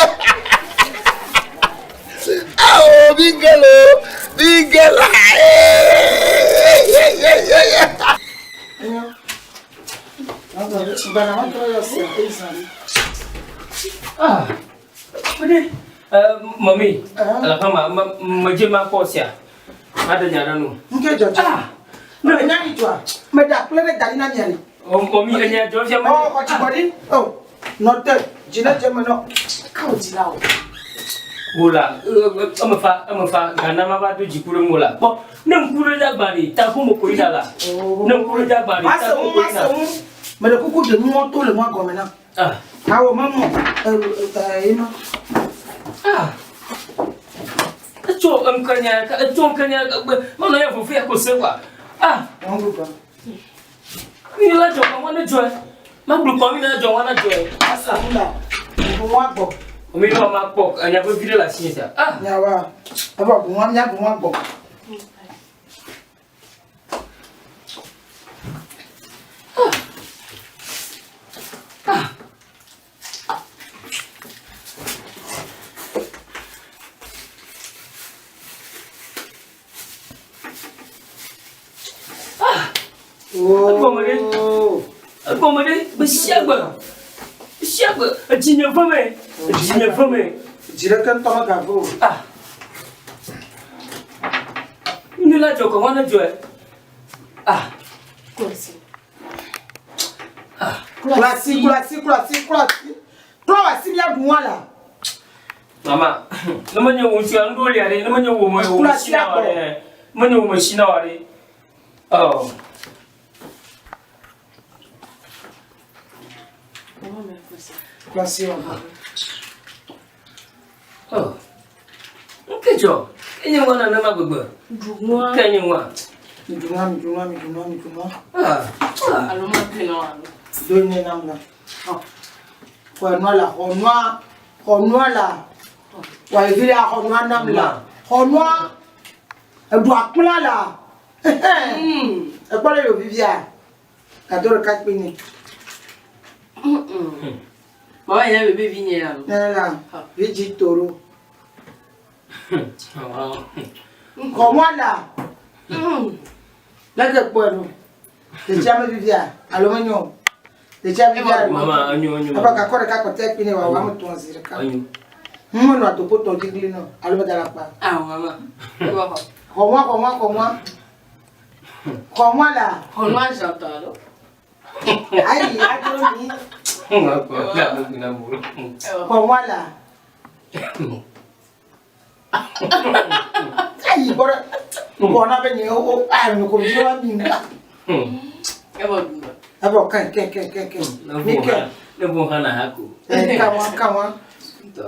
Awo bingelo! Bingela! Ah! Mede, mami, alafa ma, medze ma kpɔ sia. Aɖe nya ɖe nu. Nke dzɔdzɔ. Ah! Ne nya yi dzɔa, meɖe akple ɖe da ɖi na mia li. Mami, enya dzɔ fia me. Ɔ, xɔ dzigbɔɖi. O, nɔ te, dzi ne dze me nɔ. Ka wò dzi la o. Wola, eme fa, eme fa, gana ma va do dziku ɖe ŋu la. Kpɔ, ne ŋku ɖe dagba ɖi, ta ko me ko yina la. Ne ŋku ɖe dagba ɖi, ta ko ko yina. Mase ŋu, meɖe kuku ɖe nuwɔ to le nua gɔme na. Ah. Awɔ memɔ, e, ema. Ah. Etso ŋkenya, etso ŋkenya, menɔ ya vovo ya ko se kwa. Ah. Wɔn gbogbo. Mi la dzɔ kɔ ne dzɔe. Magblɔ kɔ mi la dzɔ wana dzɔe. Asa ŋu la, ʋua gbɔ. Mi la ma kpɔ enya vevi ɖe le asi sia. Ah. Nyawa, evɔ ʋua mía ʋua gbɔ. Ah. Egɔme ɖe. Egɔme ɖe gbe sia gbe. Gbe sia gbe edzinye veme. Edzinye veme. Dzi ɖeke ŋutɔ megave o. Ah. Nu la dzɔ kɔ ne dzɔe. Ah. Klɔsi. Ah. Klɔsi, klɔsi, klɔsi, klɔsi. Klɔ asi míaɖu nua la. Mama, ne menye wò ŋutsua nuɖo lia ɖe, ne menye wò me wò me si na wa ɖe, ne menye wò me si na wa ɖe. Oh. Klɔsi wa. Oh. Nke dzɔ, enye ŋua nenema gbegbe. Ɖu nua. Ke nye ŋua. Mi ɖu nua, mi ɖu nua, mi ɖu nua, mi ɖu nua. Ah. Ah. Alo ma te na wa alo. Do ne nam la. Xɔ nua la, xɔ nua, xɔ nua la. Wà yi vi la, xɔ nua nam la. Xɔ nua. Eɖu akpla la. Ekpɔ le yɔ vivia. Gado ɖeka kpi ni. Mama yɛn bebe vi nye ya lo. Ne la, vi dzi toro. Xɔ nua la. Leke kpɔe ɖo. Detsia me vivia alo menyo o. Detsia vivia alo. Mama, enyo, enyo. Aba gakɔ ɖeka kpɔtɛ kpi ne wòawɔ ame tɔn zi ɖeka. Enyo. Ŋu menɔ adoƒo tɔ dzi gli nɔ alo meda le akpa. Ah, mama. Eba xɔ. Xɔ nua, xɔ nua, xɔ nua. Xɔ nua la. Xɔ nua zɔtɔ alo. Ayi adro mi. Xɔ nua la. Ayi gbɔ ɖe. Xɔ na be nye wo ayi ko dzi wa mi. Eba ɖu nua. Eba kɛn kɛn kɛn kɛn kɛn. Mi kɛn. Ne bo hã na ha ko. Eh, kawa kawa. Tɔ.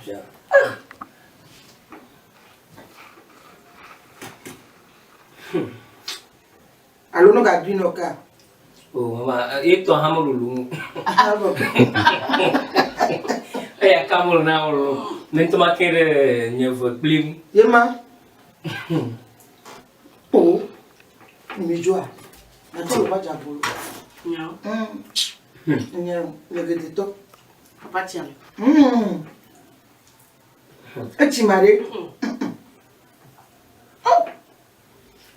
Ja. Alo no ga dui no ka. Oh, mama, e tɔ hã melolo. Abo. Eya ka melo na wololo. Ne ŋutɔ ma ke ɖe nye ve kpli ŋu. Ye ma. O. Mi dzoa. Na tɔ lo va dza bolo. Nyawo. Nye le gede tɔ. Papa tia me. Etsi ma ɖe.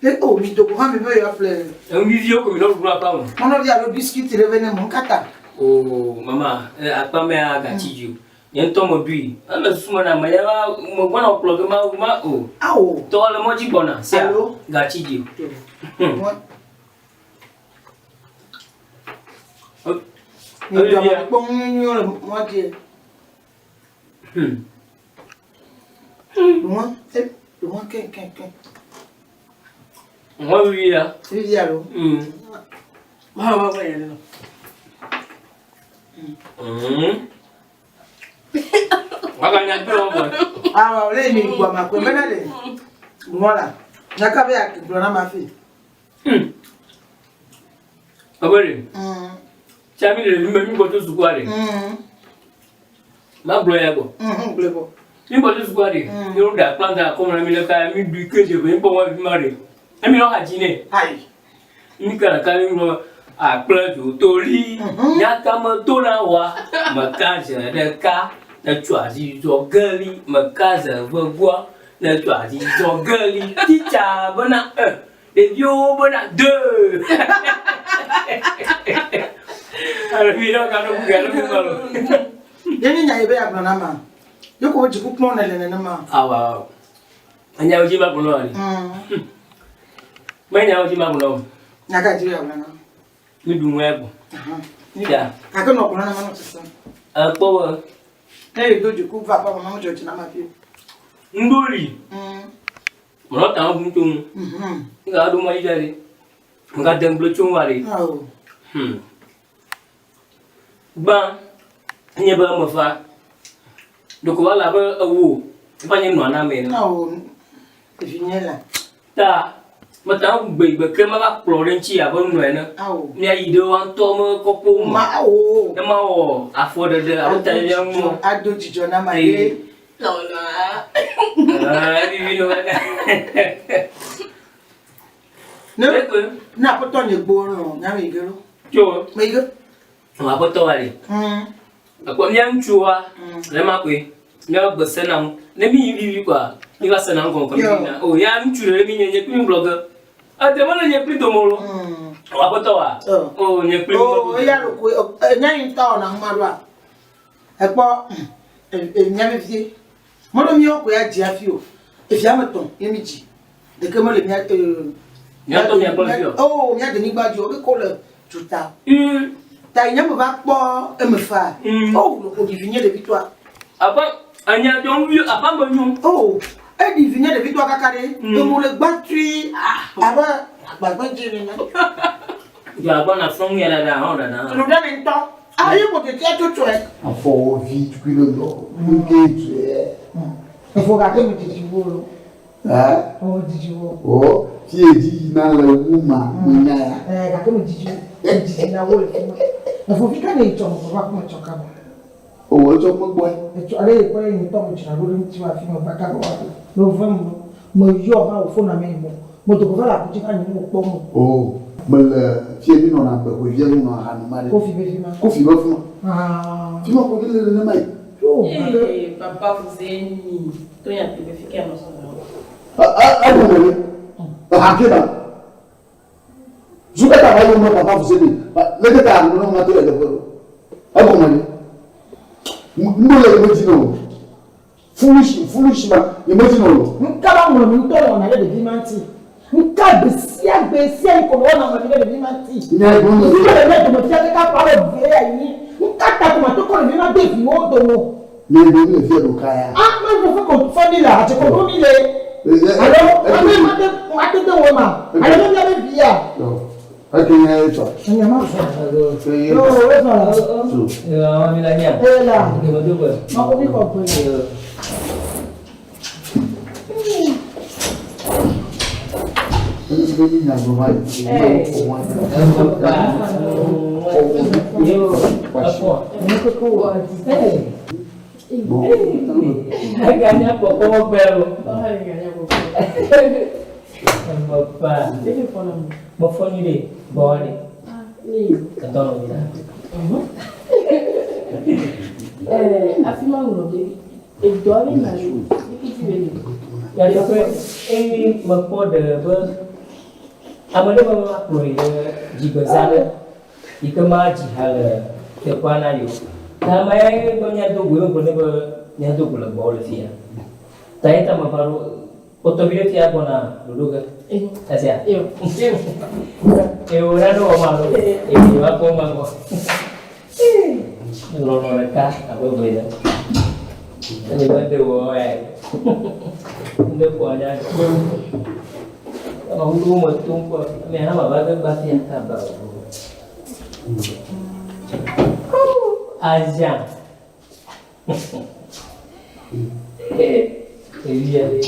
E o mi dogo hã mi be yewoaƒle. Enu viviwo ko mi nɔ ɖuɖu akpa me. Mɔnɔvi alo biscuit ɖe vɛ ne mo kata. O mama, akpa mea gatsi dzi o. Nye ŋutɔ meɖui. Ele susu me na ame ya va megbɔna kplɔ ge ma ma o. Awo. Tɔ le mɔ dzi gbɔna sia. Alo. Gatsi dzi o. Mi ɖu ame kpɔ nyuinyuiwo le mɔ dzi. Ɖu mɔ, ɖu mɔ kɛn kɛn kɛn. Mɔ vivi ya. Vivi alo. Mama ma gbɔ yɛn lɔ. Waka nya kpe wɔn bɔ. Awɔ le mi gbɔ ma ko mena le. Mɔ la. Nyaka be gblɔ na ma fi. Ɔbɛ de. Tsa mi le mi mi gbɔ to sukua de. Ma gblɔ ya gbɔ. Gblɔ bɔ. Mi gbɔ to sukua de. Mi ɖo da kpla da kɔmɔ na mi le ka mi du ke je mi kpɔ wɔn fi ma de. Emi nɔ ha dzi nɛ. Ayi. Mi ka ka mi gblɔ akple dzotoli. Nyaka me to na wa. Meka ze ɖeka. Ne tso asi zɔ geli. Meka ze vegoa. Ne tso asi zɔ geli. Titsa bena 1. Ɖeviwo bena 2. Alo mi nɔ ka ɖo kuga ɖo kuga lo. Ye nye nya yi be yeagblɔ na ma. Ye ko dziku kpɔm nèle nenema. Awa. Enyawo dzi ma gblɔ na wa ɖe. Menyawo dzi ma gblɔ na o. Nya ka dzi be yeagblɔ na? Mi ɖu nua gbɔ. Ya. Gake nɔ gblɔ na ma nɔ sesem. Ekpɔ be. Ne yedo dziku va aƒe me ma medzɔ dzi na ma fi o. Ŋɖo li. Mlɔ ta ŋu tso ŋu. Nga ɖo mɔ dzi ɖe. Nga de ŋugble tso ŋu aɖe. Gbã nye be mefa. Ɖeko wòle abe ewo va nye nɔa na ame ene. Awo vinye la. Ta meta ŋu gbe gbe ke mava kplɔ ɖe ŋuti abe nɔ ene. Awo. Míayi ɖe woa ŋutɔ me kɔkɔwo me. Ma awo. Ne mawɔ afɔɖeɖe alo ta ɖe ŋu. Ado dzidzɔ na ma ye. Lɔlɔa. Ah, vivi no. Ne ne aƒetɔ nye gbɔ lɔ nya me ge lo. Tso. Me ge. Aƒetɔ wa li. Ekpɔ mía ŋutsuwoa le ma koe. Míawo gbe sena ŋu. Ne mí yi vivi kɔa, mí va sena ŋu gɔme kɔ mí yina. O ya ŋutsu ɖe mí nye nye kpli mí gblɔ ge. Ede mele nye kpli dome o lo. O aƒetɔ wa. O nye kpli mí. O eya ɖo koe enya yi ŋutɔ wɔna ŋu ma ɖoa. Ekpɔ enya vevie. Meɖo míawo koe adzi hafi o. Evia ame tɔ̃ ye mí dzi. Ɖeke mele mía Mía tɔ mía gbɔ le fi o. O mía denyigba dzi o. Ke le tuta. Ta yi nye me va kpɔ eme fa. O loko ɖi vi nye ɖevitɔa. Aƒe enya dzɔ ŋu aƒe me nyo. O eɖi vi nye ɖevitɔa kaka ɖe. Emu le gba tui abe agbagbe dzi nene. Dzɔ agbɔ na fɔŋ ya dada hã dada. Tunu ɖe ne ŋutɔ. Ayi ko tetea tsotsoe. Afɔwo vi tukui ɖe ŋdɔ. Nuke tue. Efo gake me dzidzi wo lo. Ɛ? Wo dzidzi wo. O fie dzi yina le wu ma menya ya. Ɛ gake me dzidzi wo. Me dzidzi na wo le fi ma. Efo fi ka ne etsɔ me va kuma tsɔ kaba. O etsɔ me gbɔe. Etsɔ ale yi kpɔ ye ŋutɔ me dzra ɖo ɖe ŋuti wa fi me va kaba wa do. Me ve me me yɔ ha wo fona me mo. Me do va le abu dzi ha nye mo kpɔ mo. O me le fie mi nɔna gbe ƒe via ŋu nɔ ha nu ma ɖe. Kofi be fi ma. Kofi be fi ma. Ah. Fi ma ko mi le nenema yi. Yo. Eh papa vous êtes ni. To nya te be fi ke no so. A a mo le. Ha ke ba. Zuka ta ba yo ma papa vous êtes ni. Le ke ta no ma to le de. A mo le. Mo le mo di no. Foolish foolish ma ye mo di no. Nka ba ŋlɔ mi ŋutɔ wɔna ɖe ɖevi ma ŋuti. Nka gbe sia gbe sia yi ko wɔna ŋlɔ mi ɖe ɖevi ma ŋuti. Nya yi gbɔn. Vi le mía dome fia kaka ƒe ame eve ya yi. Nka ta ko ma to kɔ ɖevi ma de viwo dome. Nya yi gbɔn mi le fia ɖo ka ya. Ah ma ŋlɔ fɔ ko fɔ mi le atse ko ɖo mi le. Alo ame ma te ma te de wo ma. Alo mi mía be vi ya. Ok nya ye tɔ. Nya ma fɔ. Yo o zɔ la. Yo mi la nya. E la. Ke mo do gbe. Ma ko mi xɔ gbe. Yo afɔ. Aganya kpɔkpɔ mo gbe o. Papa. Mo fɔ ni de bɔ wa de. Ka tɔ nɔ mi la. Afi ma ŋlɔ be edɔ aɖe na yo ekiti be le. Nyateƒe eye mekpɔ ɖe be ame ɖe be ma kplɔ yi ɖe dzigbeza ɖe yi ke ma dzi ha le teƒea na yewo. Ta ame ye be míado go ye megblɔ nɛ be míado go le gbɔwò le fia. Ta ye ta meva ɖo kpɔtɔ vi ɖe fia gbɔna ɖoɖo ge. Esia. Eye wò nane wɔm alo eye wa kpɔ ma gbɔ. Lɔlɔ ɖeka abe eve ene. Eye mede wɔ ya ye. Ŋde kɔ anya kpe. Ame wuɖo me tom kpɔ. Ame hã ma va ge gba fia kaba o. Azia. Ɖevi aɖe.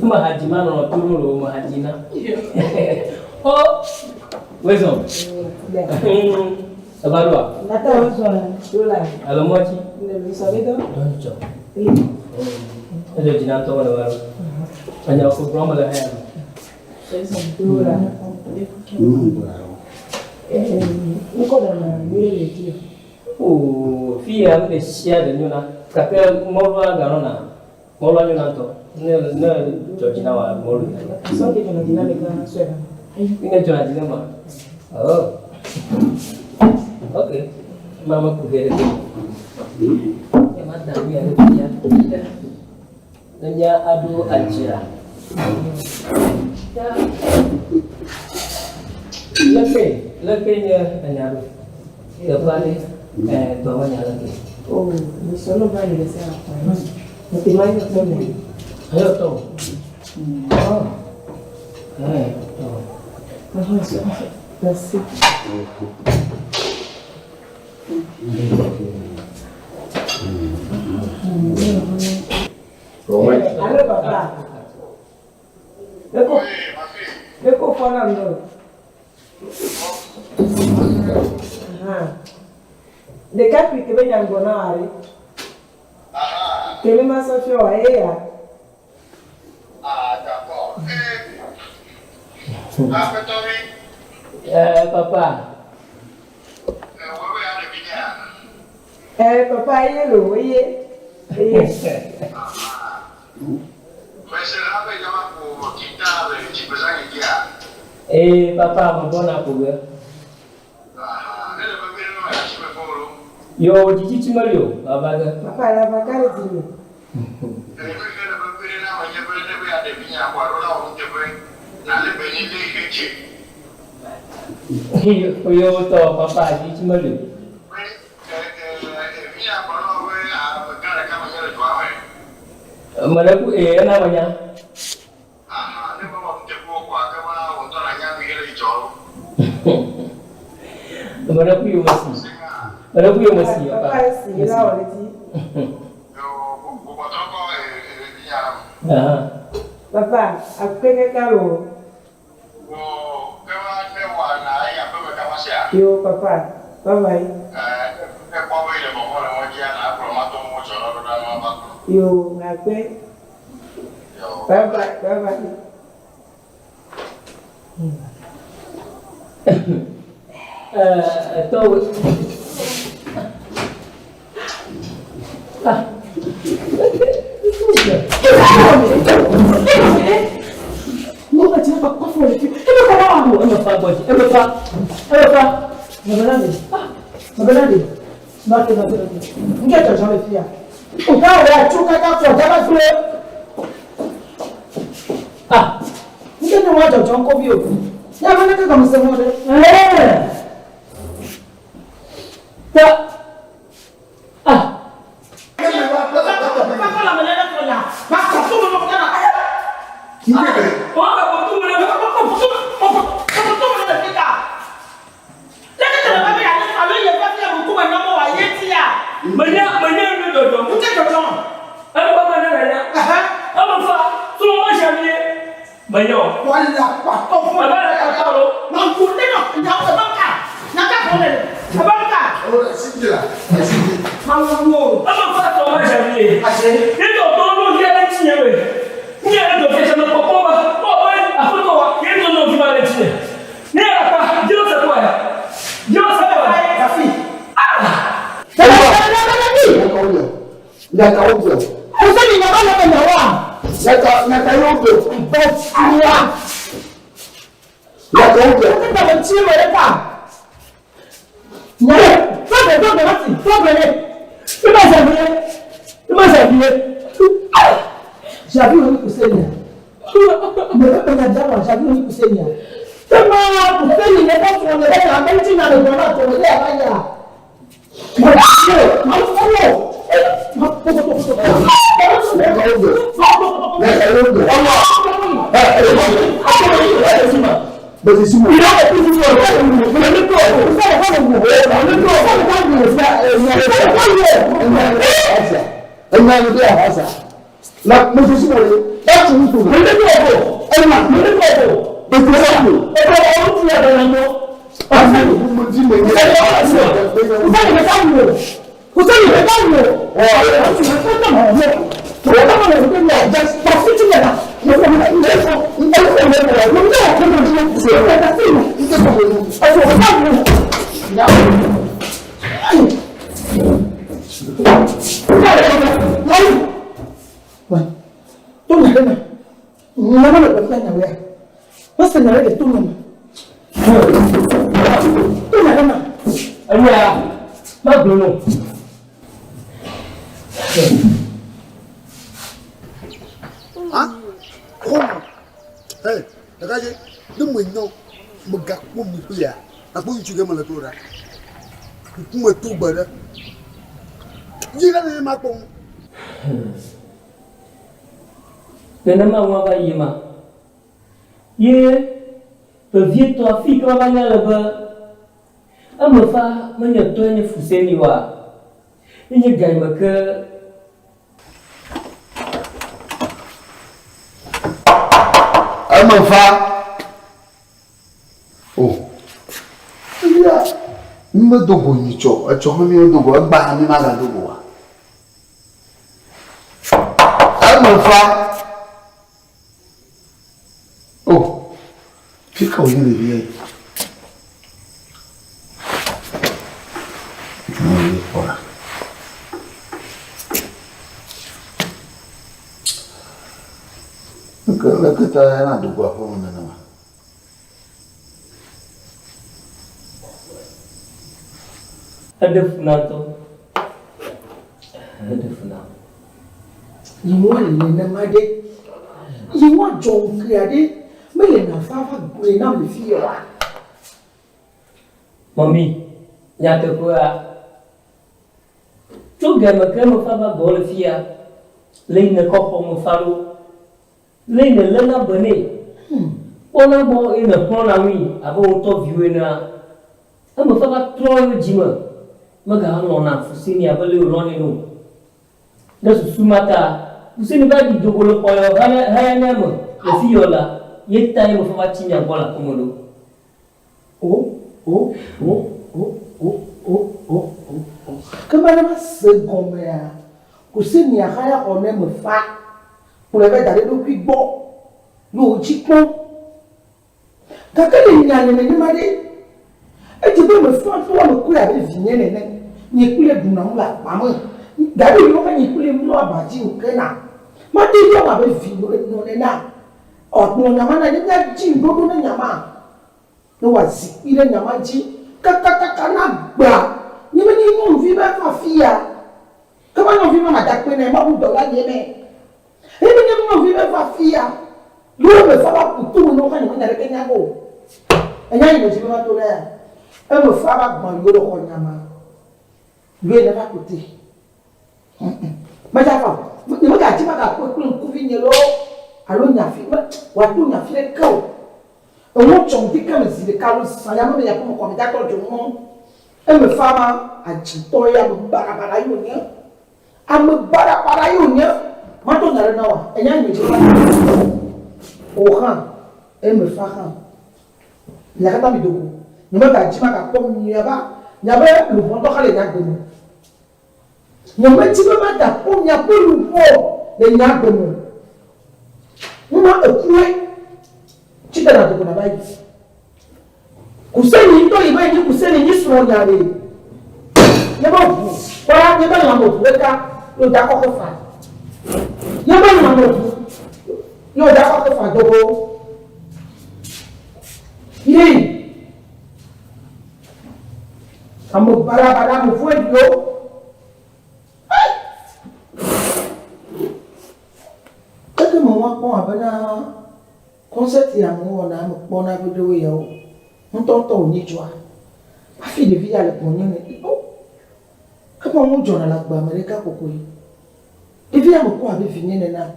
Mahadzi ma nɔ to ɖo lo mahadzi na. O, wezɔ. Eva ɖoa? Nata wezɔ ɖo la. Alo mɔdzi. Le wezɔ be dɔ. Ŋtsɔ. Edzo dzi na ŋutɔ wole va ɖo. Enya ko gblɔm mele hã ya me. Wezɔ ɖo la. Ŋkɔ ɖe na nyuie le dzi. O, fi ya nu ɖe sia ɖe nyona gake mɔlua ganɔna mɔlua nyona ŋutɔ. Ne ne dzɔ dzi na wa mɔlu ya. Sɔ ke dzɔna dzi na mi gã sɔe la. Ne dzɔna dzi na ma. Oh. Ok. Mama ku he ɖe. Ne ma da nu ya ɖe fia. Ne mía aɖo adzra. Leke leke nye enya ɖo. Teƒe aɖe ɛ dɔ me nya leke. O, mi sɔ no va yi le se akpa. Mo te ma yi kpɔ ne. Ayɔ tɔ. Oh. Ɛ tɔ. Merci. Allo papa. Eko. Eko fɔna ŋdɔ. Aha. Ɖekakpui ke be nya ŋgɔ na wòa ɖe. Ke ne masɔ fiɔ wòa eya. Eh, papa. Eh, papa eye lo, eye. Eye. Eh, papa, megbɔna ƒo ge. Yo, dzitsitsi meli o, mava ge. Papa la va ka ɖe dzi me. Yo, tɔ, papa, dzitsitsi meli o. Mele ku, ee, ena menya. Mele ku yome si. Mele ku yome si, papa. Papa esi yi la wɔ ɖe dzi. Aha. Papa, akpe kaka lo. Yo, papa. Bye bye. Yo, akpe. Bye bye, bye bye. Eh, tɔwò. Ah. Eme fa gbɔdzi, eme fa, eme fa. Ah, Nke dzɔdzɔ le fia. Nka wò atso kaka fɔ daba gblẽ. Ah, Nke nye wa dzɔdzɔ ŋkɔvi o. Ya va ne ke gɔme se mɔ ɖe. Eh. Ta. Ah. Menya, menya nu dzɔdzɔ. Eme ma ne menya. Eme fa, tso ma janvier. Menya o. Ebe le kpatɔ lo. Eme fa tso ma janvier. Ye tɔ tɔ nu via ɖe tsinye me. Nye ɖe dɔ fia me kpɔkpɔ ba. Kpɔ be aƒetɔ wa ye tɔ nɔ vi ma ɖe tsinye. Ne ya kpa, Dieu c'est quoi? Dieu c'est quoi? Ah! Eya, magblɔ nɔ. Hey, ɖekadze, ne menyɔ, megakpɔ mi kplia, nakpɔ ŋutsu ke mele to ɖa. Ŋkume to gbe ɖe. Yi ɖe ne makpɔ ŋu. Nenema nua va yi ma. Ye vevietɔ afi yi ke mava nya le be eme fa menye tɔe nye Fuseni oa, enye gayime ke Eme fa. O. Fifia. Mi medo go nyitsɔ o, etsɔ hã mi medo go o, egbea hã mi magado go oa? Eme fa. Oh, fi ka wònye ɖevia yi? Nyɔnuvi kpɔ ɖa. Leke leke ta yana do go aƒeme nenema? Eɖe fu na ŋutɔ. Eɖe fu na. Yewoa le nenema ɖe. Yewoa dzɔ ŋkea ɖe. Mele nafa va gblɔe nam le fiya oa? Mɔmi, nyateƒea, tso game ke mefa va gbɔwò le fiya, le yi nèkɔ xɔ me fa ɖo, Le yi nèléna be nɛ, kpɔna egbɔ eye nèxlɔ̃na nui abe wò ŋutɔ viwò enea, eme va va trɔ eƒe dzi me, megalɔ̃na Fuseni abe le wòlɔ̃nɛ ene o. Le susu ma ta, Fuseni va ɖi do go le xɔ yawo hayana me le fi yawo la, ye tae eme va va tsi mia gbɔ le aƒeme ɖo. O, o, o, o, o, o, o, o, o. Ke mele va se gɔmea, Kuseni ahaya xɔ ne me fa. Kplɔe va da ɖe eɖokui gbɔ ne wòdzi kpɔm. Gake le nya le nenema ɖe, edze be mefɔa to ame kɔe abe vinye nene. Nye kple ɖuna nu le akpa me. Gaɖe yiwo ke nye kple mlɔ aba dzi wòkena. Mate ŋu yɔm abe vi nɔ nenea. Ɔ, gblɔ nya ma na ne míadzi ŋuɖoɖo ne nya ma. Ne wòazi kpi ɖe nya ma dzi kakakaka na gbea. Nye menye nyɔnuvi be ava afia. Ke ma nyɔnuvi ma mada akpe nɛ, Mawu dɔla nye mɛ. Eye menye nyɔnuvi be va afia. Ɖo eme fa va ku to me ne wo hã nye menya ɖeke nya go. Enya yi me dzi be ma to ɖe ya. Eme fa va gbã yiwo ɖe xɔ nya ma. Ɖoe ne va ku te. Medza va o. Nye megadzi magakpɔe kple ŋkuvi nye loo alo nya fi me wòato nya fi ɖeke o. Eŋu tsɔ ŋdi ke me zi ɖeka alo zã ya me me ya ƒe me kɔ me datɔ dzo ŋu. Eme fa ma adzitɔ ye ame baɖabaɖa ye wònye. Ame baɖabaɖa ye wònye. Mato nya ɖe na wòa? Enya nye dzi va. O hã eme fa hã. Mia katã mi do go. Nye megadzi magakpɔ miaba miabe luʋɔ ŋutɔ xa le nye agbe me. Nyemedi be magakpɔ miaƒe luʋɔ le nye agbe me o. Numa ekue tsi te na dogo nava yi. Kuseni ŋutɔ yi va yi nyi Kuseni nyi srɔ̃nya ɖe. Nye be ʋu kpɔla nye be lãme ʋu ɖeka ye wòda kɔ xe fa. Nye be lãme ʋu ye wòda kɔ xe fa dogo. Yi. Ame baɖabaɖa ame vɔ̃ɖiwo. Ei! Eke me woakpɔ abena kɔnsɛti ya me wowɔna ame kpɔna be ɖewo yawo ŋutɔŋutɔ wònye dzɔa. Hafi ɖevi ya le gbɔnye me o. Ke me dzɔna le agbea me ɖeka kokoe. Ɖevi ya mekpɔ abe vinye nena.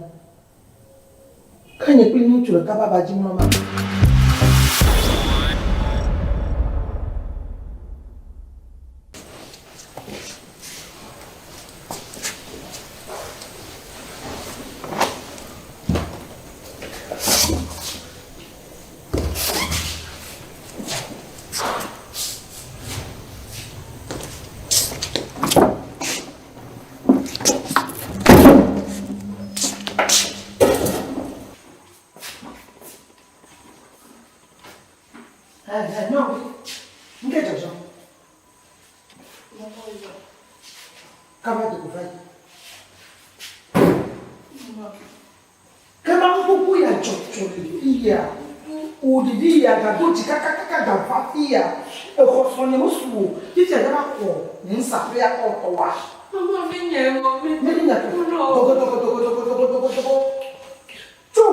Ke nye kple ŋutsu ɖeka ƒe aba dzi mlɔ ma. Ke Mawu gbogbo ya dzɔ tso ɖevi ya. O ɖevi ya gado dzi kakakaka gava fi ya. Exɔ srɔ̃nye mesu o. Fifia ya va xɔ nye ŋsaƒea kɔ tɔwa. Mama mi nya ewɔ mi. Mi nya to. Dogo dogo dogo dogo dogo dogo dogo. Tso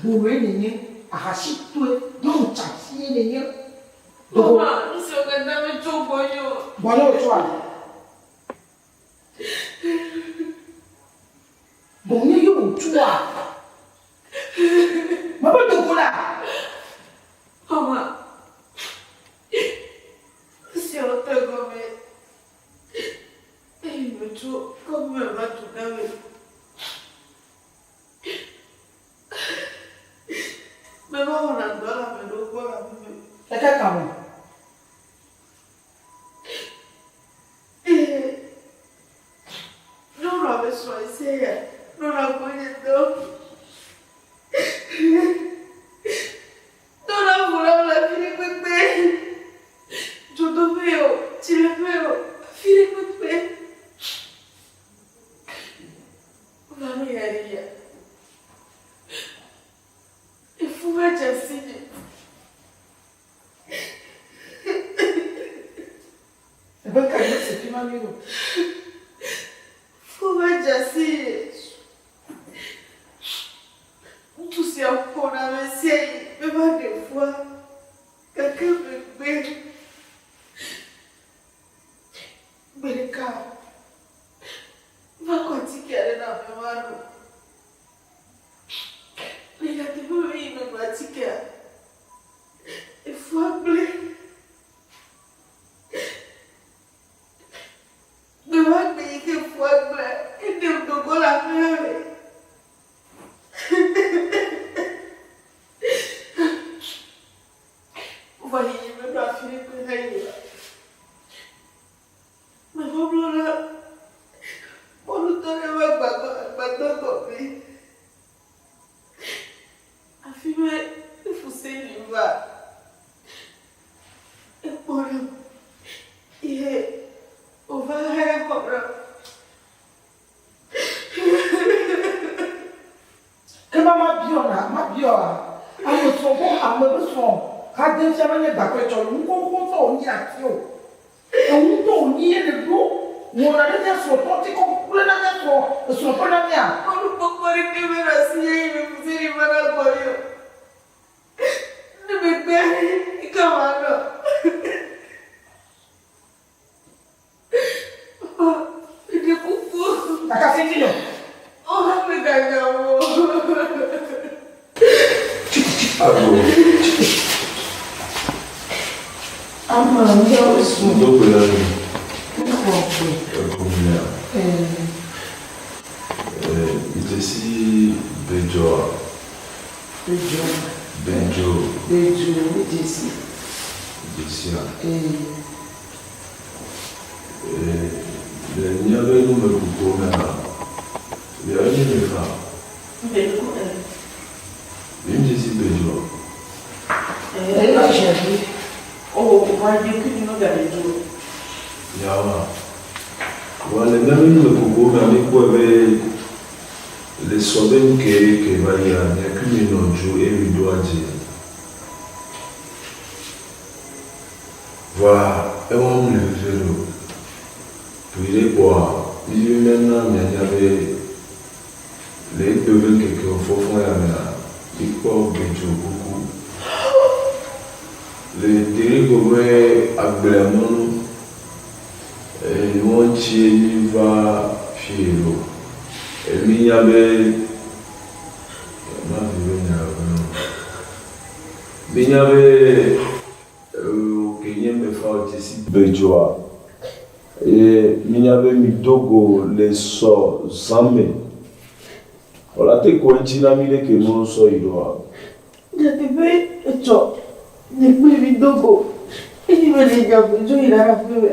gboloe nenye ahasitɔe nyɔnu tsasie nenye. Dogo. Mama nusiwo katã metso gbɔnye o. Gbɔnye wòtsoa? Gbɔnye ye wòtsoa? Mebe dogo la. Mama nusiwo te gɔme eye metso kɔƒe me va du gã me. Meva wɔna dɔ le ame ɖewo gbɔ le aƒeme. Eke ka me? ma nyuie o. Fo va dze asi ye. Ŋutsu sia ƒona ame sia yi be va ɖe fua gake megbe. Gbe ɖeka va kɔ atike aɖe na ame mano. Le nyateƒe me yi meno atikea, efua gblẽ. Gbe ma gbe yi ke fua gblẽa, eɖem do go le aƒea me. Vɔ yiyi meɖo afi ɖe kple heyi o. Meva mlɔ ɖe mɔnutɔ ɖe ƒe agbadɔ gɔme. Afi ma Fuseni va. Ekpɔ ɖem ye wòva haya xɔ ɖem. Ke ma mabiɔ na mabiɔa ame srɔ̃ ko ame be srɔ̃ hade fia menye gbakple tsɔ nu xoxo ŋutɔ wònyi ati o. Ewu ŋutɔ wònyi ye nèɖo wɔna ɖe mía srɔ̃tɔ dzi kɔ gblẽ na mía srɔ̃ esrɔ̃tɔ na mía. Mɔnukpɔkpɔ ɖeke menɔ asinye yi me va na gbɔnye o. Ne megbea, ke manɔ. Papa, meɖe kuku. Kaka si ŋuti nyɔ. O, meganya wo. Alo. Ama ŋdɔ su. Ŋdɔ gbe la mi. Ŋxɔ gbe. Eko mi ya. Ee. Midze si Bedzoa. Bedzo. Bedzo. Bedzo, midze si. Midze sia. Ee. Ee, le míaƒe numekukuwo mea, miawo nye mefa. Mi dze si Bedzoa. Ee, eva dze. Oh, va dze kini no gale dzo. Yawa. Vɔ le míaƒe numekukuwo mea, míkpɔe be le sɔ be nu ke ke va yia, miakui mi nɔ dzo eye mi ɖo adze. Vɔa ewɔ nu le veve ɖo. Ƒoe ɖe kpɔa, mídi be míana mianya be le egbe be ŋkekewo fɔfɔ ya mea, míkpɔ Bedzo kuku. Le Derigo be agblea mɔnu eye nuwo ŋutie míva fie ɖo. Mínya be mavi be nya be mínya be ke nye mefa dze si Bedzoa eye mínya be mido go le sɔ zã me. Wòla te kɔ eŋuti na mí ɖe ke nuwo sɔ yi ɖoa. Nyateƒe etsɔ nye kpli mi do go eye mele nya dzo yina ɖe aƒe me.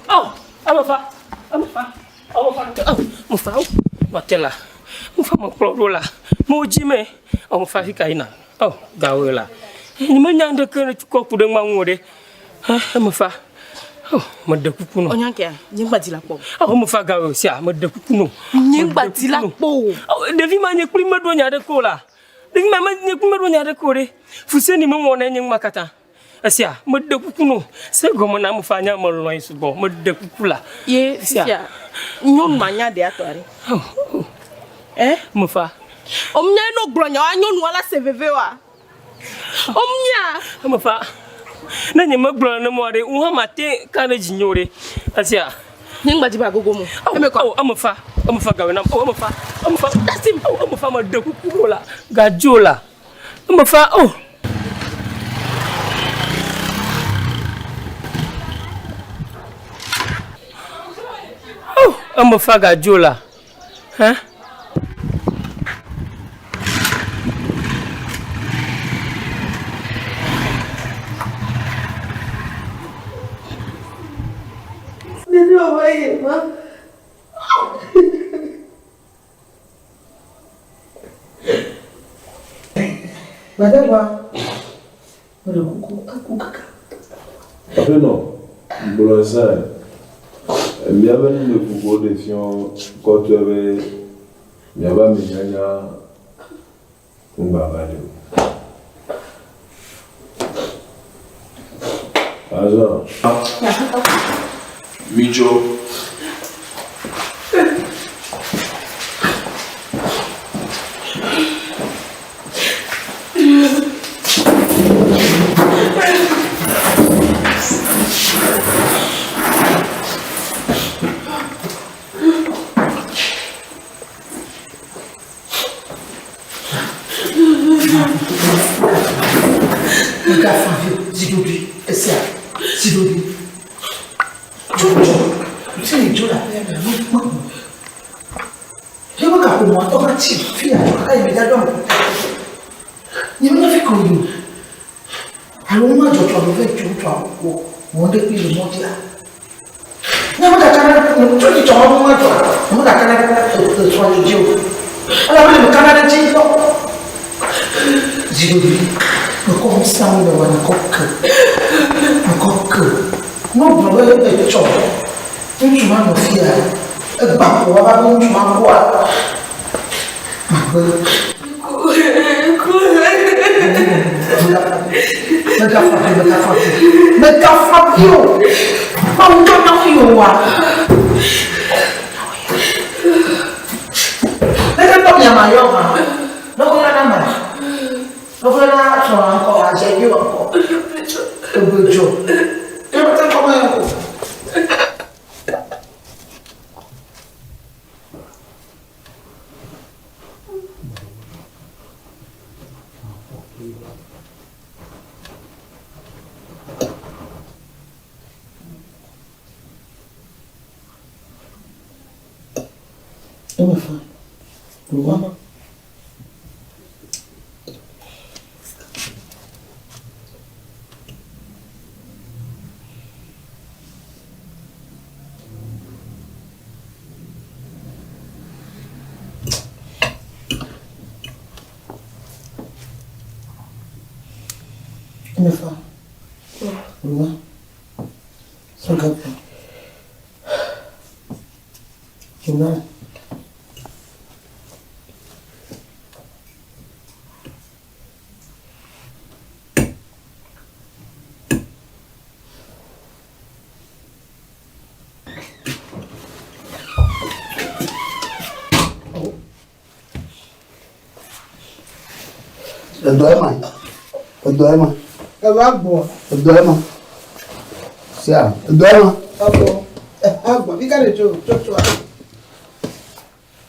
Oh, amefa, amefa, amefa, oh, mefa, oh, matela, mefa mekplɔ ɖo la, mewo dzi me, oh, mefa fi ka yina, oh, gawe la, nye menya ŋɖeke ne kɔ ku ɖe ŋma ŋu o ɖe, eh, mefa, oh, meɖe kuku nɔ. Ɔnya kea, nye ŋgba di la kpɔ. Oh, mefa gawe sia, meɖe kuku nɔ. Nye ŋgba di la kpɔ o. Oh, ɖevi ma nye kpli meɖo nya ɖeke o la, ɖevi ma nye kpli meɖo nya ɖeke o ɖe, Fuseni mewɔ na nye ŋma katã. Esia, meɖe kuku nɔ, se gɔme na mefa nya melɔ̃e sugbɔ, meɖe kuku la. Ye fifia, nyɔnu ma nya ɖea tɔ ɖe. Eh? Mefa. Omnya no gblɔ nya wa nyɔnua la se veve wa. Omnya. Mefa. Ne nye megblɔ nenema ɖe, wo hã mate ka ɖe dzinye o ɖe. Esia. Nye ŋgba dzi ba gogo mo. Eme kɔ. Oh, emefa. Emefa gawe nam. Oh, emefa. Emefa. Dasim. Oh, emefa meɖe kuku nɔ la. Gadzo la. Emefa. Oh. Oh, emefa gadzo la. Hein? Nene wòva yi ma. Gbadagba, meɖe kuku eku kaka. Aƒenɔ, gblɔ zãe. Míaƒe numekukuwo ɖe fiɔ kɔtɔe be miaƒe amenyanya ŋgba va ɖe o. Azɔ. Midzo. Megafa vi o, zi ɖoɖoe, esia, zi ɖoɖoe. Tso tso, tse yi dzo le aƒea mea, me me. Ye be gaƒoƒoa tɔ va tsi fi ya tso kaka yi me dza ɖo ame kuku. Nye me nya fi ke wo yi o. Alo wo ma dzɔ tso alo va yi tso ŋutsua wɔ wɔ ŋɖe kpli le mɔ dzia. Nye me gaka ɖe tso dzi tsɔ ma ma dzɔ. Nye me gaka ɖe esrɔ̃nye dzi o. Elabe nye me kana ɖe edzi ŋutɔ. Zi ɖoɖoe mekɔ ŋusẽ le wɔ mekɔ ke mekɔ ke. Ne wogblɔ be etsɔ ŋutsu ma nɔ fia egba ko woava be ŋutsu ma kua magbe. Megafa vi, megafa vi, megafa vi o. Mawu ŋutɔ na fi o wa. Neke tɔ mia ma yɔ hã. Nɔkɔ na ma. Nɔkɔ na srɔ̃a ŋkɔ adze vi ŋkɔ. Egbe dzɔ. Ke te kɔ me o. Eme fa. Luama. Eme fa. Lua. Sɔgapa. Lua. Edɔ ema. Edɔ ema. Eva gbɔ. Edɔ ema. Sia, edɔ ema. Agbɔ. Agbɔ. Fi ka le tso tso tsoa?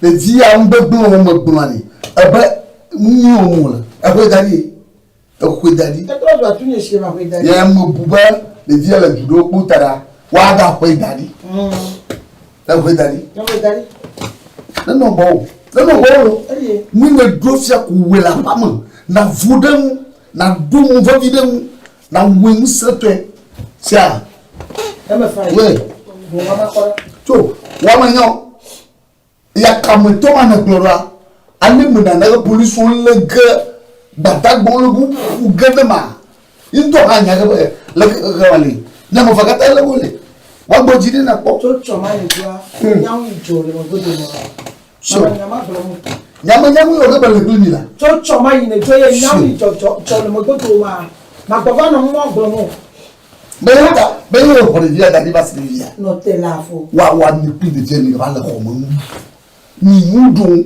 Ɖevi ya ŋgbegblẽ wo megblɔa ni. Ebe nu nyui wɔm wòle. Exɔe da ɖi. Exɔe da ɖi. Etrɔ zu atu nye sie ma xɔe da ɖi. Ye mebu be ɖevia le du ɖewo kpo ta ɖa, woaga xɔe da ɖi. Exɔe da ɖi. Exɔe da ɖi. Nenɔ gbɔwò. Nenɔ gbɔwò lo. Eye. Nu ne ɖo fia ko wòe le aƒea me. Nàvo ɖe eŋu. Nàɖo nu vevi ɖe eŋu. Nàwɔe ŋusẽtɔe. Sia. Eme fa yi. Wɛ. Wò mama kpɔ ɖa. Tso, wò ame nyɔ. Ya kametɔ ma nègblɔ ɖoa, ale me nana be polisiwo lé ge gbadagbawo lé ge woƒu ge ɖe ma. Ye ŋutɔ hã nya ge be le xexe ma li. Nye ame eve katã lé wole. Woagbɔ dzi ɖi nakpɔ. Tso tsɔ ma yi dzoa, nyawo yi dzo le megbe dome. Tso. Mama nya ma gblɔ mu. Nyame nyawo yi wɔ ge be le kpli mi la. Tso tsɔ ma yi ne dzo ye nyawo yi dzɔ dzɔ dzɔ le megbe dome. Magbɔ va nɔ mɔ gblɔ mu. Be ye ta be ye xɔ ɖevia da ɖi va se ɖevia. Nɔ te le afɔ. Wa wa mi kpli ɖevia mi va le xɔ me nu. Mi nu ɖo.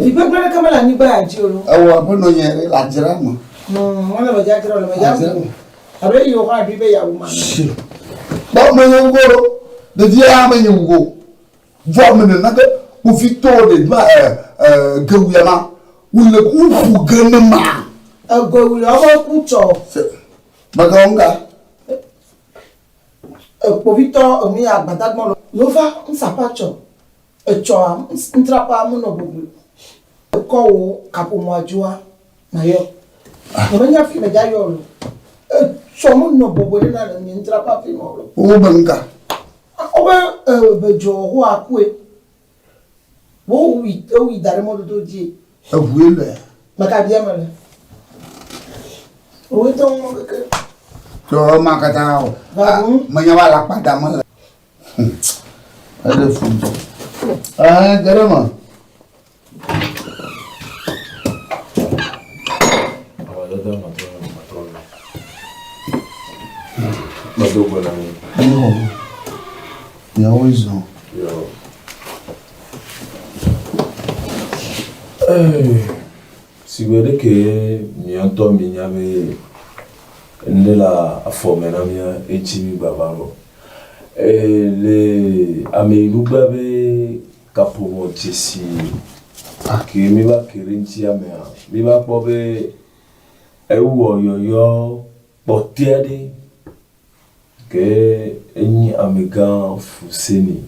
Vi gbegblẽ ɖeke mele anyigba ya dzi o lo. Ewɔ abe nɔ nye le adzra me. Wole me dzadzra le me dzadzra. Abe yi wòxɔ aɖui be yeawu ma. Si. Kpɔ me nye wugo lo. Ɖevia me nye wugo. Vɔ me nena ke kpovitɔwo ɖe ma ɛ ɛ gewuya ma. Wole woƒu ge ne ma. Egewuya wobe ku tsɔ. Mega wo ŋga. Kpovitɔ enu ya gbadagbɔ lɔ. Yova ŋsapa tsɔ. Etsɔa ŋtrapa munɔ bublu. Ekɔ wo kaƒomɔa dzoa mayɔ. Nye menya fi me dza yɔ lo. Etsɔ munɔ bɔbɔe ɖe na le nye ŋtrapa fi mɔ lo. Wo be ŋga. Wobe be dzɔ ho akue. Wo wi ewi da ɖe mɔdodo dzi. Eʋue lɔe. Meka bia me le. Wo ŋutɔ ŋu keke. Tso ema katã o. Menya be alakpa da mele. Eɖe fu ŋutɔ. Ɛɛ ge ɖe eme. Medo gbe na mi. Yo. Miawoe zɔ. Yo. Ee, sigbe ɖeke mia ŋutɔ minya be ŋɖe le afɔ me na mía etsi mi gbava ɖo. Ee, le ameyinugbea be kaƒomɔ dzesi ke mi va ke ɖe ŋutia mea, mi va kpɔ be ewɔ yɔyɔ kpɔtɔe ɖe ke enyi amegã Fuseni.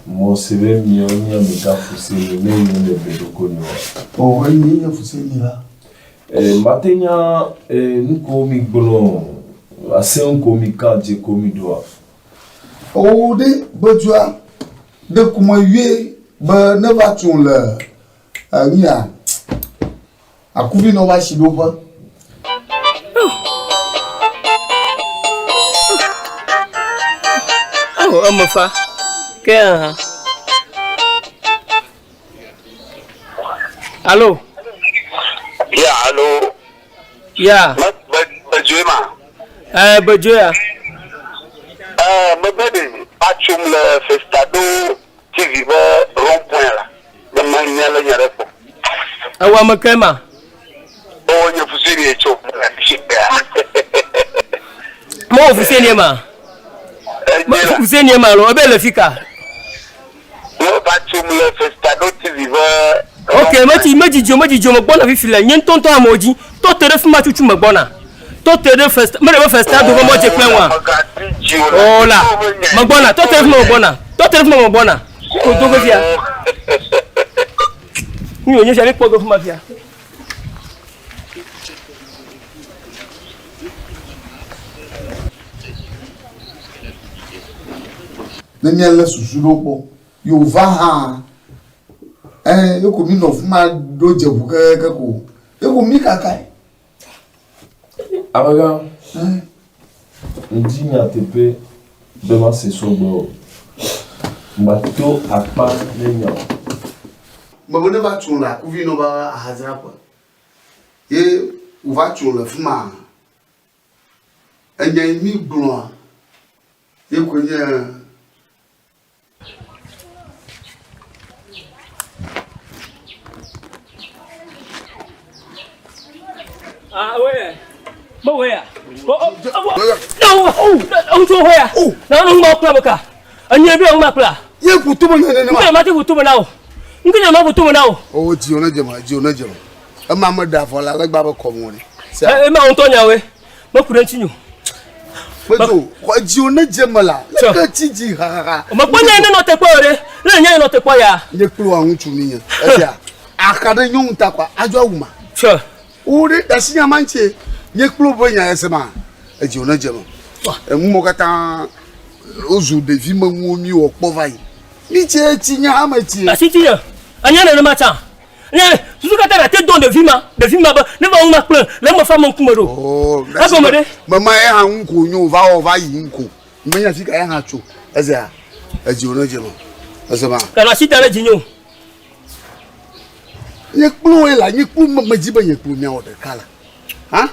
Mɔ se be miawo nye amegã Fuseni ne nye le be ɖoko nyo. O enye nye Fuseni la. E, mate nya e, nu ko mi gblɔ aseŋ ko mi ka dze ko mi ɖoa. O ɖe bedua ɖe kuma yue be ne va tso le enuya akuvi nɔ va si ɖoƒe. Oh, eme fa. Ke hã. Allo. Ya, allo. Ya. Me be bedzoe ma. Eh, bedzoe ya. Eh, mebe ɖe atsom le Festado TV be rond point la. Ne me nya le nya ɖe kpɔ. Ewɔ ame ke ma. O nye fuseni tso ya. Mo fuseni ma. Mo fuseni ma lo ebe le fika. Mo va tsom le Festado TV be. Ok, metsi medzidzo medzidzo megbɔna fifi le nye ŋutɔŋutɔ amewo dzi. Tɔ te ɖe fi ma tutu megbɔna. Tɔ te ɖe fest mele be festado be mɔdze kple ŋua. O la megbɔna tɔ te ɖe fi ma megbɔna. Tɔ te ɖe fi ma megbɔna. Ko do ge fia. Nu wònye fia mi kpɔ ge fi ma fia. Ne míalé susu ɖo kpɔ, ye wòva hã, ɛ, ye ko mí nɔ fi ma ɖo dze ʋu kekeake ko. Ye ko mí kakae. Amegã, ŋdi nyateƒe be mase sɔgbɔ o. Mato akpa ne nya o. Mebe ne va tso le akuvi nɔ be ahadzraƒe ye wòva tso le fi ma, enya yi mí gblɔa ye koe nye. Ah, ouais. Mo we ya. Oh, oh, oh, oh, oh, oh, ya. Na no ma kula boka. Anyi bi ma kula. Ye kutu mo nene ma. Nkele ma ti kutu mo na o. Nkele ma kutu mo na o. O di ona jema, di ona jema. E ma me da fo la le gba be kɔ mo ni. E ma on to nya we. Ma ku den tinyo. Medzo, xɔ dzi wo ne dze me la, leke tsi dzi xaxaxa. Mekpɔ nye ne nɔ te kpɔ ɖe, ne nye nɔ te kpɔ ya. Nye kple wa ŋutsu mi nye. Esia, axa ɖe nyɔnu ta kɔa, adzɔ awu ma. Tsɔ. Wo ɖe asi nya ma ŋutie. Nye kple wo ƒe nya ese ma, edzi wo ne dze me. Enu mɔ katã wozu ɖevi me ŋuwo mi wɔ kpɔ va yi. Mi tse tsi nye hã me tsi. Asi tsi nye, enya nenema tsã. Nye susu katã ɖe te dɔn ɖevi ma, ɖevi ma be ne va ŋu ma kple le eme fa me ŋkume ɖo. Oh, Egɔme ɖe. Mema ye hã ŋu ko nyo va wɔ va yi ŋu ko. Menya fi ka ye hã tso. Ezea, edzi wo ne dze me. Eze ma. Kana asi da ɖe dzi nyo. Nye kplu ye la, nye kplu me medzi be nye kplu miawɔ ɖeka la. Ha?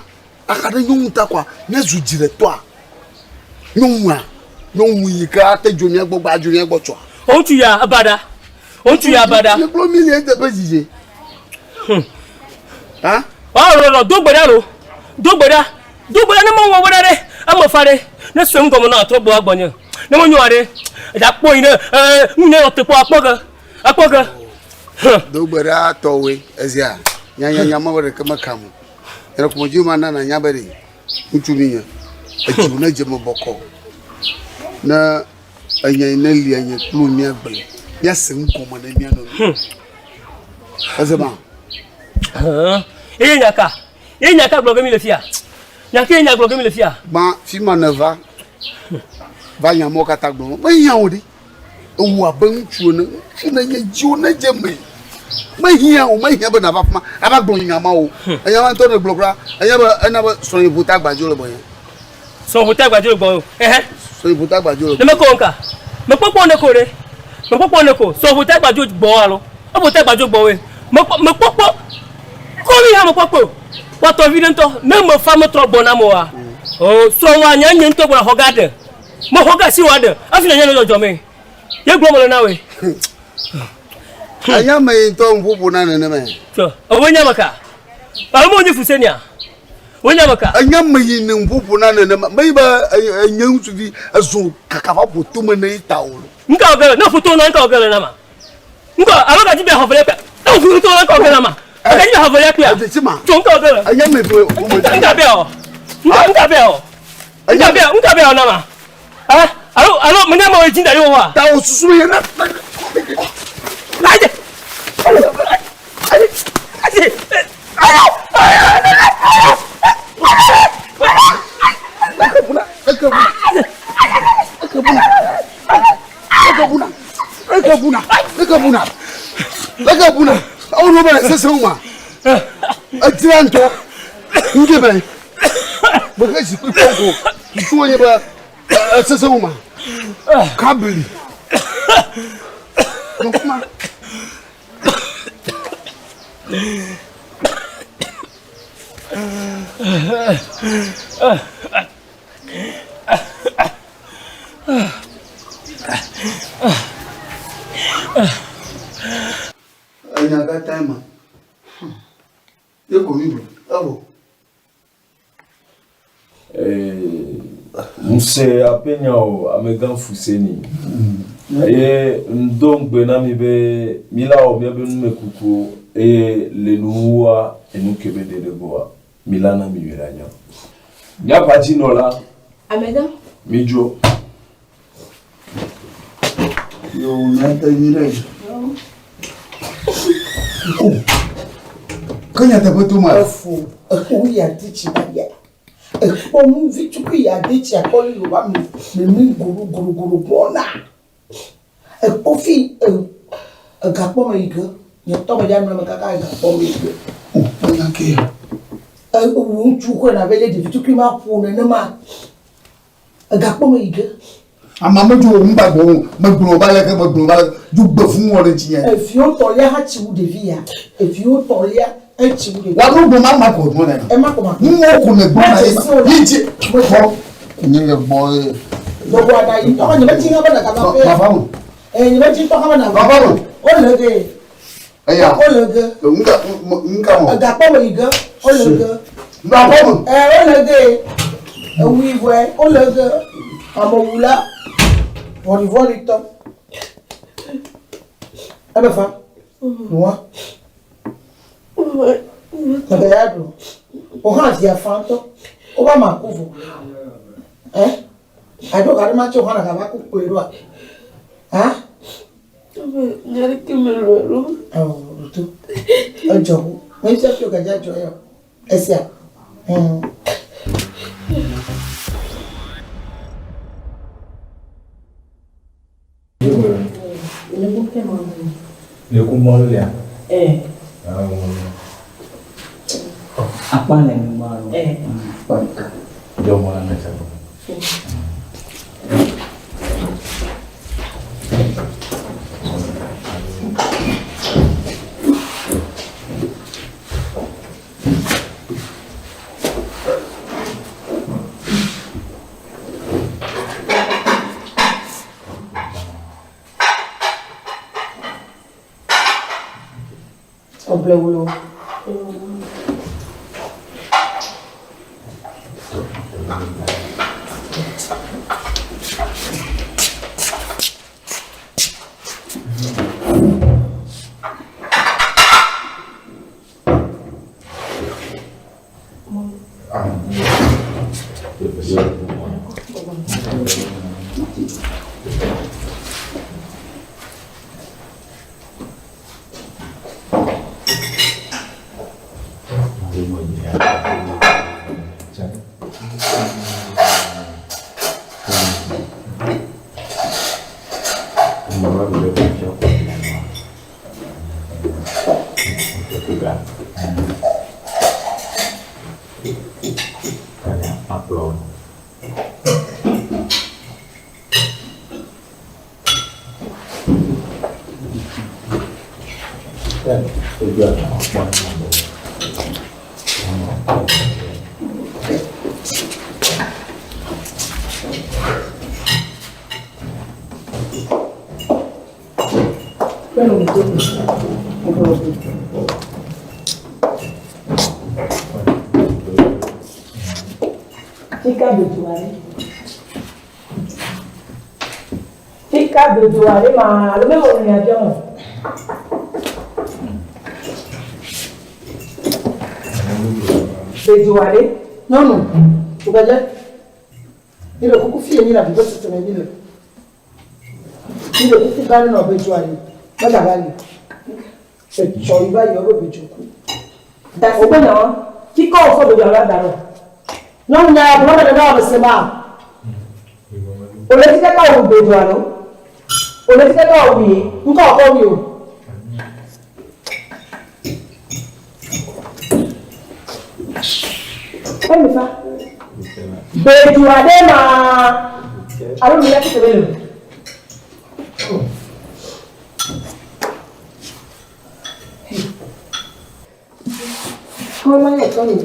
Axa ɖe nyɔnu ta kɔa, míazu dziɖetɔa. Nyɔnua, nyɔnu yi ke ate dzo mía gbɔ gba adzo mía gbɔ tsɔa. Ŋutsu ya ebaɖa. Ŋutsu ya ebaɖa. Nye kplu mi li eteƒe dzidze. Ha? Ɔ lɔlɔ do gbe ɖa lo. Do gbe ɖa. Do gbe ɖa ne mewɔ gbe ɖa ɖe. Eme fa ɖe. Ne se ŋgɔme na atrɔ gbɔ agbɔnye. Ne menyo ɖe. Eɖa kpɔ yi ne ee nu ne nɔ te kpɔ akpɔ ge. Akpɔ ge. Do gbe ɖa tɔwoe ezia. Nyanyanya ma be ɖeke mekam o. Nye ɖeko medzi ma na nànya be ɖe ŋutsu mi nye. Edzi ne dze me bɔkɔ. Ne enya yi ne lia nye kplu mía gblẽ. Míase nu gɔme ne mía nɔnɔewo. Eze ma. Eye nya ka? Eye nya ka gblɔ ge mi le fia? Nya ke nya gblɔ ge mi le fia? Gbã fi ma nèva va nya mɔ katã gblɔ. Mehiã wò ɖi. Ewu abe ŋutsu ene. Ŋutsu nenye dziwò nedze eme. Mehiã o, mehiã be nàva afi ma ava gblɔ nya ma o. Enya ma ŋutɔ nègblɔ kura, enya be ena be srɔ̃nye ƒo ta gbadzo le gbɔnye. Srɔ̃ ƒo ta gbadzo le gbɔwò. Ɛhɛ. Srɔ̃nye ƒo ta gbadzo le Ne mekɔ ŋka. Mekpɔkpɔ ne ko ɖe. Mekpɔkpɔ ne ko. Srɔ̃ ƒo ta gbadzo gbɔwò alo. Eƒo ta gbadzo gbɔwòe. Mekpɔ mekpɔkpɔ. Kɔ mi hã mekpɔkpɔ o. Kpɔtɔ vi ɖe ŋutɔ. Ne mefa metrɔ gbɔ nam oa. O srɔ̃wòa nya nye ŋutɔ gbɔna xɔ ga ɖe. Mexɔ ga si wòa ɖe hafi nanya le dzɔdzɔ me. Ye gblɔm mele na wòe. Enya me yi ŋutɔ ŋuƒoƒo na nenema. Tso, ewoe nye ame ka? Alo menye Fusenia? Woe nye ame ka? Enya me yi ne ŋuƒoƒo na nenema. Menye be enye ŋutsuvi ezo kaka va ƒo tome ne ta o. Nuka wɔ ge le? Ne ƒo tome na nuka wɔ ge le na ma? Nuka alo gadzi be xɔ velia kpea? Ne ƒo tome na nuka wɔ ge le na ma? Gadzi be xɔ velia kpea? Tso nuka wɔ ge le? Enya me ƒe. Nuka be wɔ? Nuka be wɔ? Nuka be nuka be wɔ na ma? Eh? Alo alo menya me wɔ dzi da ɖi wɔ? Ta wò susu ye na. Ayi. Ayi. Ayi. Kabili. Enya katã ma. Ye ko mi gblɔ. Evɔ. Ŋuse aƒe nya o, amegã Fuseni. Eye ŋdo ŋugbe na mi be mi la wɔ miabe numekukuwo eye le nuwuwua enu ke be ɖe ɖe gbɔa, mi la na mi nyuie ɖe anya. Míaƒe adzinɔla, Amegã. mi dzo. Yo, míate nyui ɖe. O, ke nyateƒe to ma. Efo, exo ya di tsi va ya. Ekpɔ nu vi tukui ya di tsi akɔ li va mi mi guru guru guru gbɔna. Ekpɔ fi egakpɔ me yi ge. Nye tɔ me dza nɔ me kaka egakpɔ me yi ge. O, enya ke ya. Ewu ŋutsu kɔe na be le ɖevi tukui ma ƒo nenema. Egakpɔ me yi ge. Ama me dzo ŋgba gbɔ o, megblɔ ba leke, megblɔ ba leke, dzo gbe fún wɔ ɖe dzinye. Eviwo tɔlia hã tsi wu ɖevi ya. Eviwo tɔlia etsi wu ɖevi. Wa ɖo gbe ma ma ko nɔ nɛ. Ema ko ma. Nu wo ko ne gblɔ na ye ma. Yi dzi kpɔ. Nye le gbɔ ye. Gbogbo aɖa yi tɔxɔ nye me dzi hã be na gava ƒe. Baba mo. Eh nye me dzi tɔxɔ be na. Baba mo. O le ge. Eya. O le ge. Nka nka mo. Egakpɔ me yi ge. O le ge. Baba mo. Eh o le ge. Ewu vɔe. O le ge. Amewula. Vɔɖivɔɖi tɔ. Ebe fa. Nua. Mebe ya ɖu. O hã via fa ŋutɔ. Wova ma ku vɔ. Eh? Aɖo ga ɖe ma tso hã na gava ku kpoe ɖoa. Ha? Nya ɖeke melɔe ɖo. Ɔ, ɖoto. Edzɔ wu. Me fia fio gadza dzɔ yɔ. Esia. Le lia? Akpa le nu ma lo. Akpa ɖeka. Jɔ mɔ la na tsa. Ɔblɛwulo. Fika dodoa ɖe. Fika dodoa ɖe ma alo mewɔ nu ya biɔ me. Dodoa ɖe. Nyɔnu, tugbedze, mi le kuku fie mi le avive sese me mi le. Mi le kuku gã ɖe nɔ bedzo ali, megava li. Etsɔ yi va yi wobe bedzo ku. Dasi gbe nyawa. Fika wòfɔ dodoa la da ɖo. Nyɔnu nya ya gblɔ me na wò se ma. Ole fi kaka wò dodoa lo. Ole fi kaka wò wie. Ŋkɔ wòkɔ wi o. Emi fa. Bedzo aɖe ma alo mi la fi tebe le. Kɔma yɛ tɔ ni.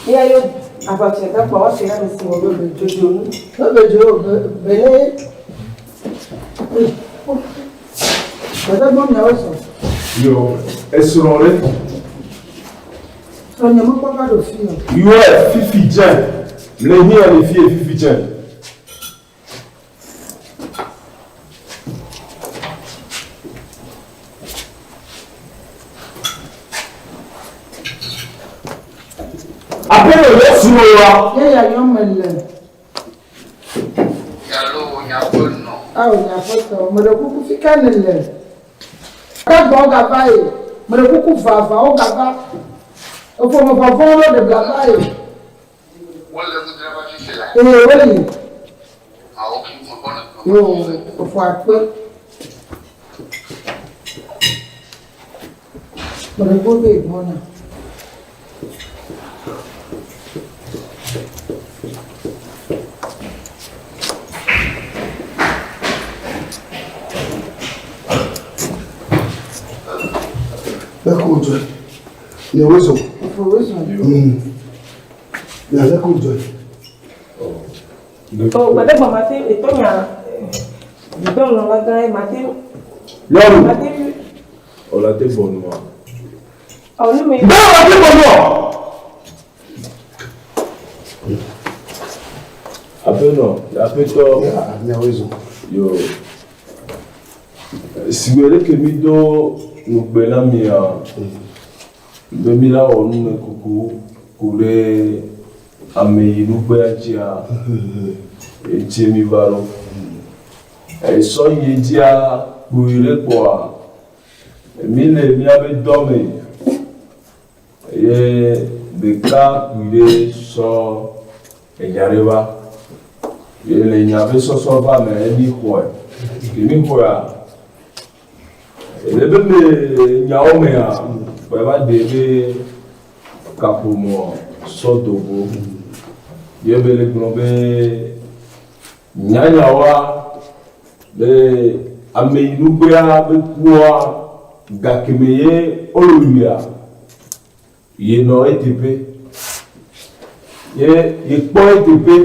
Ya yo aʋatsɛ gakpɔ wa fi na mi si wɔ be dodo nu. Be bedzo be bele. Gbede gbɔ miawo sɔ. Yo, esrɔ̃ ɖe. Srɔ̃nye mekpɔ va ɖo fi o. Yɔe fifi dze. Le hiã le fie fifi dze. Aƒenɔ le srɔ̃ wa. Ye ya yɔ me le. Alo nyaƒenɔ. Awo nyaƒetɔ, meɖe kuku fika ne le. Gbɔ gava ye. Meɖe kuku vava wo gava. Eƒome vɔvɔ ɖe ɖe bla va ye. Wole nu dzra va fifi la. Ee wole. Awo ki me gbɔna. Yo efɔ akpe. Meɖe kuku be gbɔna. Leke wòdzɔe? Miawoe zɔ. Efɔ wo zɔ. Mia leke wòdzɔe? O gbede gbɔ mate etɔ nya gbɛmlɔ la gã ye mate Nyɔnu. mate Wòle te bɔ nua. ɔ nu me. Bẹ́ẹ̀ wà te bɔ nua. Aƒenɔ, aƒetɔ. Miawoe zɔ. Yo. Sigbe ɖeke mi do nugbe na mia be mi la wɔ numekuku ku ɖe ameyinugbea dzia etsie mi va ɖo. Esɔ yi dzia kpui ɖe kpɔa mi le miabe dɔ me eye ɖeka kpui ɖe sɔ enya ɖe va. Ye le nya be sɔsɔ va me emi xɔe. Ke mi xɔea ele be me nyawo mea kpɔe va de be kaƒomɔ sɔ dogo. Ye be le gblɔ be nyanyawoa be ameyinugbea be kua gakeme ye wole wuia yenɔ eteƒe. Ye yekpɔ eteƒe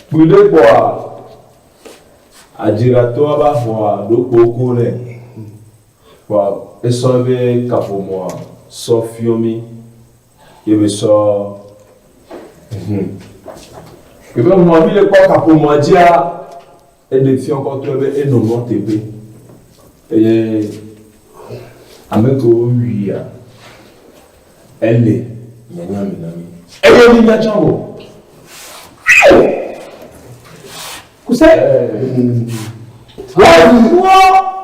kpui ɖe kpɔa adzratɔa va xɔa ɖokpo ko nɛ. Kpɔa esɔ ebe kaƒomɔa sɔ fiɔ mi ye be sɔ Kebe mɔ mi le kpɔ kaƒomɔa dzia eɖe fiɔ kɔtɔe be enɔ nua teƒe eye ame kewo wuia ele nyanya me na mi. Eye mi nya tsã vɔ. Kuse.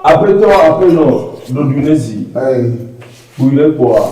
Aƒetɔ aƒenɔ ɖoɖoe ne zi. Kpui ɖe kpɔa.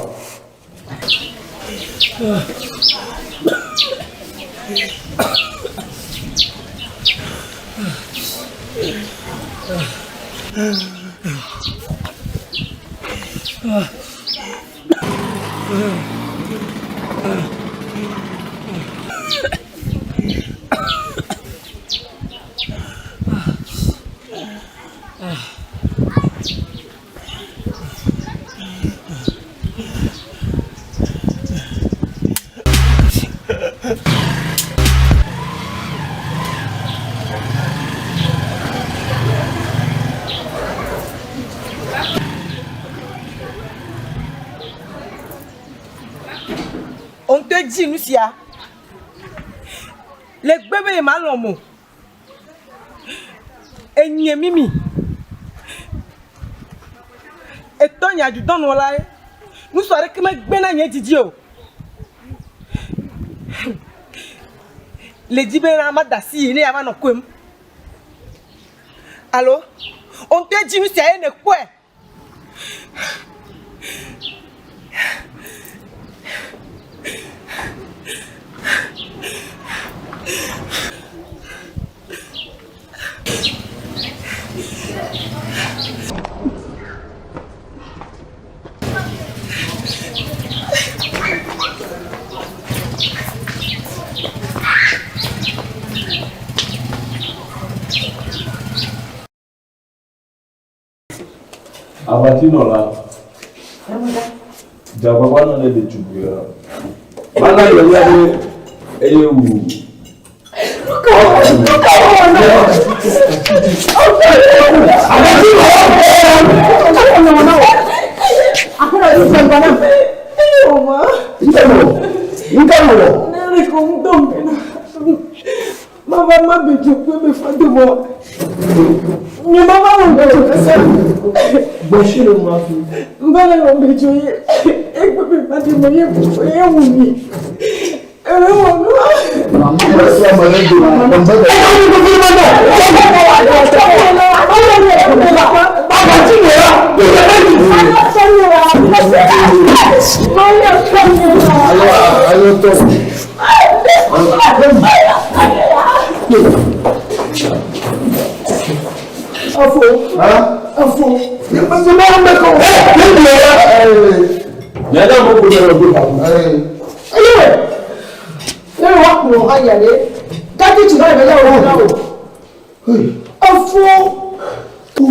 dzi nu sia. Le gbe be yemalɔ̃ mo. Enye mimi. Etɔ nye adzudɔnɔla ye. Nusu aɖeke megbe na nye didi o. Le dzi be na mada asi yi ne yeava nɔ koem. Alo, wò ŋutɔe dzi nu sia ye nèkpɔe. Aʋatinɔla, dze agbagba nɔ ne ɖetugbui la. Mana yɔyɔ be eye wu. Mava ma be dzo kple me fa do mɔ. Nye mava wɔ be dzo kese. Gbɔshi le ma fi. Mva le wɔ be dzo ye. Egbe be fa do mɔ ye ye wu mi. Ere wɔ nu. Afo. Afo. Nyanya mo ko lọ gbé pàtó. Eyewe. Ne wa kplɔ aya ɖe. Gati tsi na le ya wo na o. Afo. Afo.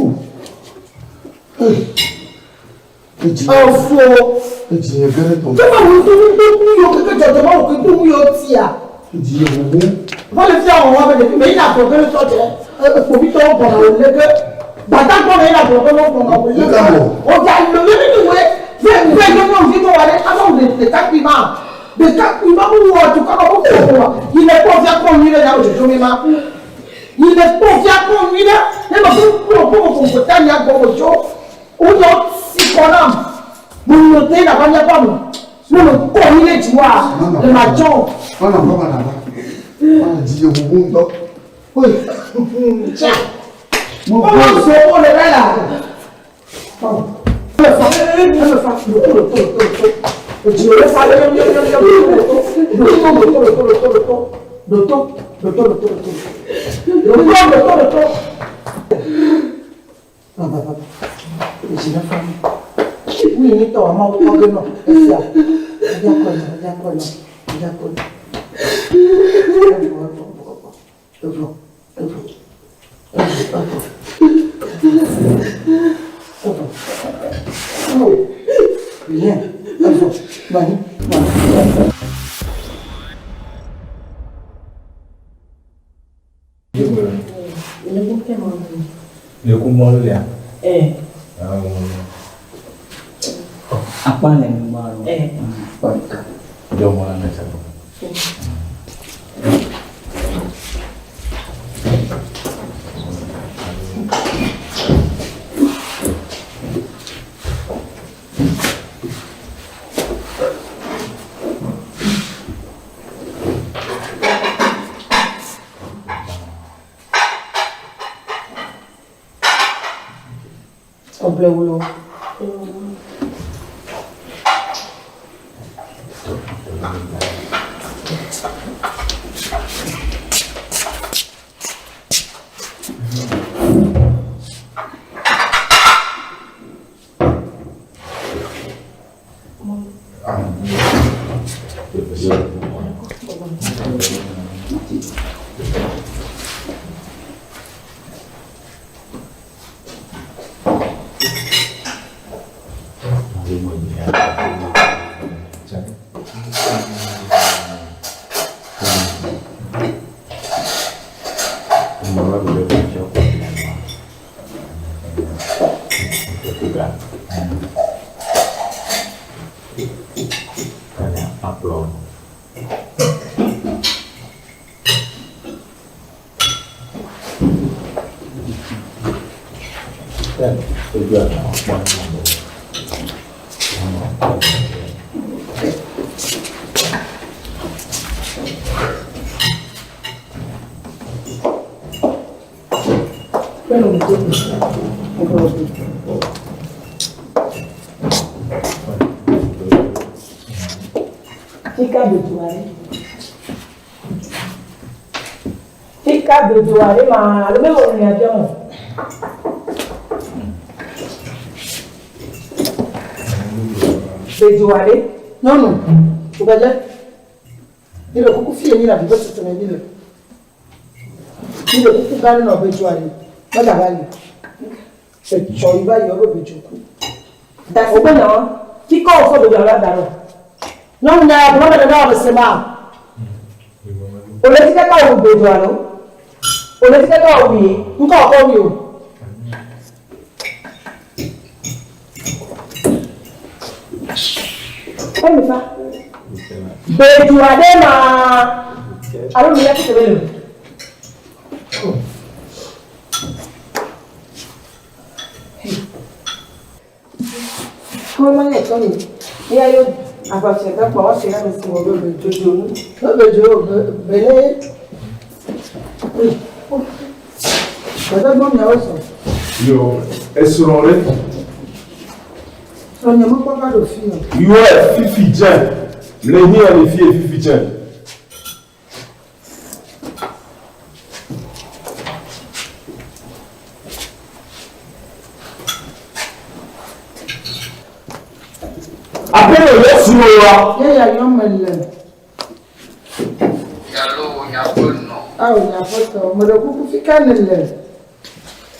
Fɛn wo to nu to nu yɔ keke dzɔdzɔ ma wo ke to nu yɔ tia. Va le fia wɔwɔ be ɖevi me yina gblɔ ge ne sɔdze kpovitɔwo gbɔna wo lé ge gbadagba me yina gblɔ ge ne wo gbɔna wo lé ge wodza lo ye mi woe ve ve ye nyɔnuvi to wa ɖe abe wo ɖekakpui ma ɖekakpui ma wo wɔ tukɔ ma wo kɔ wa yi le kpɔ fia kpɔ nyui ɖe ya wo dzodzo mi ma yi le kpɔ fia kpɔ nyui ɖe ne me kpɔ kpɔ kpɔ kpɔ ta nya gbɔ wo tso wo yɔ si kɔ nam mo nɔ te na va nya ba mo ne me kɔ nyui ɖe dzi wa le ma dzɔ. Mo so wo le la. Le kumɔ lia. Eh. Akpa le nu ma lo. Eh. Jɔ mɔ la ne sa. Ɔblɛwulo. Fika dodoa ɖe. Fika dodoa ɖe ma alo me wɔ nya biɔ mo. Dodoa ɖe. Nyɔnu, tugbedze, mi le kuku fie mi le avi sese me mi le. Mi le kuku gã ɖe nɔ bedzo aɖe. Megava yi. Etsɔ yi va yi wobe bedzo ku. Dasi be nyawa. Fika wòfɔ dodoa la da ɖo. Nyɔnu nya ya gblɔ me ɖe na wɔ bese ma. Ole fi kaka wò dodoa lo. Ole fi kaka wò wie. Ŋkɔ wòkɔ wi o. Emi fa. Bedzo aɖe ma. Alo mi ya fi tebe le. Kɔma ne tɔ ni. Ya yo aʋafia gakpɔ wa fi na me si wɔ be bedzo nu. Be bedzo be bele. Gbede gbɔ miawo sɔ. Yo, esrɔ̃ ɖe. Srɔ̃nye mekpɔ va ɖo fi o. Yɔe fifi dze. Le hiã le fie fifi dze. Aƒenɔ yɔ srɔ̃ wa. Ye ya yɔ me le. Alo nyaƒenɔ. Awo nyaƒetɔ, meɖe kuku fika ne le.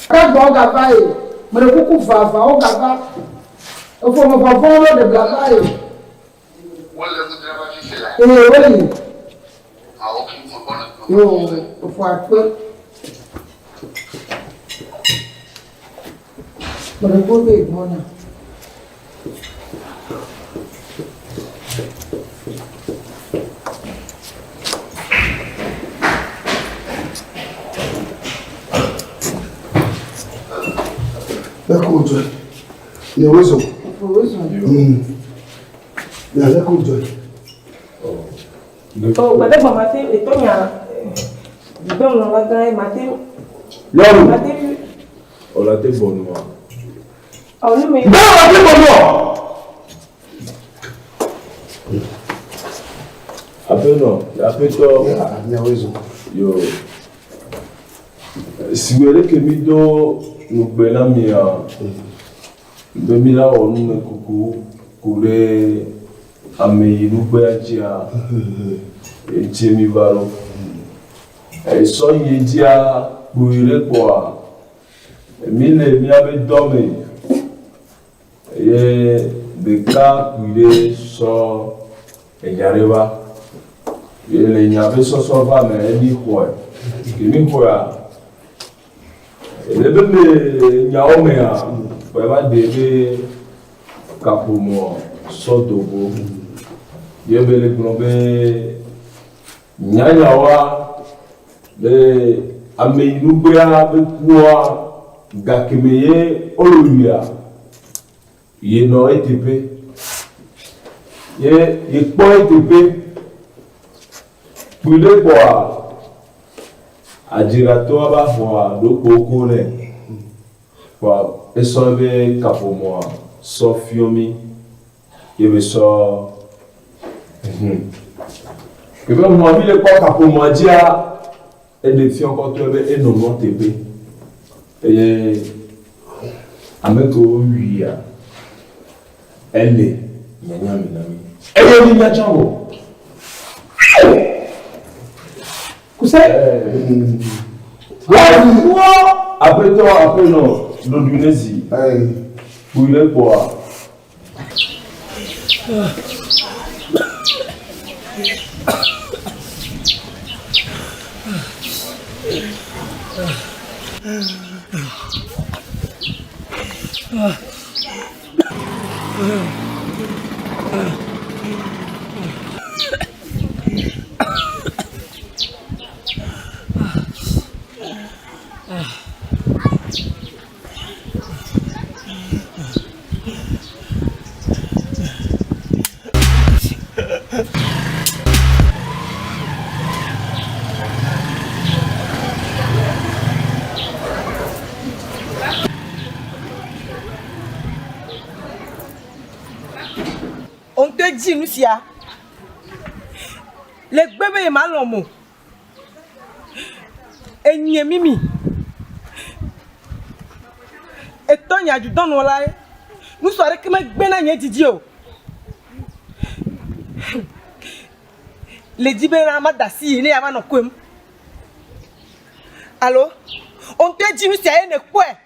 Ke gbɔ gava yi. Meɖe kuku vava wo gava. Efo me vɔvɔ wo ɖe bla va yi. Wole nu dzra va fifi la. Ee woli. Awo ki me gbɔna. Yo efo akpe. Meɖe kuku be gbɔna. Leke wodzɔe? Miawoe zɔ. Efo wo zɔ. Mia leke wodzɔe? O gbede gbɔ mate etɔ nya gbɛŋlɔ la gã ye mate Nyɔnu. mate Wòle te bɔnua. ɔ nu me Bẹ́ẹ̀ wà te bɔnua. Aƒenɔ, aƒetɔ. Miawoe zɔ. Yo. Sigbe ɖeke mi do nugbe na mia be mi la wɔ numekuku ku ɖe ameyinugbea dzia eŋutie mi va ɖo. Esɔ yi dzia kpui ɖe kpoa mi le miabe dɔ me eye ɖeka kpui ɖe sɔ enya ɖe va. Ye le nya be sɔsɔ va me emi xɔe. Ke mi xɔea ele be me nyawo mea kpɔe va de be kaƒomɔ sɔ dogo. Ye be le gblɔ be nyanyawoa be ameyinugbea be kua gakeme ye wolowia yenɔ eteƒe. Ye yekpɔ eteƒe kpui ɖe kpɔa adzratɔa va xɔa ɖokpo ko nɛ. Kpɔa esɔ be kaƒomɔa sɔ fiɔ mi ye be sɔ Ke be mɔ mi le kpɔ kaƒomɔa dzia eɖe fiɔ kɔtɔe be enɔ nua teƒe eye ame kewo wuia ele nyanya me na mi. Eye mi nya tsã vɔ. Kuse. Aƒetɔ aƒenɔ ɖoɖoe ne zi. Kpui ɖe kpɔa. dzi nu sia. Le gbe be yemalɔ̃ mo. Enye mimi. Etɔ nye adzudɔnuwɔla ye. Nusu aɖeke megbe na nye didi o. Le dzi be na mada asi yi ne yeava nɔ koem. Alo, wò ŋutɔe dzi nu sia ye nèkpɔe.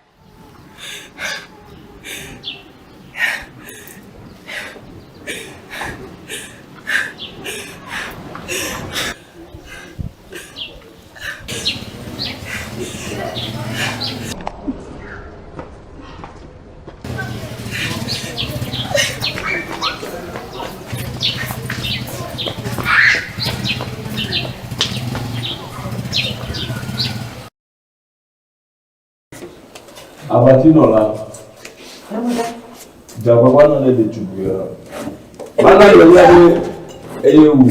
Aʋatsinɔla, dze agbagba nɔ ne ɖetugbui la. Mana yelia ɖe eye wu.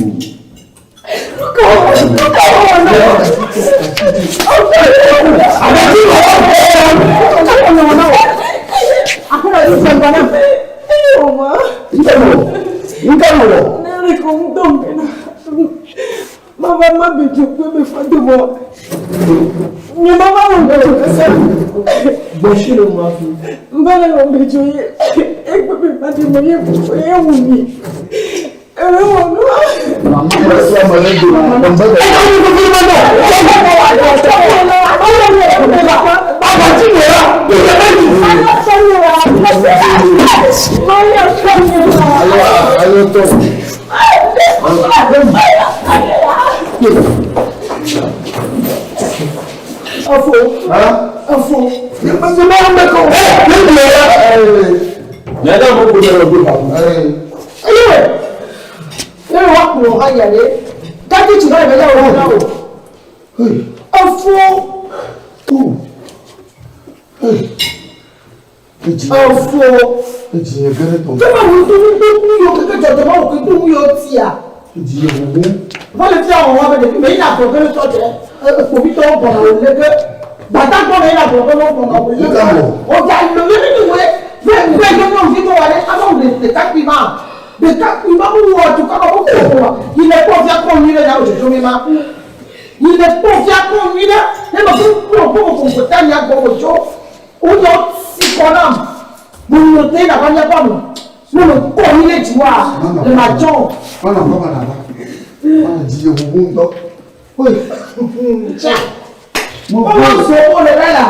Mava ma be dzo kpe be fa do mɔ. Nye mava wɔ be dzo kasa. Gbɔshi le ma fi. Mva le wɔ be dzo ye. Egbe be fa do mɔ ye ye wu mi. Ere wɔ nu. Mama me sɔ me le do. Mbe be. Ayo ayo to. Afo. Afo. Nyada mo ko le go pa. Ayiwe. Ne wa kplɔ ha ya ɖe. Gati tsi na le ya wɔ na o. Afo. Afo. Edzi gere tɔ. Fɛn wo to nu gbogbo yɔ keke dzɔdzɔ ma wo ke to nu yɔ tia. Edzi ye wuwu. Wọ́n lè fi àwọn ọmọ abẹ́rẹ́ mi yìí àgbọ̀ kẹ́lẹ́ sọ́jẹ́ kpòmítọ́ gbọ̀nà wò lé gbàtà gbọ̀nà yìí àgbọ̀ kẹ́lẹ́ gbọ̀nà wò lé ọjà ìlú yẹn nínú ìwé bẹ́ẹ̀ bẹ́ẹ̀ yẹn náà fi tó wà lé amáwò lè ɖekakpui ma ɖekakpui ma mu wɔ tukɔ ma kókó wɔ ilẹ̀ kpọ̀ fia kpọ̀ nyui ɖe yàwó dzodzo mi ma ilẹ̀ kpọ̀ fia kpọ̀ nyui ɖe ne ma kó kpọ̀ kó kó kó ta nya gbɔ wò tso wòyɔ si kɔ nam mo nɔ te na ba nya ba mo mo nɔ kpọ̀ nyui ɖe dzi wa le ma dzɔ. Mana ba mana ba. Mana dzi ye wuwu ŋutɔ. Oye. Tsa. Wọ́n sọ owó rẹ̀ rẹ̀ la.